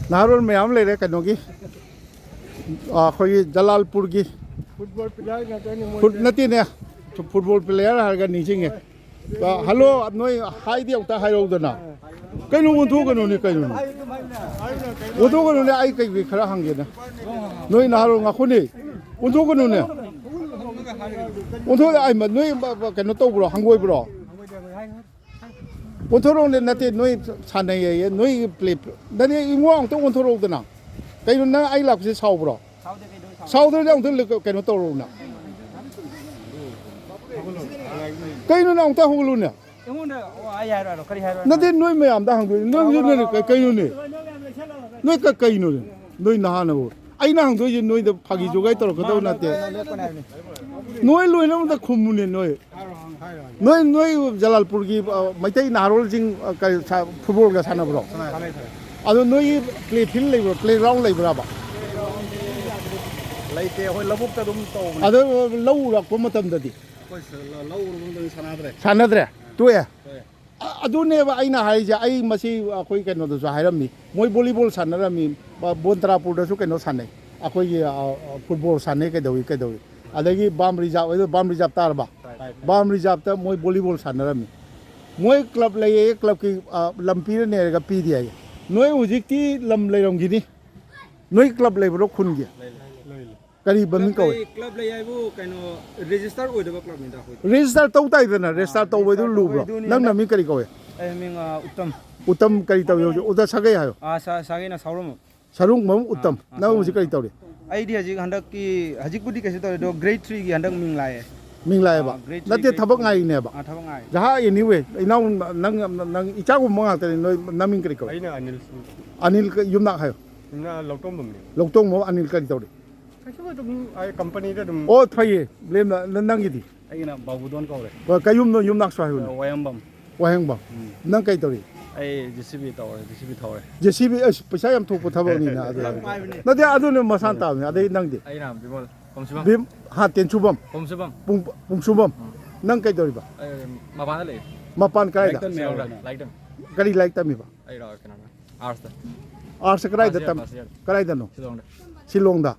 ꯅꯍꯥꯔꯣꯜ ꯃꯌꯥꯝ ꯂꯩꯔꯦ ꯀꯩꯅꯣꯒꯤ, ꯑꯩꯈꯣꯏꯒꯤ ꯖꯂꯥꯜꯄꯨꯔꯒꯤ꯫ ꯐꯨꯠꯕꯣꯜ ꯄ꯭ꯂꯦꯌꯔ ꯉꯥꯛꯇꯅꯤ ꯃꯣꯏꯁꯦ꯫ ꯐꯨꯠ-, ꯅꯠꯇꯦꯅꯦ, ꯐꯨꯠꯕꯣꯜ ꯄ꯭ꯂꯦꯌꯔ ꯍꯥꯏꯔꯒ ꯅꯤꯡꯁꯤꯡꯉꯦ꯫ ꯑ, ꯍꯜꯂꯣ, ꯅꯣꯏ ꯍꯥꯏꯗꯤ ꯑꯝꯇ ꯍꯥꯏꯔꯛꯎꯗꯅ꯫ ꯀꯩꯅꯣ ꯑꯣꯟꯊꯣꯛꯀꯅꯨꯅꯦ, ꯀꯩꯅꯣꯅꯦ? ꯑꯣꯟꯊꯣꯛꯀꯅꯨꯅꯦ, ꯑꯩ ꯀꯩ ꯀꯩ ꯈꯔ ꯍꯪꯒꯦꯅꯦ꯫ ꯅꯣꯏ ꯅꯍꯥꯔꯣꯜ ꯉꯥꯈꯣꯅꯦ꯫ ꯑꯣꯟꯊꯣꯛꯀꯅꯨꯅꯦ꯫ ꯑꯣꯟꯊꯣꯛ-, ꯑꯩ ꯃ-, ꯅꯣꯏ ꯃ-, ꯃ-, ꯀꯩꯅꯣ ꯇꯧꯕ꯭ꯔꯣ? ꯍꯪꯒꯣꯏꯕ꯭ꯔꯣ? ꯑꯣꯟꯊꯣꯔꯛꯑꯣꯅꯦ, ꯅꯠꯇꯦ, ꯅꯣꯏ ꯁꯥꯟꯅꯩꯌꯦ, ꯅꯣꯏꯒꯤ ꯄ꯭ꯂꯦ, ꯅꯠꯇꯦ, ꯏꯉꯣ ꯑꯝꯇ ꯑꯣꯟꯊꯣꯔꯛꯎꯗꯅ꯫ ꯀꯩꯅꯣ ꯅꯪ ꯑꯩ ꯂꯥꯛꯄꯁꯦ ꯁꯥꯎꯕ꯭ꯔꯣ? ꯁꯥꯎꯗ꯭ꯔꯗꯤ ꯑꯃꯨꯛꯇ ꯂ-, ꯀꯩꯅꯣ ꯇꯧꯔꯛꯎꯅ꯫ ꯀꯩꯅꯣ ꯅꯪ ꯑꯃꯨꯛꯇ ꯍꯧꯒꯠꯂꯨꯅꯦ꯫ ꯑꯩꯉꯣꯟꯗ, ꯑꯣ, ꯑꯩ ꯍꯥꯏꯔꯣ, ꯍꯥꯏꯔꯣ, ꯀꯔꯤ ꯍꯥꯏꯔꯣ? ꯅꯠꯇꯦ, ꯅꯣꯏ ꯃꯌꯥꯝꯗ ꯍꯪꯗꯣꯏꯅꯤ꯫ ꯅꯣꯏ, ꯅꯣꯏ, ꯅꯣꯏ, ꯀꯩ-, ꯀꯩꯅꯣꯅꯦ? ꯅꯣꯏ ꯀ-, ꯀꯩꯅꯣꯅꯦ? ꯅꯣꯏ ꯅꯍꯥꯅꯕꯨ꯫ ꯑꯩꯅ ꯍꯪꯗꯣꯏꯁꯦ ꯅꯣꯏꯗ ꯐꯥꯒꯤ ꯖꯨꯒꯥꯏ ꯇꯧꯔꯛꯀꯗꯧ ꯅꯠꯇꯦ꯫ ꯅꯣꯏ ꯂꯣꯏꯅꯃꯛꯇ ꯈꯨꯝꯃꯨꯅꯦ, ꯅꯣꯏ꯫ ꯅꯣꯏ, ꯅꯣꯏ ꯖꯂꯥꯜꯄꯨꯔꯒꯤ, ꯑ, ꯃꯩꯇꯩ ꯅꯍꯥꯔꯣꯜꯁꯤꯡ, ꯑ, ꯀꯔꯤ ꯁꯥ-, ꯐꯨꯠꯕꯣꯜꯒ ꯁꯥꯟꯅꯕ꯭ꯔꯣ? ꯁꯥꯟꯅꯩ, ꯁꯥꯟꯅꯩ꯫ ꯑꯗꯣ ꯅꯣꯏꯒꯤ ꯄ꯭ꯂꯦ ꯐꯤꯜ ꯂꯩꯕ꯭ꯔꯣ? ꯄ꯭ꯂꯦꯒ꯭ꯔꯥꯎꯟ ꯂꯩꯕ꯭ꯔꯕ? ꯂꯩꯇꯦ, ꯑꯩꯈꯣꯏ ꯂꯧꯕꯨꯛꯇ ꯑꯗꯨꯝ ꯇꯧꯕꯅꯦ꯫ ꯑꯗꯣ ꯂꯧ ꯎꯔꯛꯄ ꯃꯇꯝꯗꯗꯤ? ꯑꯩꯈꯣꯏ ꯁ-, ꯂ-, ꯂꯧ ꯎꯔꯕ ꯃꯇꯝꯗ ꯁꯥꯟꯅꯗ꯭ꯔꯦ꯫ ꯁꯥꯟꯅꯗ꯭ꯔꯦ? ꯇꯣꯛꯑꯦ? ꯇꯣꯛꯑꯦ꯫ ꯑ-, ꯑꯗꯨꯅꯦꯕ ꯑꯩꯅ ꯍꯥꯏꯔꯤꯁꯦ꯫ ꯑꯩ ꯃꯁꯤ ꯑꯩꯈꯣꯏ ꯀꯩꯅꯣꯗꯁꯨ ꯍꯥꯏꯔꯝꯃꯤ, ꯃꯣꯏ ꯚꯣꯂꯤꯕꯣꯜ ꯁꯥꯟꯅꯔꯝꯃꯤ, ꯕ-, ꯕꯣꯟꯇ꯭ꯔꯥꯄꯨꯔꯗꯁꯨ ꯀꯩꯅꯣ ꯁꯥꯟꯅꯩ, ꯑꯩꯈꯣꯏꯒꯤ, ꯑ, ꯑ, ꯐꯨꯠꯕꯣꯜ ꯁꯥꯟꯅꯩ, ꯀꯩꯗꯧꯏ, ꯀꯩꯗꯧꯏ꯫ ꯑꯗꯒꯤ ꯕꯥꯝ ꯔꯤꯖꯥꯕ, ꯑꯗꯨ ꯕꯥꯝ ꯔꯤꯖꯥꯕ ꯇꯥꯔꯕ? ꯇꯥꯏ, ꯇꯥꯏ꯫ ꯕꯥꯝ ꯔꯤꯖꯥꯕꯇ ꯃꯣꯏ ꯚꯣꯂꯤꯕꯣꯜ ꯁꯥꯟꯅꯔꯝꯃꯤ꯫ ꯃꯣꯏ ꯀ꯭ꯂꯕ ꯂꯩꯌꯦ, ꯀ꯭ꯂꯕꯀꯤ, ꯑ, ꯂꯝ ꯄꯤꯔꯅꯤ ꯍꯥꯏꯔꯒ ꯄꯤꯗꯦ ꯍꯥꯏꯌꯦ꯫ ꯅꯣꯏ ꯍꯧꯖꯤꯛꯇꯤ ꯂꯝ ꯂꯩꯔꯝꯈꯤꯅꯤ꯫ ꯅꯣꯏ ꯀ꯭ꯂꯕ ꯂꯩꯕ꯭ꯔꯣ ꯈꯨꯟꯒꯤ? ꯂꯩ, ꯂꯩ, ꯂꯩ꯫ ꯀꯔꯤ ꯃꯃꯤꯡ ꯀ꯭ꯂꯕ ꯀꯧꯏ? ꯂꯩ, ꯀ꯭ꯂꯕ ꯂꯩ ꯍꯥꯏꯕꯨ ꯀꯩꯅꯣ, ꯔꯦꯖꯤꯁꯇꯔ ꯑꯣꯏꯗꯕ ꯀ꯭ꯂꯕꯅꯤꯗ ꯑꯩꯈꯣꯏꯗꯤ꯫ ꯔꯦꯖꯤꯁꯇꯔ ꯇꯧ ꯇꯥꯏꯗꯅ, ꯑꯥ, ꯔꯦꯖꯤꯁꯇꯔ ꯇꯧꯕꯩꯗꯨ ꯔꯦꯖꯤꯁꯇꯔ ꯂꯨꯕ꯭ꯔꯣ? ꯇꯧꯕꯩꯗꯨꯅꯤ ꯅꯪ ꯍꯟꯗꯛ ꯅꯃꯤꯡ ꯀꯔꯤ ꯀꯧꯏ? ꯑꯩ ꯃꯤꯡ, ꯑ, ꯎꯠꯇꯝ꯫ ꯎꯠꯇꯝ ꯀꯔꯤ ꯇꯧꯏ ꯍꯧꯖꯤꯛ? ꯎꯠꯇꯝ ꯁꯥꯒꯩ ꯍꯥꯏꯌꯣ꯫ ꯑꯥ, ꯁꯥ-, ꯁꯥꯒꯩꯅ ꯁꯥꯎꯔꯝ꯫ ꯁꯔꯨꯡꯕꯝ ꯎꯠꯇꯝ꯫ ꯑꯥ, ꯑꯥ, ꯅꯪ ꯁꯔꯨꯡꯕꯝ꯫ ꯍꯧꯖꯤꯛ ꯀꯔꯤ ꯇꯧꯔꯤ? ꯑꯩꯗꯤ ꯍꯧꯖꯤꯛ ꯍꯟꯗꯛꯀꯤ, ꯍꯧꯖꯤꯛꯄꯨꯗꯤ ꯀꯩꯁꯨ ꯇꯧꯗꯦ, ꯑꯗꯣ grade three ꯒꯤ ꯍꯟꯗꯛ ꯃꯤꯡ ꯂꯥꯛꯑꯦ꯫ ꯃꯤꯡ ꯂꯥꯛꯑꯦꯕ? ꯑꯥ, grade three, ꯅꯠꯇꯦ, grade ꯊꯕꯛ three꯫ ꯉꯥꯏꯔꯤꯅꯦꯕ? ꯑꯥ, ꯊꯕꯛ ꯉꯥꯏꯔꯤ꯫ ꯖꯍꯥ, anyway, ꯏꯅꯥꯎ, ꯅꯪ, ꯅꯪ ꯏꯆꯥꯒꯨꯝꯕ ꯉꯥꯛꯇꯅꯤ, ꯅꯣꯏ ꯅꯃꯤꯡ ꯀꯔꯤ ꯀꯧꯏ? ꯑꯩꯅ ꯑꯅꯤꯜ ꯁꯤꯡ꯫ ꯑꯅꯤꯜ ꯀ-, ꯌꯨꯝꯅꯥꯛ ꯍꯥꯏꯌꯣ꯫ ꯌꯨꯝꯅꯥꯛ ꯂꯧꯇꯣꯡꯕꯝꯅꯤ꯫ ꯂꯧꯇꯣꯡꯕꯝ ꯑꯅꯤꯜ ꯀꯔꯤ ꯇꯧꯔꯤ? ꯀꯩꯁꯨ ꯑꯗꯨꯝ ꯑꯩ ꯀꯝꯄꯅꯤꯗ ꯑꯗꯨꯝ꯫ ꯑꯣ, ꯐꯩꯌꯦ꯫ ꯂꯦꯝꯅ, ꯅ-, ꯅꯪꯒꯤꯗꯤ? ꯑꯩꯒꯤꯅ ꯕꯥꯕꯨꯗꯣꯟ ꯀꯧꯔꯦ꯫ ꯑ, ꯀꯩ ꯌꯨꯝꯅꯣ? ꯌꯨꯝꯅꯥꯛꯁꯨ ꯍꯥꯏꯌꯨꯅꯦ꯫ ꯋꯥꯌꯦꯡꯕꯝ꯫ ꯋꯥꯍꯦꯡꯕꯝ꯫ ꯎꯝ꯫ ꯅꯪ ꯀꯩ ꯇꯧꯔꯤ? ꯑꯩ ꯖꯦ ꯁꯤ ꯕꯤ ꯇꯧꯔꯦ, ꯖꯦ ꯁꯤ ꯕꯤ ꯊꯧꯔꯦ꯫ ꯖꯦ ꯁꯤ ꯕꯤ ꯑꯁ ꯄꯩꯁꯥ ꯌꯥꯝ ꯊꯣꯛꯄ ꯊꯕꯛꯅꯤꯅ ꯑꯗꯨ꯫ ꯅꯠꯇꯦ, ꯑꯗꯨꯅ ꯃꯁꯥꯅ ꯇꯥꯕꯅꯤ꯫ ꯑꯗꯩ ꯅꯪꯗꯤ? ꯑꯩꯅ ꯕꯤꯃꯣꯜ ꯀꯣꯝꯁꯨꯕꯝ꯫ ꯕꯤꯝ ꯍꯥ ꯇꯦꯟꯁꯨꯕꯝ꯫ ꯀꯣꯝꯁꯨꯕꯝ꯫ ꯄꯨꯡ ꯄꯨꯡꯁꯨꯕꯝ꯫ ꯅꯪ ꯀꯩ ꯇꯧꯔꯤꯕ? ꯑꯩ ꯃꯄꯥꯟꯗ ꯂꯩ꯫ ꯃꯄꯥꯟ ꯀꯗꯥꯏꯗ? ꯂꯥꯏꯔꯤꯛ ꯇꯝꯃꯤꯔꯣ? ꯂꯥꯏꯔꯤꯛ ꯇꯝꯃꯤ꯫ ꯀꯔꯤ ꯂꯥꯏꯔꯤꯛ ꯇꯝꯃꯤꯕ? ꯑꯩꯔꯣ ꯀꯩꯅꯣꯅ ꯑꯥꯔꯠꯁꯇ꯫ ꯑꯥꯔꯠꯁ ꯀꯗꯥꯏꯗ ꯐꯥꯔꯁ ꯏꯌꯥꯔ, ꯇꯝ? First year. ꯀꯗꯥꯏꯗꯅꯣ? ꯁꯤꯂꯣꯡꯗ꯫ ꯁꯤꯂꯣꯡꯗ꯫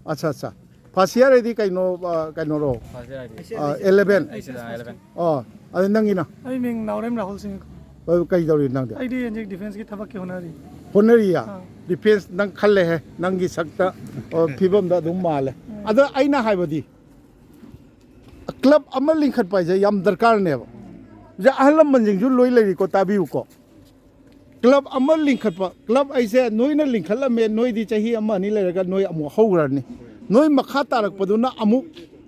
ꯑꯠꯆꯥ ꯑꯠꯆꯥ꯫ ꯐꯥꯔꯁ ꯏꯌꯥꯔ ꯍꯥꯏꯗꯤ ꯀꯩꯅꯣ? ꯑ, ꯀꯩꯅꯣꯔꯣ? ꯐꯥꯔꯁ ꯏꯌꯥꯔ ꯍꯥꯏꯗꯤ꯫ ꯑ, ꯑꯦꯂꯦꯚꯦꯟ꯫ ꯑꯩꯁꯤꯗ ꯑꯦꯂꯦꯚꯦꯟ꯫ ꯑꯣ, ꯑꯗꯨ ꯅꯪꯒꯤꯅ? ꯑꯩ ꯃꯤꯡ ꯅꯥꯎꯔꯦꯝ ꯔꯥꯍꯨꯜ ꯁꯤꯡ꯫ ꯑ, ꯀꯩ ꯇꯧꯔꯤ ꯅꯪꯗꯤ? ꯑꯩꯗꯤ ꯍꯧꯖꯤꯛ ꯗꯤꯐꯦꯟꯁꯀꯤ ꯊꯕꯛꯀꯤ ꯍꯣꯠꯅꯔꯤ꯫ ꯍꯣꯠꯅꯔꯤꯌꯥ? ꯑꯥ꯫ ꯗꯤꯐꯦꯟꯁ ꯅꯪ ꯈꯜꯂꯦꯍꯦ ꯅꯪꯒꯤ ꯁꯛꯇ, ꯑ, ꯐꯤꯕꯝꯗ ꯑꯗꯨꯝ ꯃꯥꯜꯂꯦ꯫ ꯑꯗꯣ ꯑꯩꯅ ꯍꯥꯏꯕꯗꯤ ꯀ꯭ꯂꯕ ꯑꯃ ꯂꯤꯡꯈꯠꯄ ꯍꯥꯏꯁꯦ ꯌꯥꯝ ꯗꯔꯀꯥꯔꯅꯦꯕ꯫ ꯍꯧꯖꯤꯛ ꯑꯍꯜ ꯂꯃꯟꯁꯤꯡꯁꯨ ꯂꯣꯏ ꯂꯩꯔꯤꯀꯣ, ꯇꯥꯕꯤꯌꯨꯀꯣ꯫ ꯀ꯭ꯂꯕ ꯑꯃ ꯂꯤꯡꯈꯠꯄ, ꯀ꯭ꯂꯕ ꯍꯥꯏꯁꯦ ꯅꯣꯏꯅ ꯂꯤꯡꯈꯠꯂꯝꯃꯦ, ꯅꯣꯏꯗꯤ ꯆꯍꯤ ꯑꯃ ꯑꯅꯤ ꯂꯩꯔꯒ ꯅꯣꯏ ꯑꯃꯨꯛ ꯍꯧꯈ꯭ꯔꯅꯤ꯫ ꯅꯣꯏ ꯃꯈꯥ ꯇꯥꯔꯛꯄꯗꯨꯅ ꯑꯃꯨꯛ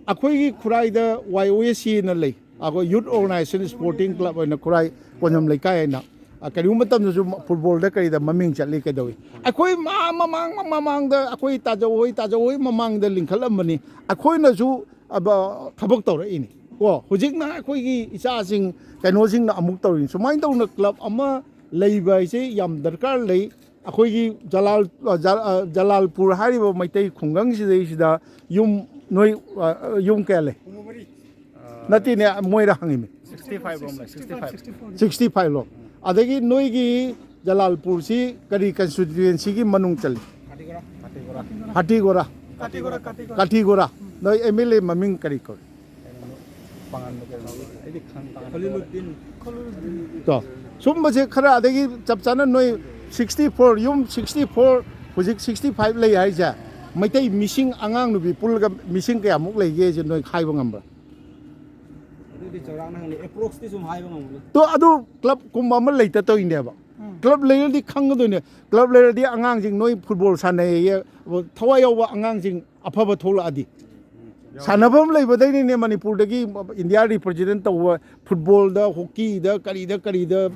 ꯑꯩꯈꯣꯏꯒꯤ ꯈꯨꯔꯥꯏꯗ ꯋꯥꯏ ꯑꯣ ꯑꯦ ꯁꯤ ꯑꯅ ꯂꯩ, ꯑꯩꯈꯣꯏ ꯌꯨꯠ ꯑꯣꯔꯒꯅꯥꯏꯖꯦꯁꯟ ꯁ꯭ꯄꯣꯔꯇꯤꯡ ꯀ꯭ꯂꯕ ꯑꯣꯏꯅ ꯈꯨꯔꯥꯏ ꯀꯣꯟꯖꯝ ꯂꯩꯀꯥꯏ ꯍꯥꯏꯅ꯫ ꯑ, ꯀꯔꯤꯒꯨꯝꯕ ꯃꯇꯝꯗꯁꯨ ꯐꯨꯠꯕꯣꯜꯗ ꯀꯔꯤꯗ ꯃꯃꯤꯡ ꯆꯠꯂꯤ꯫ ꯀꯩꯗꯧꯏ? ꯑꯩꯈꯣꯏ ꯃꯥ-, ꯃꯃꯥꯡ ꯃꯃꯥꯡꯗ ꯑꯩꯈꯣꯏ ꯇꯥꯖꯧ ꯍꯣꯏ, ꯇꯥꯖꯧ ꯍꯣꯏ ꯃꯃꯥꯡꯗ ꯂꯤꯡꯈꯠꯂꯝꯕꯅꯤ꯫ ꯑꯩꯈꯣꯏꯅꯁꯨ ꯑꯕ-, ꯊꯕꯛ ꯇꯧꯔꯛꯏꯅꯤ꯫ ꯀꯣ, ꯍꯧꯖꯤꯛꯅ ꯑꯩꯈꯣꯏꯒꯤ ꯏꯆꯥꯁꯤꯡ ꯀꯩꯅꯣꯁꯤꯡꯅ ꯑꯃꯨꯛ ꯇꯧꯔꯤꯅꯤ꯫ ꯁꯨꯃꯥꯏꯅ ꯇꯧꯅ ꯀ꯭ꯂꯕ ꯑꯃ ꯂꯩꯕ ꯍꯥꯏꯁꯦ ꯌꯥꯝ ꯗꯔꯀꯥꯔ ꯂꯩ꯫ ꯑꯩꯈꯣꯏꯒꯤ ꯖꯂꯥꯜ-, ꯑ, ꯖ-, ꯑ, ꯖꯂꯥꯜꯄꯨꯔ ꯍꯥꯏꯔꯤꯕ ꯃꯩꯇꯩ ꯈꯨꯡꯒꯪꯁꯤꯗꯩꯁꯤꯗ ꯌꯨꯝ ꯅꯣꯏ, ꯑ, ꯌꯨꯝ ꯀꯌꯥ ꯂꯩ? ꯅꯠꯇꯦꯅꯦ, ꯃꯣꯏꯔ ꯍꯪꯉꯤꯃꯤ꯫ ꯁꯤꯛꯁꯇꯤ ꯐꯥꯏꯚ ꯔꯣꯝ ꯂꯩ, ꯁꯤꯛꯁꯇꯤ ꯐꯥꯏꯚ꯫ ꯁꯤꯛꯁꯇꯤ ꯐꯥꯏꯚ ꯂꯣ? ꯑꯗꯒꯤ ꯅꯣꯏꯒꯤ ꯖꯂꯥꯜꯄꯨꯔꯁꯤ ꯀꯔꯤ ꯀꯟꯁꯇꯤꯇ꯭ꯋꯦꯟꯁꯤꯒꯤ ꯃꯅꯨꯡ ꯆꯜꯂꯤ? ꯍꯥꯇꯤꯒꯣꯔꯥ꯫ ꯀꯥꯇꯤꯒꯣꯔꯥ, ꯀꯥꯇꯤꯒꯣꯔꯥ꯫ ꯀꯥꯇꯤꯒꯣꯔꯥ꯫ ꯅꯣꯏ ꯑꯦꯝ ꯑꯦꯜ ꯑꯦ ꯃꯃꯤꯡ ꯀꯔꯤ ꯀꯧꯏ? ꯄꯥꯉꯟꯗ ꯀꯩꯅꯣ, ꯑꯩꯗꯤ ꯈꯪ-, ꯈꯪꯗꯦ꯫ ꯇꯣ, ꯁꯨꯝꯕꯁꯦ ꯈꯔ, ꯑꯗꯒꯤ ꯆꯞ ꯆꯥꯅ ꯅꯣꯏ ꯁꯤꯛꯁꯇꯤ ꯐꯣꯔ, ꯌꯨꯝ ꯁꯤꯛꯁꯇꯤ ꯐꯣꯔ, ꯍꯧꯖꯤꯛ ꯁꯤꯛꯁꯇꯤ ꯐꯥꯏꯚ ꯂꯩ ꯍꯥꯏꯁꯦ, ꯃꯩꯇꯩ ꯃꯤꯁꯤꯡ, ꯑꯉꯥꯡ ꯅꯨꯄꯤ ꯄꯨꯜꯂꯒ ꯃꯤꯁꯤꯡ ꯀꯌꯥꯃꯨꯛ ꯂꯩꯒꯦꯁꯦ ꯅꯣꯏ ꯍꯥꯏꯕ ꯉꯝꯕ꯭ꯔꯥ? ꯑꯗꯨꯗꯤ ꯆꯥꯎꯔꯥꯛꯅ ꯈꯪꯗꯦ, ꯑꯦꯄ꯭ꯔꯣꯛꯁꯇꯤ ꯁꯨꯝ ꯍꯥꯏꯕ ꯉꯝꯒꯅꯤ꯫ ꯇꯣ, ꯑꯗꯨ ꯀ꯭ꯂꯕ ꯀꯨꯝꯕ ꯑꯃ ꯂꯩꯇ ꯇꯧꯔꯤꯅꯦꯕ꯫ ꯀ꯭ꯂꯕ ꯂꯩꯔꯗꯤ ꯈꯪꯒꯗꯣꯏꯅꯦ꯫ ꯀ꯭ꯂꯕ ꯂꯩꯔꯗꯤ ꯑꯉꯥꯡꯁꯤꯡ ꯅꯣꯏ ꯐꯨꯠꯕꯣꯜ ꯁꯥꯟꯅꯩꯌꯦ, ꯊꯋꯥꯏ ꯌꯥꯎꯕ ꯑꯉꯥꯡꯁꯤꯡ ꯑꯐꯕ ꯊꯣꯛꯂꯛꯑꯗꯤ꯫ ꯁꯥꯟꯅꯐꯝ ꯂꯩꯕꯗꯩꯅꯤꯅꯦ ꯃꯅꯤꯄꯨꯔꯗꯒꯤ ꯏꯟꯗꯤꯌꯥ ꯔꯤꯄ꯭ꯔꯖꯦꯟ ꯇꯧꯕ ꯐꯨꯠꯕꯣꯜꯗ, ꯍꯣꯀꯤꯗ, ꯀꯔꯤꯗ ꯀꯔꯤꯗ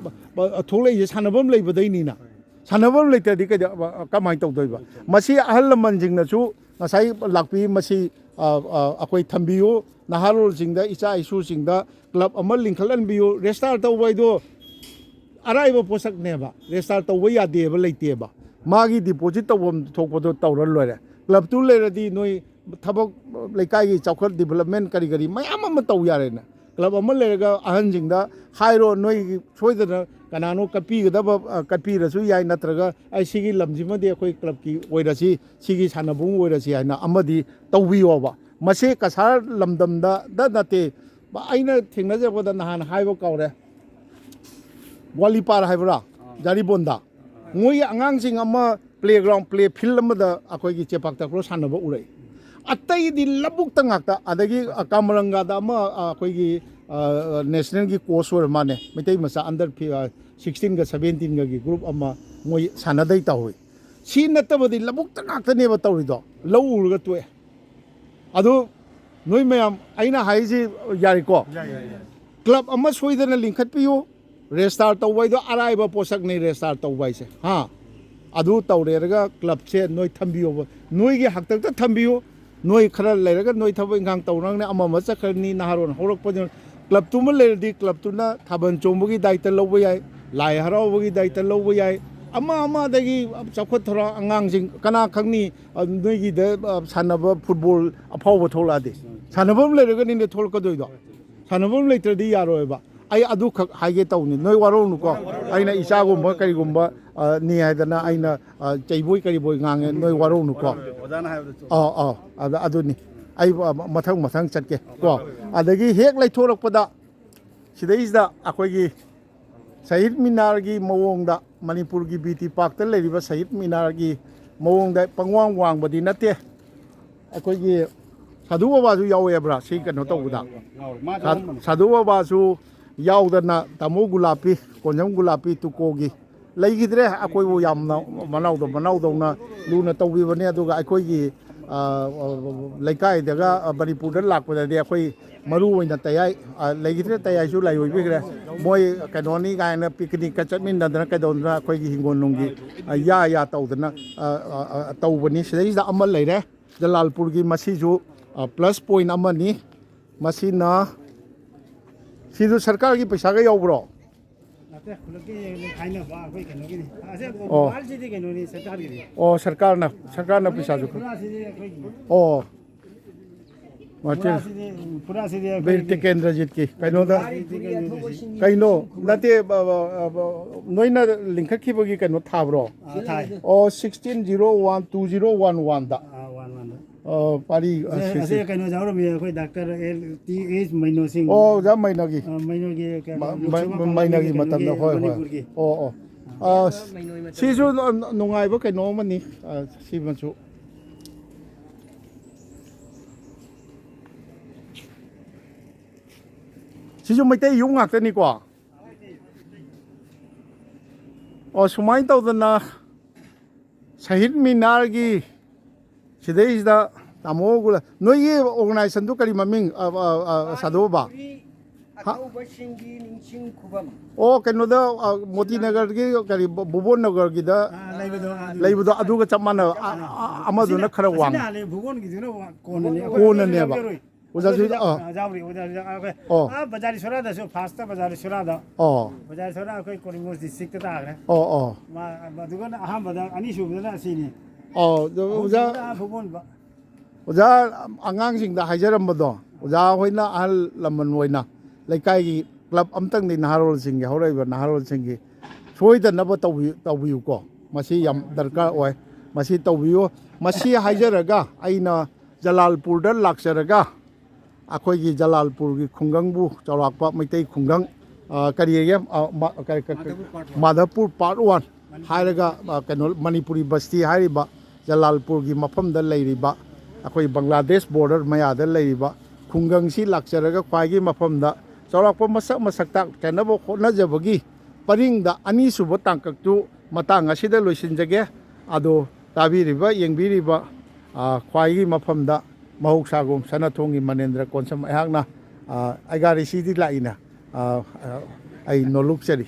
ꯊꯣꯛꯂꯛꯏꯁꯦ ꯁꯥꯟꯅꯐꯝ ꯂꯩꯕꯗꯩꯅꯤꯅ꯫ ꯁꯥꯟꯅꯐꯝ ꯂꯩꯇ꯭ꯔꯗꯤ ꯀꯩꯗ-, ꯀꯃꯥꯏꯅ ꯇꯧꯗꯣꯏꯕ? ꯃꯁꯤ ꯑꯍꯜ ꯂꯃꯟꯁꯤꯡꯅꯁꯨ ꯉꯁꯥꯏ ꯂꯥꯛꯄꯤ, ꯃꯁꯤ, ꯑ, ꯑ, ꯑꯩꯈꯣꯏ ꯊꯝꯕꯤꯌꯨ꯫ ꯅꯍꯥꯔꯣꯜꯁꯤꯡꯗ, ꯏꯆꯥ ꯏꯁꯨꯁꯤꯡꯗ ꯀ꯭ꯂꯕ ꯑꯃ ꯂꯤꯡꯈꯠꯍꯟꯕꯤꯌꯨ꯫ ꯔꯦꯖꯤꯁꯇꯥꯔ ꯇꯧꯕ ꯍꯥꯏꯗꯣ ꯑꯔꯥꯏꯕ ꯄꯣꯠꯁꯛꯅꯦꯕ꯫ ꯔꯦꯖꯤꯁꯇꯥꯔ ꯇꯧꯕ ꯌꯥꯗꯦꯕ, ꯂꯩꯇꯦꯕ꯫ ꯃꯥꯒꯤ ꯗꯤꯄꯣꯖꯤꯠ ꯇꯧꯐꯝ ꯊꯣꯛꯄꯗꯣ ꯇꯧꯔ ꯂꯣꯏꯔꯦ꯫ ꯀ꯭ꯂꯕꯇꯨ ꯂꯩꯔꯗꯤ ꯅꯣꯏ ꯊꯕꯛ, ꯂꯩꯀꯥꯏꯒꯤ ꯆꯥꯎꯈꯠ, ꯗꯤꯕꯂꯞꯃꯦꯟ ꯀꯔꯤ ꯀꯔꯤ ꯃꯌꯥꯝ ꯑꯃ ꯇꯧ ꯌꯥꯔꯦꯅ꯫ ꯀ꯭ꯂꯕ ꯑꯃ ꯂꯩꯔꯒ ꯑꯍꯟꯁꯤꯡꯗ ꯍꯥꯏꯔꯣ, ꯅꯣꯏꯒꯤ ꯁꯣꯏꯗꯅ ꯀꯅꯥꯅꯣ ꯀꯠꯄꯤꯒꯗꯕ, ꯑ, ꯀꯠꯄꯤꯔꯁꯨ ꯌꯥꯏ, ꯅꯠꯇ꯭ꯔꯒ ꯑꯩ ꯁꯤꯒꯤ ꯂꯝꯁꯤꯃꯗꯤ ꯑꯩꯈꯣꯏ ꯀ꯭ꯂꯕꯀꯤ ꯑꯣꯏꯔꯁꯤ, ꯁꯤꯒꯤ ꯁꯥꯟꯅꯕꯨꯡ ꯑꯣꯏꯔꯁꯤ ꯍꯥꯏꯅ ꯑꯃꯗꯤ ꯇꯧꯕꯤꯌꯣꯕ꯫ ꯃꯁꯤ ꯀꯁꯥꯔ ꯂꯝꯗꯝꯗ ꯅꯠꯇꯦ, ꯑꯩꯅ ꯊꯦꯡꯅꯖꯔꯛꯄꯗ ꯅꯍꯥꯟ ꯍꯥꯏꯕ ꯀꯥꯎꯔꯦ, ꯋꯥꯂꯤꯄꯥꯔ ꯍꯥꯏꯕ꯭ꯔꯥ, ꯖꯥꯔꯤꯕꯣꯟꯗ ꯃꯣꯏꯒꯤ ꯑꯉꯥꯡꯁꯤꯡ ꯑꯃ ꯄ꯭ꯂꯦꯒ꯭ꯔꯥꯎꯟ, ꯄ꯭ꯂꯦ ꯐꯤꯜ ꯑꯃꯗ ꯑꯩꯈꯣꯏꯒꯤ ꯆꯦꯄꯥꯛ ꯇꯥꯀ꯭ꯔꯣ ꯁꯥꯟꯅꯕ ꯎꯔꯛꯏ꯫ ꯑꯇꯩꯗꯤ ꯂꯧꯕꯨꯛꯇ ꯉꯥꯛꯇ꯫ ꯑꯗꯒꯤ, ꯑ, ꯀꯥꯃꯔꯪꯒꯥꯗ ꯑꯃ, ꯑ, ꯑꯩꯈꯣꯏꯒꯤ, ꯑ, ꯅꯦꯁꯅꯦꯜꯒꯤ ꯀꯣꯆ ꯑꯣꯏꯔ ꯃꯥꯅꯦ, ꯃꯩꯇꯩ ꯃꯆꯥ ꯑꯟꯗꯔ ꯐꯤ-, ꯑ, ꯁꯤꯛꯁꯇꯤꯟꯒ ꯁꯕꯦꯟꯇꯤꯟꯒꯒꯤ ꯒ꯭ꯔꯨꯞ ꯑꯃ ꯃꯣꯏ ꯁꯥꯟꯅꯗꯩ ꯇꯧꯏ꯫ ꯁꯤ ꯅꯠꯇꯕꯗꯤ ꯂꯧꯕꯨꯛꯇ ꯉꯥꯛꯇꯅꯦꯕ ꯇꯧꯔꯤꯗꯣ, ꯂꯧ ꯎꯔꯒ ꯇꯣꯛꯑꯦ꯫ ꯑꯗꯨ ꯅꯣꯏ ꯃꯌꯥꯝ, ꯑꯩꯅ ꯍꯥꯏꯔꯤꯁꯤ ꯌꯥꯔꯦꯀꯣ? ꯀ꯭ꯂꯕ ꯑꯃ ꯁꯣꯏꯗꯅ ꯂꯤꯡꯈꯠꯄꯤꯌꯨ꯫ ꯔꯦꯖꯤꯁꯇꯥꯔ ꯇꯧꯕ ꯍꯥꯏꯗꯣ ꯑꯔꯥꯏꯕ ꯄꯣꯠꯁꯛꯅꯤ, ꯔꯦꯖꯤꯁꯇꯥꯔ ꯇꯧꯕ ꯍꯥꯏꯁꯦ, ꯍꯥ? ꯑꯗꯨ ꯇꯧꯔꯦꯔꯒ ꯀ꯭ꯂꯕꯁꯦ ꯅꯣꯏ ꯊꯝꯕꯤꯌꯣꯕ, ꯅꯣꯏꯒꯤ ꯍꯥꯛꯇꯛꯇ ꯊꯝꯕꯤꯌꯨ꯫ ꯅꯣꯏ ꯈꯔ ꯂꯩꯔꯒ ꯅꯣꯏ ꯊꯕꯛ ꯏꯪꯈꯥꯡ ꯇꯧꯅꯕꯅꯦ, ꯑꯃ ꯑꯃ ꯆꯠꯈ꯭ꯔꯅꯤ, ꯅꯍꯥꯔꯣꯟ ꯍꯧꯔꯛꯄꯗꯨꯅ꯫ ꯀ꯭ꯂꯕꯇꯨꯃ ꯂꯩꯔꯗꯤ ꯀ꯭ꯂꯕꯇꯨꯅ ꯊꯥꯕꯜ ꯆꯣꯡꯕꯒꯤ ꯗꯥꯏꯇ ꯂꯧꯕ ꯌꯥꯏ, ꯂꯥꯏ ꯍꯔꯥꯎꯕꯒꯤ ꯗꯥꯏꯇ ꯂꯧꯕ ꯌꯥꯏ, ꯑꯃ ꯑꯃꯗꯒꯤ ꯆꯥꯎꯈꯠ ꯊꯧꯔꯥꯡ, ꯑꯉꯥꯡꯁꯤꯡ ꯀꯅꯥ ꯈꯪꯅꯤ, ꯑ, ꯅꯣꯏꯒꯤꯗ, ꯑ, ꯁꯥꯟꯅꯕ ꯐꯨꯠꯕꯣꯜ ꯑꯐꯥꯎꯕ ꯊꯣꯛꯂꯛꯑꯗꯤ꯫ ꯁꯥꯟꯅꯐꯝ ꯂꯩꯔꯒꯅꯤꯅꯦ ꯊꯣꯛꯂꯛꯀꯗꯣꯏꯗꯣ꯫ ꯁꯥꯟꯅꯐꯝ ꯂꯩꯇ꯭ꯔꯗꯤ ꯌꯥꯔꯣꯏꯕ꯫ ꯑꯩ ꯑꯗꯨꯈꯛ ꯍꯥꯏꯒꯦ ꯇꯧꯅꯤ, ꯅꯣꯏ ꯋꯥꯔꯧꯅꯨꯀꯣ꯫ ꯑꯩꯅ ꯏꯆꯥꯒꯨꯝꯕ ꯀꯔꯤꯒꯨꯝꯕ, ꯑ, ꯅꯤ ꯍꯥꯏꯗꯅ ꯑꯩꯅ, ꯑ, ꯆꯩꯕꯣꯏ ꯀꯔꯤꯕꯣꯏ ꯉꯥꯡꯉꯦ, ꯅꯣꯏ ꯋꯥꯔꯧꯅꯨꯀꯣ꯫ ꯑꯣꯖꯥꯅ ꯍꯥꯏꯕꯗꯨ ꯆꯨꯝꯃꯦ꯫ ꯑꯥ, ꯑꯥ, ꯑꯗ-, ꯑꯗꯨꯅꯤ꯫ ꯑꯩ, ꯑ, ꯃꯊꯪ ꯃꯊꯪ ꯆꯠꯀꯦ ꯀꯣ꯫ ꯑꯗꯒꯤ ꯍꯦꯛ ꯂꯩꯊꯣꯔꯛꯄꯗ ꯁꯤꯗꯩꯁꯤꯗ ꯑꯩꯈꯣꯏꯒꯤ ꯁꯍꯤꯗ ꯃꯤꯅꯥꯔꯒꯤ ꯃꯑꯣꯡꯗ, ꯃꯅꯤꯄꯨꯔꯒꯤ ꯕꯤ ꯇꯤ ꯄꯥꯛꯇ ꯂꯩꯔꯤꯕ ꯁꯍꯤꯗ ꯃꯤꯅꯥꯔꯒꯤ ꯃꯑꯣꯡꯗ ꯄꯪꯋꯥꯡ ꯋꯥꯡꯕꯗꯤ ꯅꯠꯇꯦ꯫ ꯑꯩꯈꯣꯏꯒꯤ ꯁꯥꯙꯨ ꯕꯕꯥꯁꯨ ꯌꯥꯎꯋꯦꯕ꯭ꯔꯥ ꯁꯤ ꯀꯩꯅꯣ ꯇꯧꯕꯗ? ꯌꯥꯎꯔꯦ꯫ ꯃꯥꯁꯨ ꯁꯥ-, ꯑꯗꯨꯝ ꯁꯥꯙꯨ ꯕꯕꯥꯁꯨ ꯌꯥꯎꯗꯅ ꯇꯥꯃꯣ ꯒꯨꯂꯥꯄꯤ, ꯀꯣꯟꯖꯝ ꯒꯨꯂꯥꯄꯤ ꯇꯨꯀꯣꯒꯤ ꯂꯩꯈꯤꯗ꯭ꯔꯦ꯫ ꯑꯩꯈꯣꯏꯕꯨ ꯌꯥꯝꯅ ꯃꯅꯥꯎꯗ ꯃꯅꯥꯎꯗꯧꯅ ꯂꯨꯅ ꯇꯧꯕꯤꯕꯅꯦ꯫ ꯑꯗꯨꯒ ꯑꯩꯈꯣꯏꯒꯤ, ꯑ, ꯂꯩꯀꯥꯏꯗꯒ, ꯑ, ꯃꯅꯤꯄꯨꯔꯗ ꯂꯥꯛꯄꯗꯗꯤ ꯑꯩꯈꯣꯏ ꯃꯔꯨ ꯑꯣꯏꯅ ꯇꯌꯥꯏ, ꯑ, ꯂꯩꯈꯤꯗ꯭ꯔꯦ, ꯇꯌꯥꯏꯁꯨ ꯂꯥꯏꯑꯣꯏꯕꯤꯈ꯭ꯔꯦ꯫ ꯃꯣꯏ ꯀꯩꯅꯣꯅꯤ ꯀꯥꯏꯅ ꯄꯤꯛꯅꯤꯛꯀ ꯆꯠꯃꯤꯟꯅꯗꯅ ꯀꯩꯗꯧꯗꯅ ꯑꯩꯈꯣꯏꯒꯤ ꯍꯤꯡꯒꯣꯜ ꯅꯨꯡꯒꯤ, ꯑ, ꯌꯥ ꯌꯥ ꯇꯧꯗꯅ, ꯑ, ꯑ, ꯑ, ꯇꯧꯕꯅꯤ꯫ ꯁꯤꯗꯩꯁꯤꯗ ꯑꯃ ꯂꯩꯔꯦ ꯖꯂꯥꯜꯄꯨꯔꯒꯤ, ꯃꯁꯤꯁꯨ, ꯑ, ꯄ꯭ꯂꯁ ꯄꯣꯏꯟ ꯑꯃꯅꯤ꯫ ꯃꯁꯤꯅ, ꯁꯤꯁꯨ ꯁꯔꯀꯥꯔꯒꯤ ꯄꯩꯁꯥꯒ ꯌꯥꯎꯕ꯭ꯔꯣ? ꯅꯠꯇꯦ, ꯈꯨꯜꯂꯛꯀꯤ ꯈꯥꯏꯅꯕ ꯑꯩꯈꯣꯏ ꯀꯩꯅꯣꯒꯤꯅꯤ꯫ ꯑꯁꯦ ꯑꯣ꯫ ꯃꯣꯕꯥꯏꯜꯁꯤꯗꯤ ꯀꯩꯅꯣꯅꯤ, ꯁꯔꯀꯥꯔꯒꯤꯅꯤ꯫ ꯑꯣ, ꯁꯔꯀꯥꯔꯅ, ꯁꯔꯀꯥꯔꯅ ꯄꯩꯁꯥꯁꯨ꯫ ꯐꯨꯔꯥꯁꯤꯗꯤ ꯑꯩꯈꯣꯏꯒꯤ꯫ ꯑꯣ, ꯃꯥꯔꯇꯤꯟ꯫ ꯐꯨꯔꯥꯁꯤꯗꯤ, ꯐꯨꯔꯥꯁꯤꯗꯤ ꯕꯤꯔ ꯑꯩꯈꯣꯏꯒꯤ꯫ ꯇꯤꯀꯦꯟꯗ꯭ꯔꯖꯤꯠꯀꯤ ꯀꯩꯅꯣꯗ꯫ ꯇꯤꯀꯦꯟꯗ꯭ꯔꯖꯤꯠ꯫ ꯀꯩꯅꯣ ꯅꯠꯇꯦ, ꯕ-, ꯕ-, ꯕ-, ꯅꯣꯏꯅ ꯂꯤꯡꯈꯠꯈꯤꯕꯒꯤ ꯀꯩꯅꯣ ꯊꯥꯕ꯭ꯔꯣ? ꯑꯥ, ꯊꯥꯏ꯫ ꯑꯣ, sixteen zero one two zero one ꯋꯥꯟꯗ꯫ ꯑꯥ, ꯋꯥꯟ ꯋꯥꯟꯗ꯫ ꯑꯣ, ꯄꯥꯔꯤ, ꯑ, ꯑꯁꯦ, ꯁꯤ, ꯑꯁꯦ ꯁꯤ꯫ ꯀꯩꯅꯣ ꯌꯥꯎꯔꯝꯃꯤ, ꯑꯩꯈꯣꯏ ꯗꯥꯛꯇꯔ ꯑꯦꯜ ꯇꯤ ꯑꯦꯁ ꯃꯩꯅꯣꯁꯤꯡ꯫ ꯑꯣ, ꯑꯣꯖꯥ ꯃꯩꯅꯣꯒꯤ꯫ ꯑ, ꯃꯩꯅꯣꯒꯤ ꯀꯩꯅꯣ, ꯃ-, ꯂꯣꯛ ꯃ-, ꯁꯚꯥ ꯃ-, ꯃꯩꯅꯣꯒꯤ ꯀꯩꯅꯣꯒꯤ ꯃꯇꯝꯗ, ꯍꯣꯏ, ꯍꯣꯏ꯫ ꯃꯅꯤꯄꯨꯔꯒꯤ꯫ ꯑꯣ, ꯑꯣ꯫ ꯑ, ꯁꯤꯁꯨ ꯅ-, ꯅ-, ꯅꯨꯡꯉꯥꯏꯕ ꯀꯩꯅꯣ ꯑꯃꯅꯤ, ꯑ, ꯁꯤꯃꯁꯨ꯫ ꯁꯤꯁꯨ ꯃꯩꯇꯩ ꯌꯨꯝ ꯉꯥꯛꯇꯅꯤꯀꯣ? ꯑꯣ, ꯁꯨꯃꯥꯏꯅ ꯇꯧꯗꯅ ꯁꯍꯤꯗ ꯃꯤꯅꯥꯔꯒꯤ ꯁꯤꯗꯩꯁꯤꯗ ꯇꯥꯃꯣ ꯒꯨꯂ-, ꯅꯣꯏꯒꯤ ꯑꯣꯔꯒꯅꯥꯏꯖꯦꯁꯟꯗꯨ ꯀꯔꯤ ꯃꯃꯤꯡ, ꯑ, ꯑ, ꯑ, ꯁꯥꯗꯣ ꯕꯕꯥ? ꯃꯅꯤꯄꯨꯔꯤ ꯑꯊꯧꯕꯁꯤꯡꯒꯤ ꯅꯤꯡꯁꯤꯡ ꯈꯨꯕꯝ꯫ ꯑꯣ, ꯀꯩꯅꯣꯗ, ꯑ, ꯃꯣꯇꯤ ꯅꯒꯔꯒꯤ ꯀꯔꯤ, ꯕ-, ꯚꯨꯕꯣꯟ ꯅꯒꯔꯒꯤꯗ ꯑꯥ, ꯂꯩꯕꯗꯣ, ꯑꯗꯨ꯫ ꯂꯩꯕꯗꯣ ꯑꯗꯨꯒ ꯆꯞ ꯃꯥꯟꯅꯕ, ꯑ, ꯑ, ꯑꯃꯗꯨꯅ ꯑꯁꯤꯅ, ꯈꯔ ꯋꯥꯡꯉꯤ꯫ ꯑꯁꯤꯅ ꯍꯥꯟꯅ ꯚꯨꯕꯣꯟꯒꯤꯗꯨꯅ ꯋꯥ-, ꯀꯣꯟꯅꯅꯦ꯫ ꯑꯩꯈꯣꯏ ꯀꯣꯟꯅꯅꯦꯕ꯫ ꯌꯥꯎꯖꯔꯣꯏ꯫ ꯑꯣꯖꯥꯁꯨ, ꯑꯗꯨꯗ, ꯑꯥ꯫ ꯑꯥ, ꯌꯥꯎꯔꯤ, ꯑꯣꯖꯥꯁꯨ ꯌꯥꯎꯔꯤ꯫ ꯑꯩꯈꯣꯏ, ꯑꯣ꯫ ꯑꯥ, ꯕꯖꯥꯔ ꯏꯁꯣꯔꯥꯗꯁꯨ, ꯐꯥꯔꯁꯇ ꯕꯖꯥꯔ ꯏꯁꯣꯔꯥꯗ꯫ ꯑꯣ꯫ ꯕꯖꯥꯔ ꯏꯁꯣꯔꯥ ꯑꯩꯈꯣꯏ ꯀꯣꯅꯨꯡ ꯗꯤꯁꯇ꯭ꯔꯤꯛꯇ ꯇꯥꯈ꯭ꯔꯦ꯫ ꯑꯣ, ꯑꯣ꯫ ꯃꯥ, ꯑꯗꯨꯒꯅ ꯑꯍꯥꯟꯕꯗ, ꯑꯅꯤꯁꯨꯕꯗꯅ ꯑꯁꯤꯅꯤ꯫ ꯑꯣ, ꯑꯗꯨ ꯑꯣꯖꯥ, ꯑꯍꯨꯝꯁꯨꯕꯗ ꯑꯥ ꯚꯨꯕꯣꯟꯕ꯫ ꯑꯣꯖꯥ ꯑꯉꯥꯡꯁꯤꯡꯗ ꯍꯥꯏꯖꯔꯝꯕꯗꯣ, ꯑꯣꯖꯥ ꯍꯣꯏꯅ ꯑꯍꯜ ꯂꯃꯟ ꯑꯣꯏꯅ ꯂꯩꯀꯥꯏꯒꯤ ꯀ꯭ꯂꯕ ꯑꯝꯇꯪꯗꯤ ꯅꯍꯥꯔꯣꯜꯁꯤꯡꯒꯤ, ꯍꯧꯔꯛꯏꯕ ꯅꯍꯥꯔꯣꯜꯁꯤꯡꯒꯤ ꯁꯣꯏꯗꯅꯕ ꯇꯧꯕꯤ-, ꯇꯧꯕꯤꯌꯨꯀꯣ꯫ ꯃꯁꯤ ꯌꯥꯝ ꯗꯔꯀꯥꯔ ꯑꯣꯏ, ꯃꯁꯤ ꯇꯧꯕꯤꯌꯨ꯫ ꯃꯁꯤ ꯍꯥꯏꯖꯔꯒ ꯑꯩꯅ ꯖꯂꯥꯜꯄꯨꯔꯗ ꯂꯥꯛꯆꯔꯒ ꯑꯩꯈꯣꯏꯒꯤ ꯖꯂꯥꯜꯄꯨꯔꯒꯤ ꯈꯨꯡꯒꯪꯕꯨ ꯆꯥꯎꯔꯥꯛꯄ ꯃꯩꯇꯩ ꯈꯨꯡꯒꯪ, ꯑ, ꯀꯔꯤ ꯍꯥꯏꯒꯦ? ꯑ, ꯃ-, ꯀꯔꯤ, ꯀ-, ꯀ-, ꯃꯥꯙꯕꯄꯨꯔ ꯄꯥꯔꯠ ꯋꯥꯟ ꯍꯥꯏꯔꯒ, ꯑ, ꯀꯩꯅꯣ, ꯃꯅꯤꯄꯨꯔꯤ ꯕꯁꯇꯤ ꯍꯥꯏꯔꯤꯕ ꯖꯂꯥꯜꯄꯨꯔꯒꯤ ꯃꯐꯝꯗ ꯂꯩꯔꯤꯕ, ꯑꯩꯈꯣꯏ ꯕꯪꯒ꯭ꯂꯥꯗꯦꯁ ꯕꯣꯔꯗꯔ ꯃꯌꯥꯗ ꯂꯩꯔꯤꯕ ꯈꯨꯡꯒꯪꯁꯤ ꯂꯥꯛꯆꯔꯒ ꯈ꯭ꯋꯥꯏꯒꯤ ꯃꯐꯝꯗ ꯆꯥꯎꯔꯥꯛꯄ ꯃꯁꯛ ꯃꯁꯛ ꯇꯥꯛꯇꯅꯕ ꯍꯣꯠꯅꯖꯕꯒꯤ ꯄꯔꯤꯡꯗ ꯑꯅꯤꯁꯨꯕ ꯇꯥꯡꯀꯛꯇꯨ ꯃꯇꯥꯡ ꯑꯁꯤꯗ ꯂꯣꯏꯁꯤꯟꯖꯒꯦ꯫ ꯑꯗꯣ ꯇꯥꯕꯤꯔꯤꯕ, ꯌꯦꯡꯕꯤꯔꯤꯕ, ꯑ, ꯈ꯭ꯋꯥꯏꯒꯤ ꯃꯐꯝꯗ ꯃꯍꯧꯁꯥꯒꯨꯝ ꯁꯅꯥꯊꯣꯡꯒꯤ ꯃꯅꯦꯟꯗ꯭ꯔ ꯀꯣꯟꯁꯝ ꯑꯩꯍꯥꯛꯅ, ꯑ, ꯑꯩꯒꯥꯔꯤꯁꯤꯗꯤ ꯂꯥꯛꯏꯅ, ꯑ, ꯑ, ꯑꯩ ꯅꯣꯂꯨꯛꯆꯔꯤ꯫